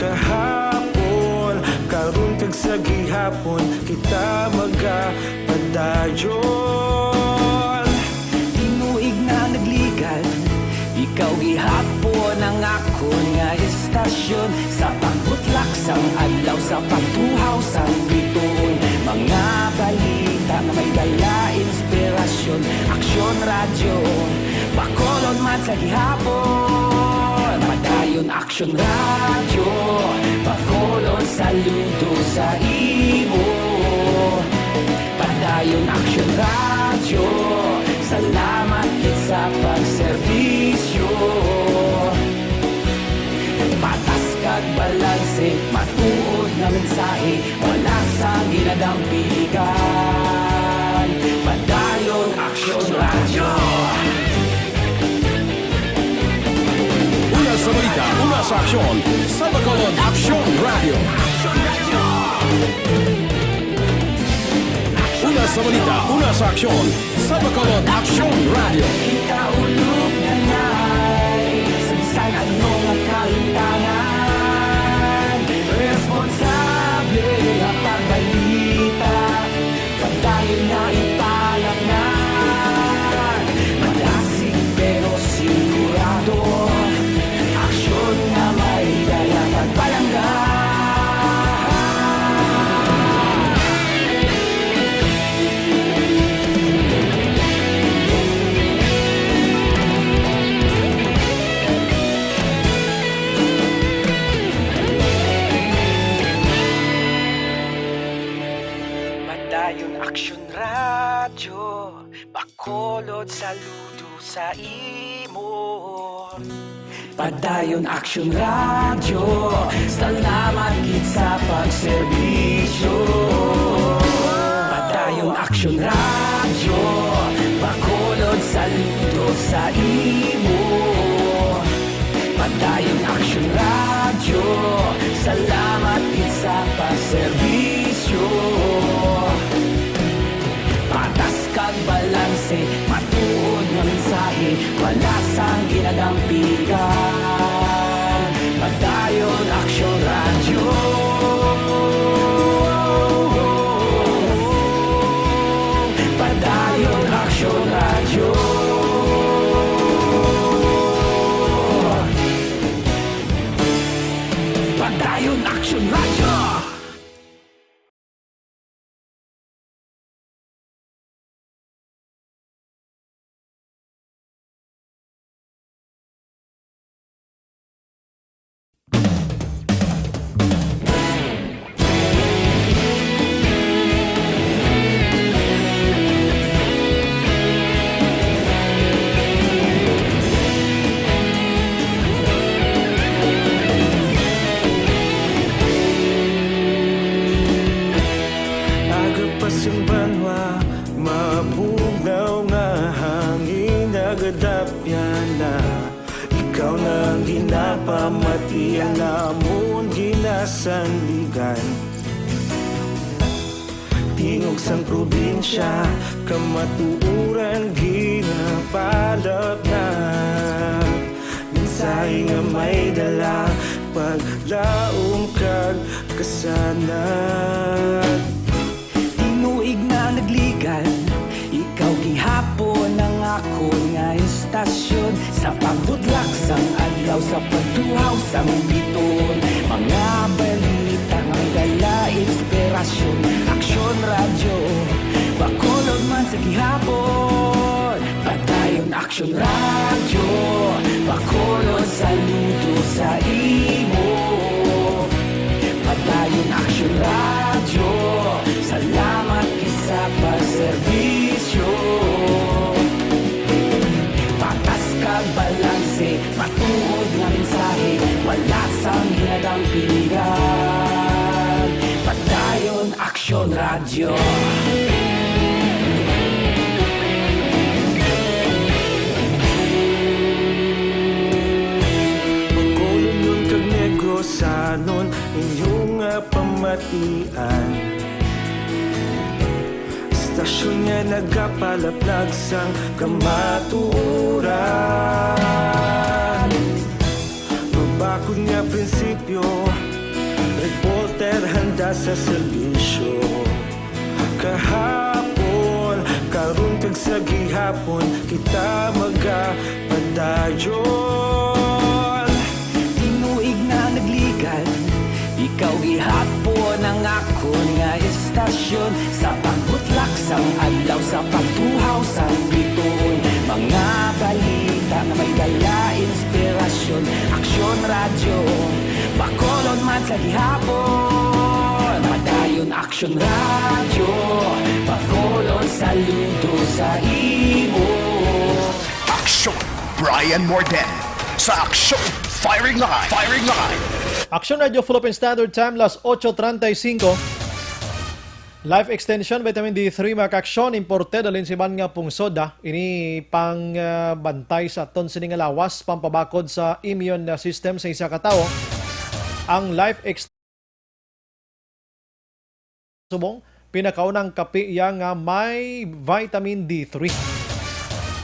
Kahapon, karon kag sa gihapon, kita magapadayon. Tinuig nga nagligan, ikaw gihapon ang akon nga estasyon. Sa pagbutlak sang adlaw, sa pagtuhaw sang bituon, mga balita nga may dala inspirasyon. Aksyon Radyo, Bacolod man sa gihapon. Padayon Aksyon Radyo, Bacolod, saludo sa imo. Padayon Aksyon Radyo, salamat gid sa pagserbisyo. Patas kag balanse, matuod nga mensahe, wala sang ginadampigan. Padayon Aksyon Radyo. Una sa balita, una Sa aksyon, sa Bacolod Aksyon Radio. Una sa balita, una sa aksyon, sa Bacolod Aksyon Radio. Kita ulog na ngay, sa bisan ano nga kahintangan, responsable nga pagbalita. Padayon na ipalapnan. Madasig pero sigurado, aksyon nga may dala pagpalangga. Padayon Aksyon Radyo, Bacolod, saludo sa imo. Padayon Aksyon Radyo, salamat gid sa pagserbisyo. Padayon Aksyon Radyo, Bacolod, saludo sa imo. Padayon Aksyon Radyo, salamat gid sa pagserbisyo. Patas kag balanse, matuod nga mensahe, wala sang ginadampigan. Padayon Aksyon Radyo. Padayon Aksyon Radyo. Padayon Aksyon Radyo. Aga pa sing banwa, mabugnaw nga hangin nagadapyan na. Ikaw na ang ginapamati, ang amon ginasandigan. Tingog sang probinsya, kamatuoran ginapalapnag. Mensahe nga may dala, paglaom kag kasanag. Tinuig na nagligan, ikaw gihapon ang akon nga istasyon. Sa pagbutlak sang adlaw, sa pagtuhaw sang bituon, mga balita nga may dala inspirasyon. Aksyon Radyo, Bacolod man sa gihapon. Padayon Aksyon Radyo, Bacolod, saludo sa imo. Padayon Aksyon Radyo, salamat gid sa pagserbisyo. Patas kag balanse, matuod nga mensahe, wala sang ginadampigan. Padayon Aksyon Radyo. Bacolodnon kag Negrosanon, inyo nga pamatian. Istasyon nga nagapalaplag sang kamatuoran. Mabakod nga prinsipyo, reporter handa sa serbisyo. Kahapon, karon kag sa gihapon, kita magapadayon. Tinuig na nagligan, ikaw gihapon ang akon nga istasyon. Sa pagbutlak sang adlaw, sa pagtuhaw sang bituon, mga balita nga may dala inspirasyon. Aksyon Radyo, Bacolod man sa gihapon. Padayon Aksyon Radyo, Bacolod, saludo sa imo. Aksyon, Brian Morden. Sa Aksyon, Firing Line. Firing Line. Aksyon Radyo Philippine Standard Time, las ocho treinta y cinco. Life Extension Vitamin D three, mga kaaksyon, imported halin sa iban nga pungsod, ah. Ini pang, ah, bantay sa aton sini nga lawas, pampabakod sa immune system sa isa ka tawo. Ang Life Ex-, subong, pinakaunang kape iya nga may vitamin D three.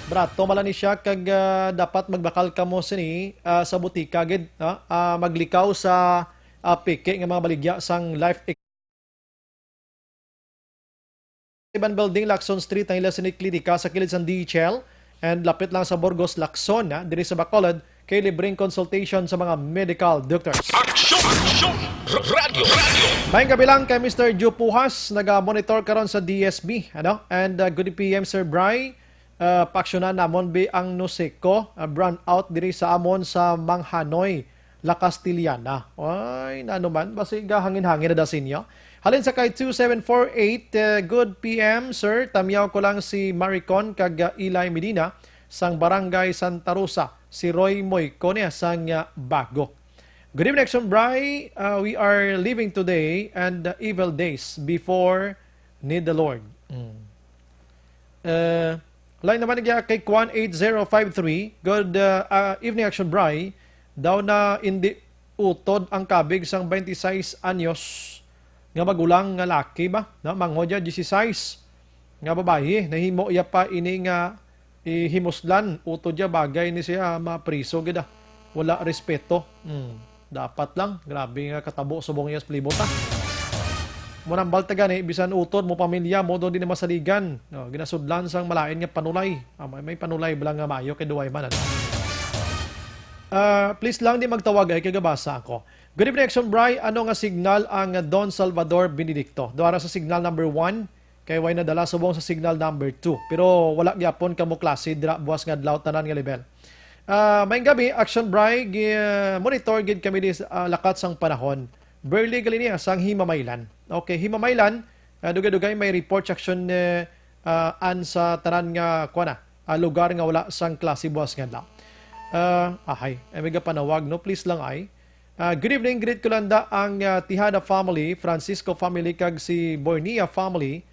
Barato man lang ni siya kag, ah, dapat magbakal kamo sini, ah, sa butika gid, ah, ah, maglikaw sa, ah, peke nga mga baligya sang Life Ex-, Iban Building, Lacson Street, ang ila sini klinika sa kilid sang D H L, and lapit lang sa Burgos, Lacson, ah, diri sa Bacolod, kay libreng consultation sa mga medical doctors. Aksyon! Aksyon! R-, radyo! Radyo! Maayong gabi lang kay Mister Joe Puhas, naga-monitor karon sa D S B, ano? And, uh, good P M, Sir Bry. Uh, paaksyonan namon bi ang Nuseco, uh, brownout diri sa amon sa Manghanoy, La Castellana. Ay, nano man, basi gahangin-hangin na da sa inyo. Halin sa kay two seven four eight, uh, good P M, sir. Tamyaw ko lang si Maricon kag, uh, Eli Medina sang Barangay Santa Rosa, si Roy Moy Cone sang, uh, Bago. Good evening, Action Bry. Uh, we are living today and the evil days before need the Lord. Mm. Uh, lain naman niya kay Kwan eight zero five three. Good, uh, uh, evening, Action Bry. Daw na indi utod ang kabig sang twenty-six anyos nga magulang nga laki ba? Na, manghod ya, dieciséis nga babayi. Nahimo iya pa ini nga ihimuslan, utod ya bagay ni siya mapriso gid, ah. Wala respeto. Hmm. Dapat lang, grabe nga katabo subong iya sa palibot, ah. Mo nambal ta gani, bisan utod mo pamilya mo do di na masaligan. No, ginasudlan sang malain nga panulay. Ah, may, may panulay bala nga mayo kay duway man, ano? Ah, please lang di magtawag ay kagabasa ako. Good evening, Action Bry. Ano nga signal ang Don Salvador Benedicto? Duara sa signal number one. Kay way nadala subong sa signal number two. Pero wala gyapon kamo klase dira buwas nga adlaw tanan nga level. Ah, maayong gabi, Action Bry, gi-, monitor gid kami di sa, ah, lakat sang panahon. Burley Galinia sang Himamaylan. Okay, Himamaylan, ah, dugay-dugay may report section, eh, ah, an sa tanan nga, kuwan na, ah, lugar nga wala sang klase buwas nga adlaw. Ah, ahay, ay may gapanawag, no? Please lang ay. Ah, good evening, greet ko lang da ang, ah, Tejada family, Francisco family, kag si Bornia family,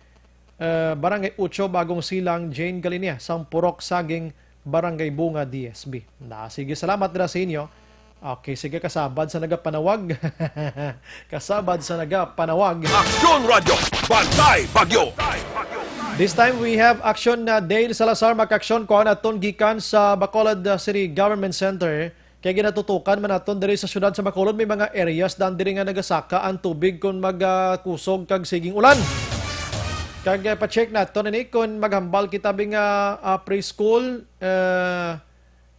ah, Barangay Ocho, Bagong Silang, Jane Galinia, sang Purok Saging, Barangay Bunga, D S B. Na, sige, salamat dira sa inyo. Okay, sige, kasabad sa nagapanawag. Kasabad sa nagapanawag. Aksyon Radyo, Bantay Bagyo. This time we have Action na Dale Salazar, mag-aksyon ko naton gikan sa Bacolod, uh, City Government Center. Kay ginatutukan man naton diri sa siyudad sa Bacolod, may mga areas dan diri nga nagasaka ang tubig kon magakusog kag siging ulan. Kag, uh, pa-check naton ini kon maghambal kita bi nga, uh, preschool, uh,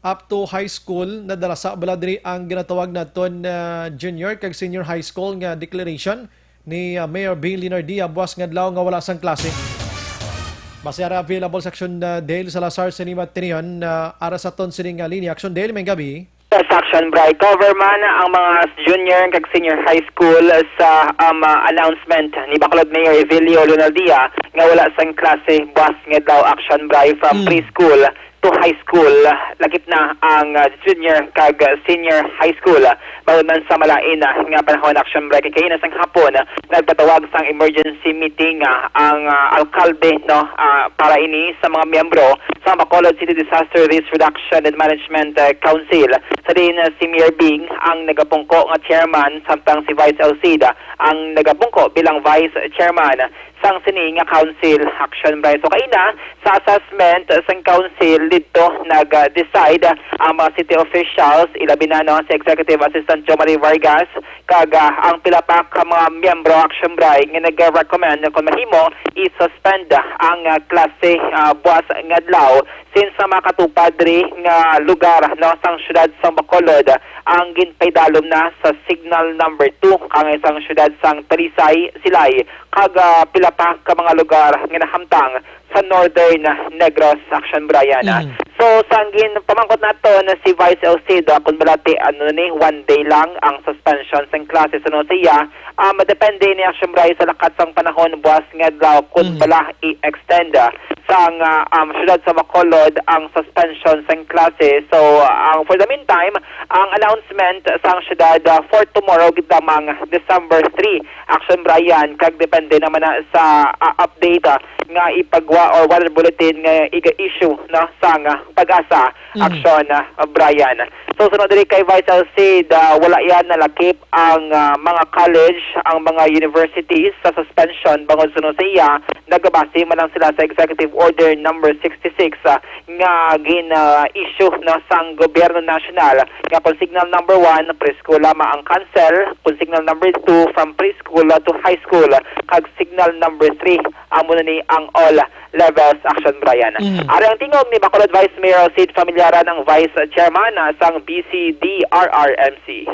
up to high school, nadala sa bala diri ang ginatawag naton, ah, junior kag senior high school nga declaration ni, ah, Mayor Bill Leonardia buwas nga adlaw nga wala sang klase. Basi ara available sa Action, ah, Dale Salazar sa Nima Tinion, ah, ara sa ton sining, ah, linya. Action Dale, maayong gabi. Sa Action Bry, cover man ang mga junior kag senior high school sa, um, ah, announcement ni Bacolod Mayor Evelio Leonardia nga wala sang klase buwas nga adlaw. Action Bry, from Mm. preschool to high school, lakip na ang, ah, junior kag senior high school. Bangod man sa malain, ah, nga panahon, Action Bry, kay kaina sang hapon, nagpatawag sang emergency meeting, ah, ang, ah, alkalde, no, ah, para ini sa mga miyembro sa Bacolod City Disaster Risk Reduction and Management, ah, Council. Sa diin, ah, si Mayor Bing ang nagapungko nga chairman, samtang si Vice Alcid ang nagapungko bilang vice chairman sang sini nga council. Action Bry. So, kaina, sa assessment sang council didto, nag-decide ang mga city officials, ilabi na, no, si Executive Assistant Jomari Vargas, kag, ah, ang pila pa ka mga miyembro, Action Bry, nga nag-recommend na kung mahimo, i-suspend ang, ah, klase, ah, buwas nga adlaw, since sa makatupad diri nga lugar, no, sang siyudad sang Bacolod, ang ginpaidalom na sa signal number two, kang sang siyudad sang Talisay, Silay, kag, ah, pila pa ka mga lugar nga nahamtang sa Northern Negros, Action Bry. Mm. So, So, sang ginpamangkot naton si Vice Elcida, kung bala ti, ano ni, one day lang ang suspension sang klase, suno siya, ah, madepende ni Action Bray sa lakat sang panahon, buwas nga adlaw, kung Mm. bala i-extend, ah, sang, ah, um, syudad sa Bacolod ang suspension sang klase. So, ang, for the meantime, ang announcement sang syudad, ah, for tomorrow, gid lamang December three, Action Brian, kag depende naman na sa, ah, update, ah, nga ipagwa or weather bulletin nga iga-issue, no, sang, ah, PAGASA, Mm. Action, ah, Brian. So, sunod diri kay Vice Elcid, ah, wala yan nalakip ang, ah, mga college, ang mga universities sa suspension bangod suno sa iya, nagabase man lang sila sa Executive Order number sixty-six, ah, nga gin-issue na sang gobyerno nasyonal nga kung signal number one, preschool lamang ang cancel, kung signal number two, from preschool to high school, kag signal number three, amo na ni ang all levels action, Brian. Mhm. Ari ang tingog ni Bacolod Vice Mayor Sid Familiaran, ang Vice Chairman, ah, sang B C D R R M C.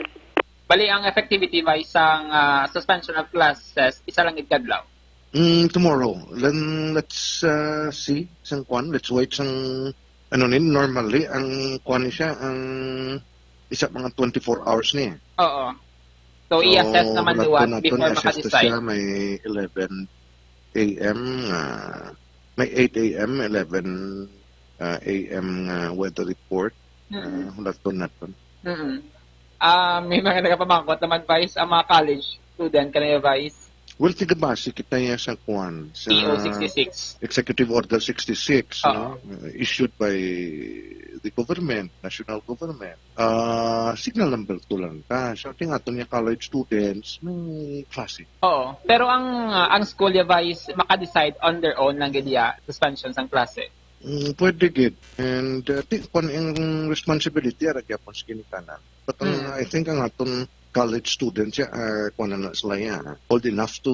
Bali, ang effectivity, Vice, sang, ah, suspension of classes, isa lang gid ka adlaw. Mm, tomorrow. Then, let's, uh, see. Sang kwan, let's wait sang, ano ni, normally, ang kwan ni siya, ang isa mga twenty-four hours ni. Oo. So, So, i-assess naman hulat liwat ko na to, before i-assess to makadecide. Siya, may eleven A M nga, may eight A M, eleven, uh, A M nga weather report. Mm-mm. Uh, hulat ko na to. Mm-mm. Ah, may mga nagapamangkot naman, Vice, ang mga college student, kanaya, Vice? Well, tigabase kita ya sa kwan, sa P O sixty-six. Executive Order sixty-six, Oo. no? Uh, issued by the government, national government. Ah, signal number two lang ta. So, ating aton nga college students, may klase. Oo. Pero ang, ah, ang school ya, Vice, maka-decide on their own lang gid ya suspension sang klase. Mm, pwede gid. And, uh, ti-, kung ang responsibility, ara gyapon sa ginikanan. But ang, Mm. I think ang aton college students ya, uh, kung ano sila ya, old enough to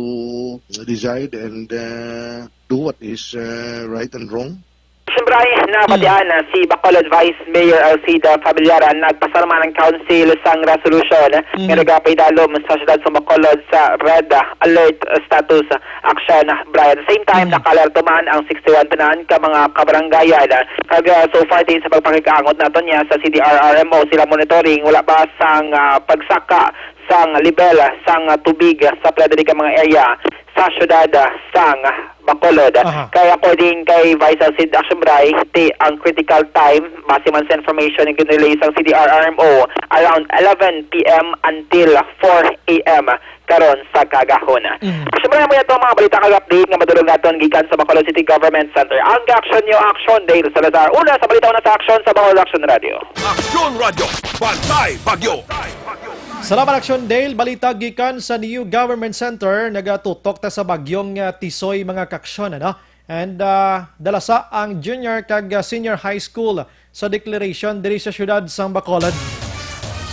decide and, uh, do what is, uh, right and wrong. Siyempre, ay nabatian na si Bacolod Vice Mayor Alcida Familiaran nagpasar man ang council sang resolution nga Mhm. nagapaidalom sa siyudad sa Bacolod sa red alert status action, Brian. Same time, Mhm. nakalerto man ang sixty-one tanan ka mga kabarangayan. Kag, ah, so far din sa pagpakig-angot naton niya sa C D R R M O, sila monitoring, wala ba sang, ah, pagsaka sang level sang, ah, tubig sa pila diri ka mga area sa siyudad, ah, sang Bacolod. Aha. Kay according kay Vice Sid Action Bray, ti ang critical time, base man sa information nga ginrelay sang C D R R M O, around eleven P M until four A M karon sa kaagahon. Mhm. Action Bray, amo yato ang mga balita kag update nga madulog naton gikan sa Bacolod City Government Center. Ang ka-action niyo, Action Dale Salazar. Una sa balita, una sa Action sa Bacolod Action Radio. Action Radio, Bantay Bagyo. Salamat, Action Dale. Balita gikan sa New Government Center. Nagatutok ta sa bagyong, ah, Tisoy, mga kaaksyon, ano? And, ah, dalasa ang junior kag, ah, senior high school sa declaration diri sa siyudad sang Bacolod.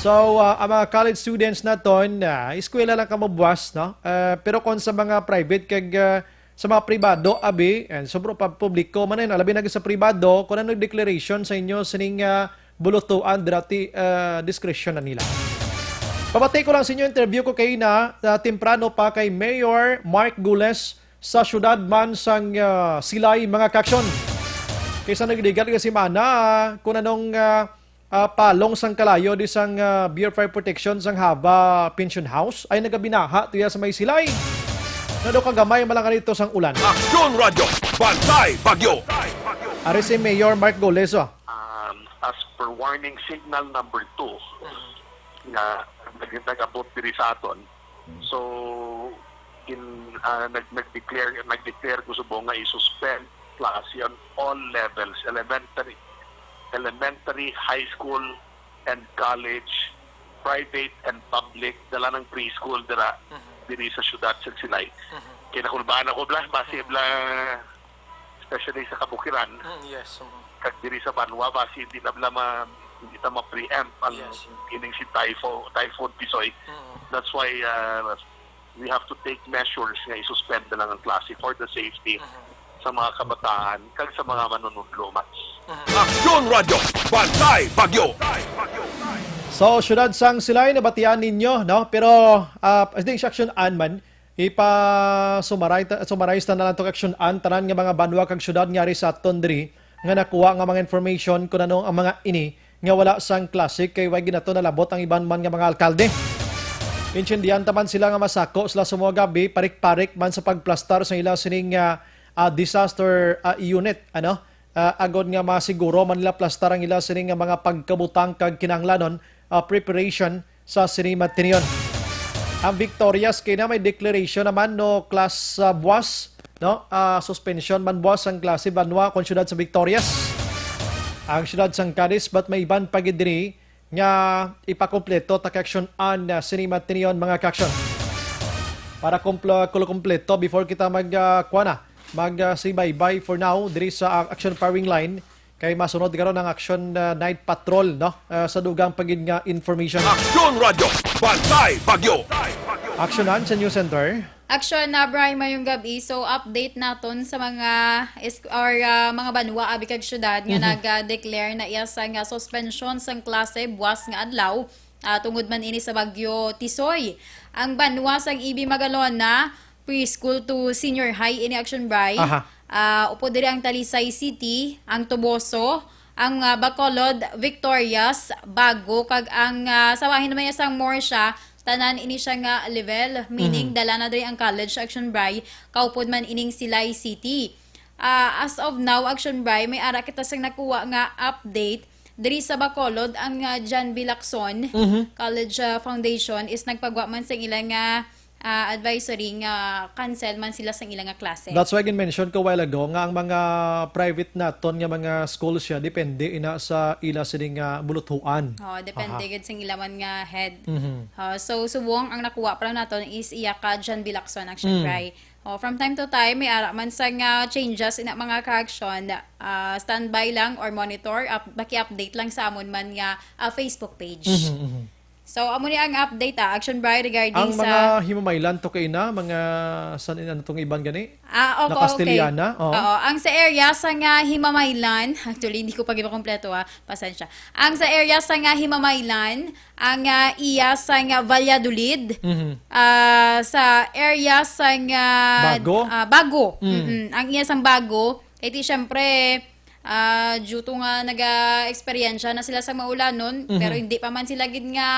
So, ah, ang mga college students naton, ah, eskwela lang kamo buwas, no? Ah, pero kung sa mga private kag, ah, sa mga pribado, abi, and sobra pa publiko man, eh, labi na gid sa pribado, kung ano declaration sa inyo sining, ah, bulutuan, dira ti, ah, discretion na nila. Pabati ko lang sa inyo, interview ko kay na, ah, temprano pa kay Mayor Mark Gules sa siyudad man sang, ah, Silay, mga kaaksyon. Kaysa nagdigal ka semana, ah, kung anong, ah, ah, palong sang kalayo di sang, ah, Bureau of Fire Protection sang Haba Pension House ay nagabinaha tuya sa may Silay. Nado kagamay malangan ito sang ulan. Aksyon Radyo, Bantay Bagyo. Ari si Mayor Mark Goles, oh. Um, as per warning signal number two, nga nag-, nag-abot diri sa aton. So, in, ah, nag-, nag-declare, nag-declare ko subong nga i-suspend klase on all levels, elementary, elementary, high school, and college, private and public, dala ng preschool dira, Mhm. diri sa siyudad sa Silay. Mhm. Kinakulbaan ako, bla, basi, Mhm. bla, especially sa Kabukiran, Mm, yes, mm. kag diri sa Banwa, basi hindi na bala ma-, hindi na ma-preempt ang Yes, mm. ining si typho-, Typhoon Tisoy. Mm. That's why, uh, we have to take measures nga i-suspend na lang ang klase for the safety Mhm. sa mga kabataan kag sa mga manunudlo, Max. Mhm. Aksyon Radyo, Bantay Bagyo! So, siyudad sang Silay, nabatian ninyo, no? Pero, ah, as di instruction an man, ipa-summarize ta-, summarize ta na lang to, action an tanan nga mga banwa kag syudad nga ari sa aton diri. nga nakuha nga mga information kung ano ang mga ini nga wala sang klase kay way ginato nalabot ang iban man nga mga alkalde. Intindihan ta man sila nga masako sila sa mga gabi, parik-parik man sa pagplastar sa ila sining, ah, ah, disaster, ah, unit, ano? Ah, agod nga masiguro man nila plastar ang ila sining nga mga pagkabutang kag kinahanglanon, ah, preparation sa sini matinion. Ang Victorias kay na may declaration naman no class, ah, buwas, no? Ah, suspension man buwas ang klase banwa kon siyudad sa Victorias. Ang siyudad sang Cadiz, but may iban pa gid diri nga ipakompleto ta ka-action an, ah, sini matinion, mga ka-action. Para kumpl-, kulo kompleto before kita mag, ah, kuha na, mag, ah, say bye-bye for now diri sa, ah, action firing line. Kay masunod karon ang Action, ah, Night Patrol, no? Ah, sa dugang pa gid nga information. Aksyon Radyo, Bantay Bagyo. Aksyonan sa News Center. Action na, Bri, mayong gabi. So, update naton sa mga is-, or, ah, mga banwa abi kag syudad nga Mhm. nag-declare na iya sang, ah, suspension sang klase buwas nga adlaw, ah, tungod man ini sa Bagyo Tisoy. Ang banwa sang E B Magalona, preschool to senior high ini, Action Bri. Aha. Ah, upod diri ang Talisay City, ang Toboso, ang, ah, Bacolod, Victorias, Bago, kag ang, ah, sa bahin naman niya sang Morsha, tanan ini siya nga level, meaning Mhm. dala na diri ang college, Action Bri, kaupod man ining Silay City. Ah, as of now, Action Bri, may ara kita sang nakuha nga update diri sa Bacolod, ang, ah, John B. Lacson Mhm. College, ah, Foundation is nagpagwa man sang ila nga, ah, advisory nga cancel man sila sang ila nga klase. That's why gin-mention ko while ago nga ang mga private naton nga mga schools siya depende ina sa ila sini nga buluthuan. Oh, depende Aha. gid sang ila man nga head. Mhm. Oh, so subong ang nakuha pa lang naton is iya ka John B. Lacson, Action Mm. Bri. Oh, from time to time, may ara man sang, ah, changes ina mga ka-action. Ah, standby lang or monitor, up, paki-update lang sa amon man nga, ah, Facebook page. Mhm, mhm. So, amo ni ang update, ah, Action Bri, regarding Ang sa mga himamaylan to kay na, mga san, ano tong iban gani? Ah, Na okay, okay. Castellana? Oo. Oo, ang sa area sa nga himamaylan, actually, hindi ko pa gid makompleto, ah. Pasensya. Ang sa area sa nga himamaylan, ang, ah, iya sa nga Valladolid, Mhm. ah, sa area sa nga, Bago? ah, Bago. Mm. Mm-mm. Ang iya sang Bago, kay ti, syempre, ah, due to nga naga-eksperyensya na sila sa maulanon, Mhm. pero hindi pa man sila gid nga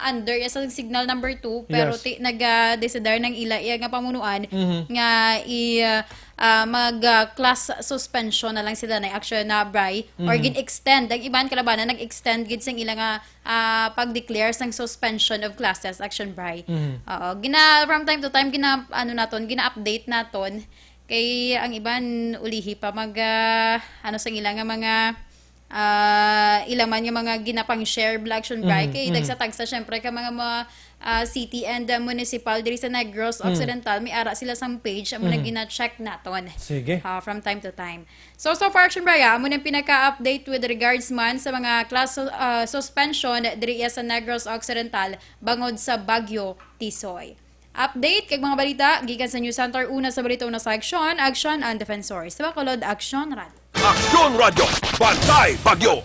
under iya sa signal number two, pero Yes. ti, naga-desider ng ila iya nga pamunuan Mhm. nga i, ah, mag, ah, class suspension na lang sila na actually na, Bri, or Mhm. gin-extend. Ang iban kalabanan nag-extend gid sang ila nga, ah, pag-declare sang suspension of classes, Action Bri. Mhm. Oo, gina-, from time to time, gina-, ano naton, gina-update naton. Kay ang iban ulihi pa mag, ah, ano sa ila nga mga, ah, ila man nga mga ginapang-share, bla, Action Bri. Mhm, Kay mhm. tagsa-tagsa, syempre, ka mga, mga, ah, city and, ah, municipal diri sa Negros Mm. Occidental, may ara sila sang page, amo na Mhm. gina-check naton. Sige. Ah, from time to time. So, so far, Action Bri, ah, amo nang pinaka-update with regards man sa mga class, ah, suspension diri iya sa Negros Occidental bangod sa Bagyo Tisoy. Update kag mga balita gikan sa News Center, una sa balita, una sa aksyon, Aksyon ang Defensor. Sa Bacolod, Aksyon Radyo. Aksyon Radyo, Bantay Bagyo.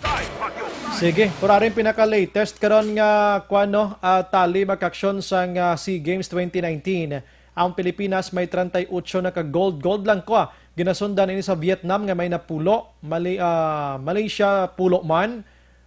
Sige, pura rin pinaka-latest karon nga, kuwan, no, ah, tali, mga ka-aksyon, sang, ah, SEA Games twenty nineteen. Ang Pilipinas may treinta y ocho na ka gold. Gold lang ko, ah. Ginasundan ini sa Vietnam nga may napulo, Mali-, ah, Malaysia pulo man,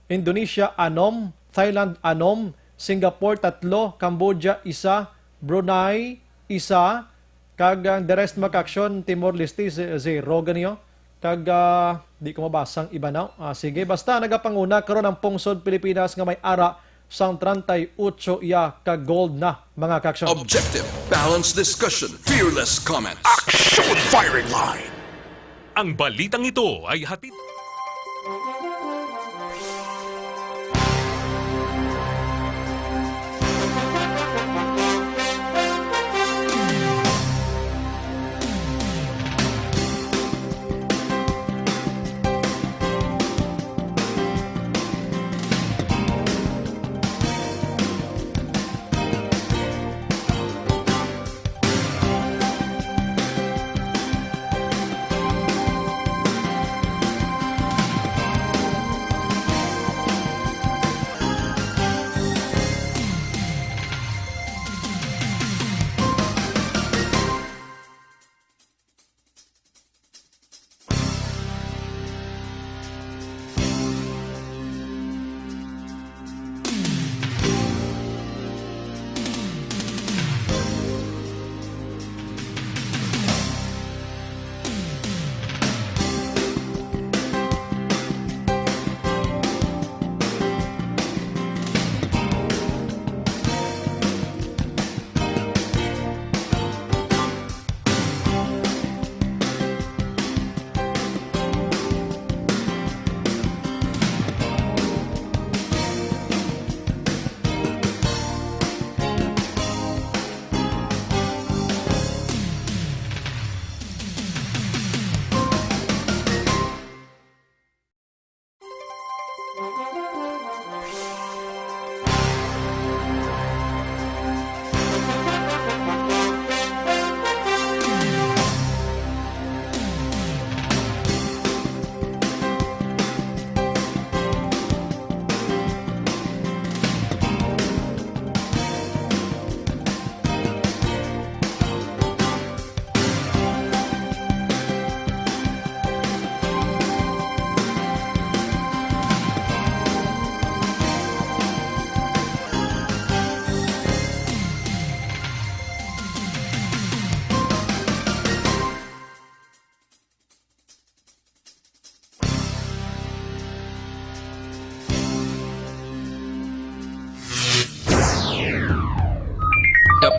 Indonesia anom, Thailand anom, Singapore tatlo, Cambodia isa, Brunei isa, kag ang the rest, mga ka-aksyon, Timor-Leste ze-, zero ganiyo. Kag, ah, di ko mabasa ang iba na. Ah, sige, basta nagapanguna karon ang pungsod Pilipinas nga may ara sang treinta y ocho iya ka gold na, mga ka-aksyon. Objective, balanced discussion, fearless comments. Action Firing Line. Ang balitang ito ay hatid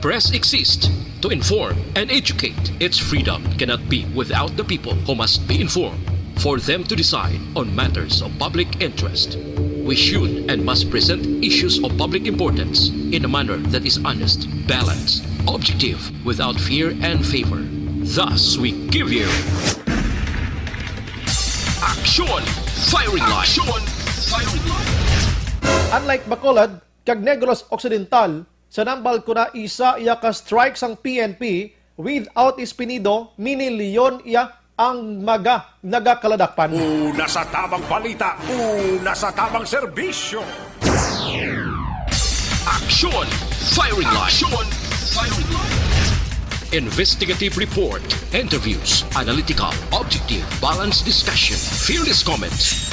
Press exists to inform and educate. Its freedom cannot be without the people, who must be informed for them to decide on matters of public interest. We should and must present issues of public importance in a manner that is honest, balanced, objective, without fear and favor. Thus, we give you Action Firing Line. Action Firing Line. Unlike Bacolod kag Negros Occidental, sa Nambal Kuna isa iya ka strike sang P N P, without Espinido, mini Leon iya ang mga nagakaladakpan. Una sa tamang balita, una sa tamang serbisyo. Action Firing Line. Action Firing Line. Investigative report, interviews, analytical, objective, balanced discussion, fearless comments.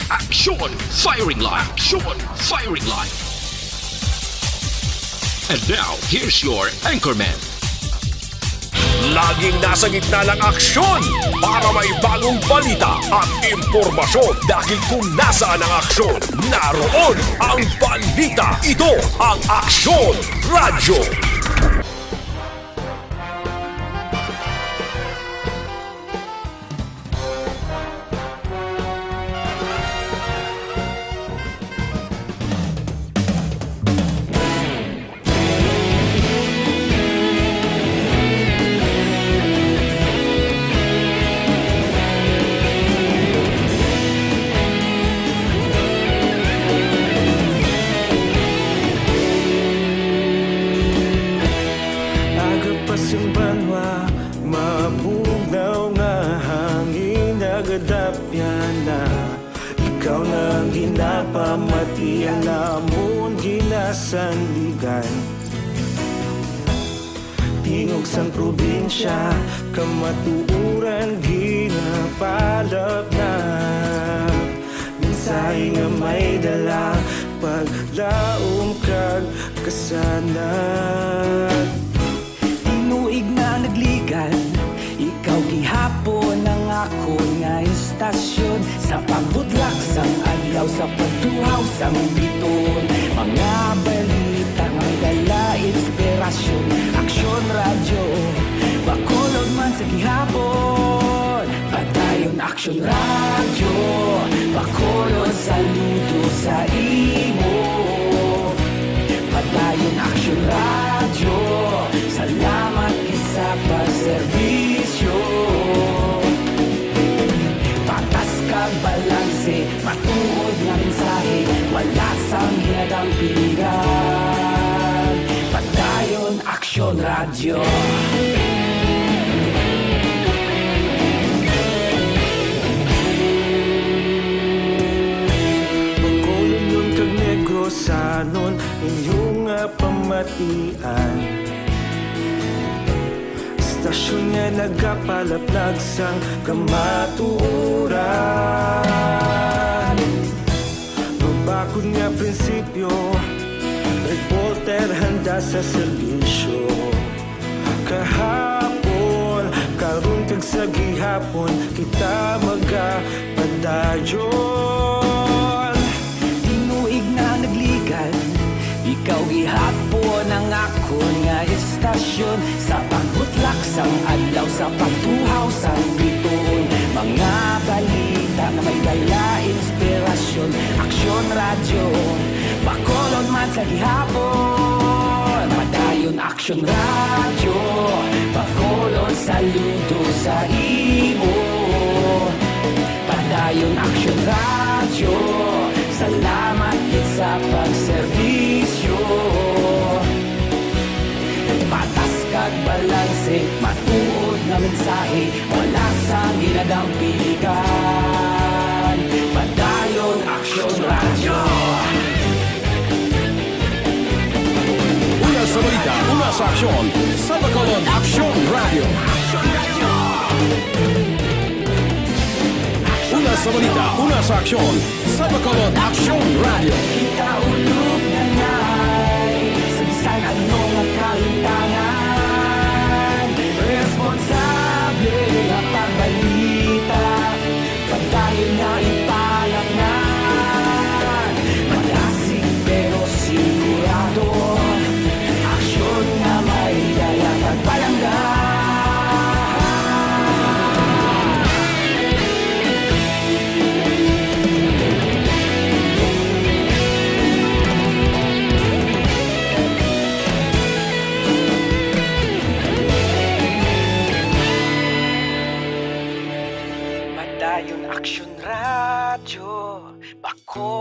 Action Firing Line. Action Firing Line. And now, here's your anchorman. Laging nasa gitna ng aksyon para may bagong balita at impormasyon, dahil kung nasaan ang aksyon, naroon ang balita. Ito ang Aksyon Radyo. Aga pa sing banwa, mabugnaw nga hangin, nagadapyan na. Ikaw na ang ginapamatian namon, ginasandigan. Tingog sang probinsya, kamatuoran ginapalapnap. Mensahe nga may dala, paglaom kag kasanag. Tinuig na nagligad, ikaw gihapon ang akon nga istasyon. Sa pagbutlak sang adlaw, sa pagtuhaw sang biton, mga balita nga may dala inspirasyon. Aksyon Radyo, Bacolod man sa gihapon. Padayon Aksyon Radyo, Bacolod, saludo sa imo. Padayon Aksyon Radyo, salamat gid sa pagserbisyo. Patas kag balanse, matuod nga mensahe, wala sang ginadampingan. Padayon Aksyon Radyo. Bacolodnon kag Negrosanon, inyo nga pamatian. Istasyon nga nagapalaplag sang kamatuoran. Mabakod nga prinsipyo, reporter handa sa serbisyo. Kahapon, karon kag sa gihapon, kita magapadayon. Tinuig na nagligad, ikaw gihapon ang akon nga istasyon. Sa pagbutlak sang adlaw, sa pagtuhaw sang bituon, mga balita nga may dala inspirasyon. Aksyon Radyo, Bacolod man sa gihapon. Padayon Aksyon Radyo, Bacolod, saludo sa imo. Padayon Aksyon Radyo, salamat gid sa pagserbisyo. Patas kag balanse, matuod nga mensahe, wala sang ginadampigan. Padayon Aksyon Radyo. Una sa balita, una sa aksyon, sa Bacolod Aksyon Radyo. Una sa balita, una sa aksyon, sa Bacolod Aksyon Radyo. Kita ulog na ngay, sa bisan ano nga kahintangan, responsable nga pagbalita, padayon nga ipalapngan. Madasig pero sigurado, aksyon nga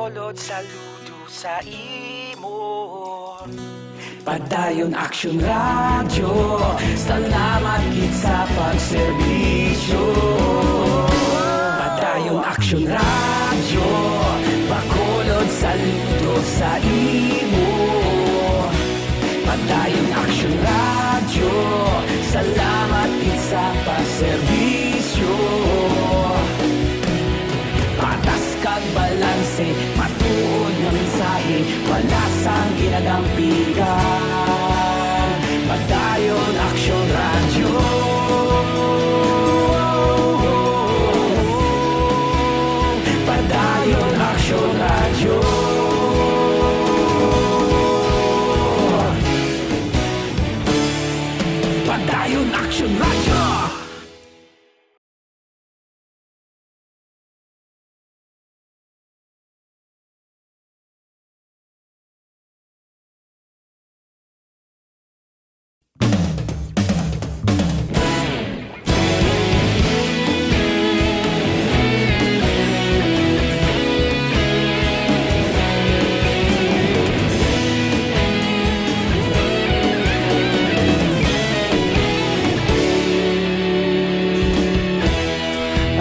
Bacolod, saludo sa imo. Padayon Aksyon Radyo, salamat gid sa pagserbisyo. Padayon Aksyon Radyo, Bacolod, saludo sa imo. Padayon Aksyon Radyo, salamat gid sa pagserbisyo. Patas kag balanse, matuod nga mensahe, wala sang ginadampigan. Padayon Aksyon Radyo. Padayon Aksyon Radyo. Padayon Aksyon Radyo.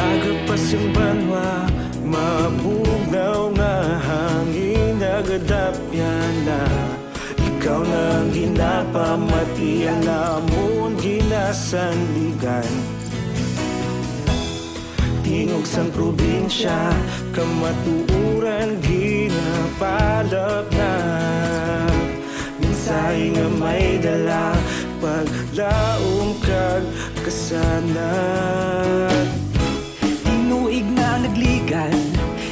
Aga pa sing banwa, mabugnaw nga hangin nagadapyan na. Ikaw na ang ginapamatian namon ginasandigan. Tingog sang probinsya, kamatuoran ginapalapnap. Mensahe nga may dala, paglaom kag kasanag. Tinuig na nagligan,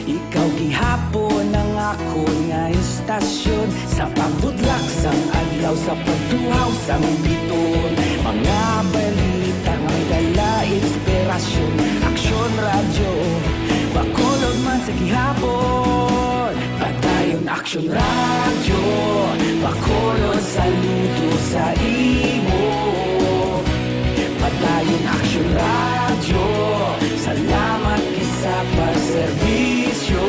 ikaw gihapon ang akon nga istasyon. Sa pagbutlak sang adlaw, sa pagtuhaw sang bituon, mga balita nga may dala inspirasyon. Aksyon Radyo, Bacolod man sa gihapon. Padayon Aksyon Radyo, Bacolod, saludo sa imo. Padayon Aksyon Radyo, salamat gid sa pagserbisyo.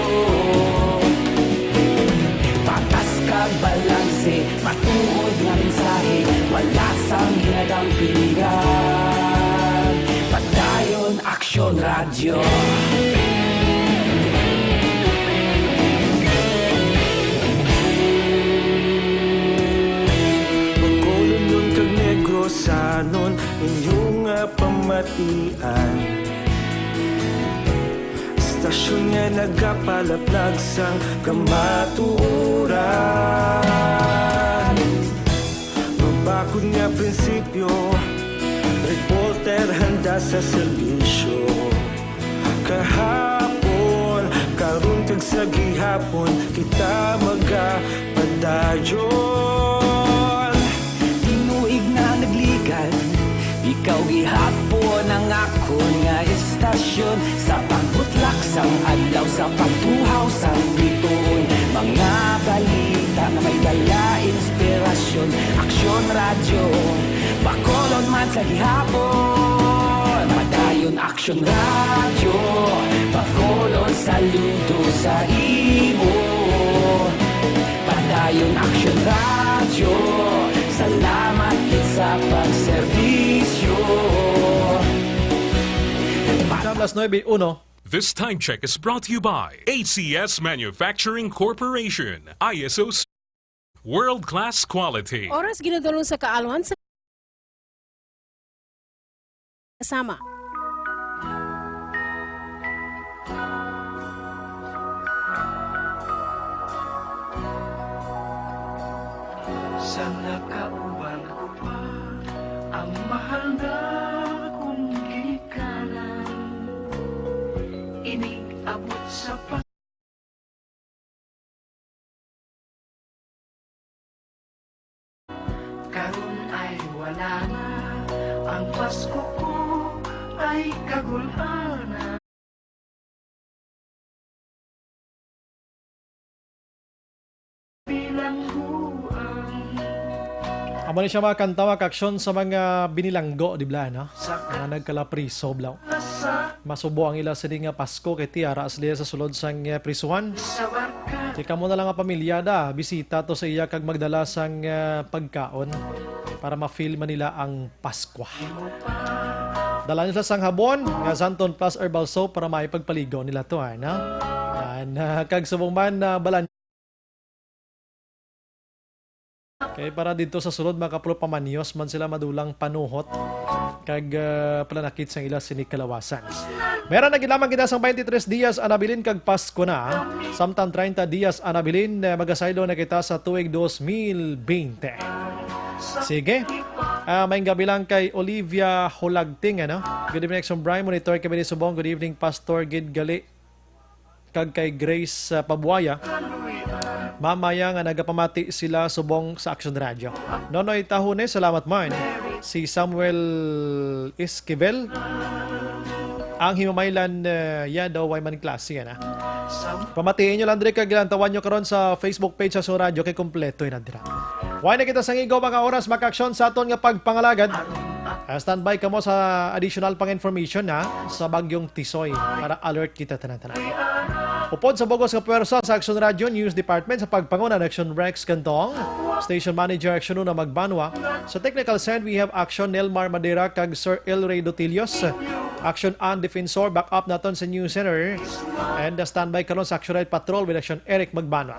Patas kag balanse, matuod nga mensahe, wala sang ginadampigan. Padayon Aksyon Radyo. Bacolodnon kag Negrosanon, inyo nga pamatian. Istasyon nga nagapalaplag sang kamatuoran. Mabakod nga prinsipyo, reporter handa sa serbisyo. Kahapon, karon kag sa gihapon, kita magapadayon. Tinuig na nagligan, ikaw gihapon ang akon nga istasyon. Sa pagbutlak sang adlaw, sa pagtuhaw sang bituon, mga balita nga may dala inspirasyon. Aksyon Radyo, Bacolod man sa gihapon. Padayon Aksyon Radyo, Bacolod, saludo sa imo. Padayon Aksyon Radyo, salamat gid sa pagserbisyo. Sa las nuebe uno. This time check is brought to you by A C S Manufacturing Corporation, I S O s-, world-class quality. Oras ginadulong sa kaalwan sa kasama. Sa nakauban ko pa ang mahal na kong ginikanan, inig-abot sa pa- Karon ay wala na, ang Pasko ko ay kagul-an na. Bilangguan, Amo ni siya, mga kanta, mga kaaksyon, sa mga binilanggo, di bala, no? Mga nagkalapriso, bala. Masubo ang ila sini nga Pasko kay tiara sila sa sulod sang, eh, prisuhan. Kay kamo na lang nga pamilya da, bisita to sa iya kag magdala sang, eh, pagkaon para ma-feel man nila ang Paskwa. Dala nila sang habon nga Santon Plus Herbal Soap para maipagpaligo nila to, ha, no? Yan, ah, kag subong man, ah, balan- Kay para didto sa sulod, makapulo pa, manyos man sila, madulang panuhot kag, ah, pananakit sang ila sini kalawasan. Meron na gid lamang kita sang twenty-three dias anabilin kag Pasko na, samtang treinta dias anabilin, eh, magasaylo na kita sa tuig dos mil bente. Sige. Ah, maayong gabi lang kay Olivia Hulagting, ano? Good evening, Action Brian. Monitor kami ni subong. Good evening, Pastor. Gid gali kag kay Grace, ah, Pabuaya. Mamaya nga nagapamati sila subong sa Action Radio. Nonoy Tahone, salamat man. Si Samuel Esquivel. Ang himamaylan, ah, ya daw way man klase, ana. Pamatiin nyo lang diri kag lantawan nyo karon sa Facebook page sa Action Radio kay kompleto yun dira. Way na kita sang igo, mga oras, mga kaaksyon, sa aton nga pagpangalagad. Ah, standby kamo sa additional pang information, ha, sa Bagyong Tisoy para alert kita tanan-tanan. Upod sa bugos nga pwersa sa Action Radio News Department sa pagpanguna ni Action Rex Cantong, Station Manager Action Una Magbanwa, sa technical side we have Action Nelmar Madera kag Sir El Rey Dotilios, Action An Defensor, back up naton sa News Center, and, uh, standby karon sa Action Night Patrol with Action Eric Magbanwa.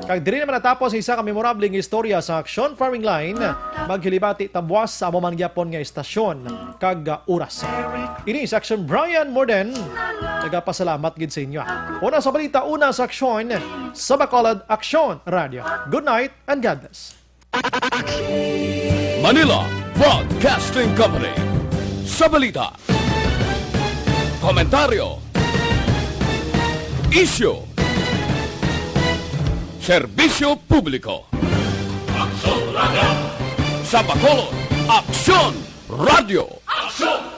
Kag diri naman natapos ang isa ka memorable nga istorya sa Action Firing Line. Maghilibati ta buwas sa amo man gyapon nga istasyon kag, ah, oras. Ini si Action Brian Morden. Nagapasalamat gid sa inyo. Una sa balita, una sa aksyon sa Bacolod Action Radio. Good night and God bless. Manila Broadcasting Company. Sa balita, komentaryo, isyu, serbisyo publiko. Aksyon Radio. Sa Bacolod, Aksyon Radio. Aksyon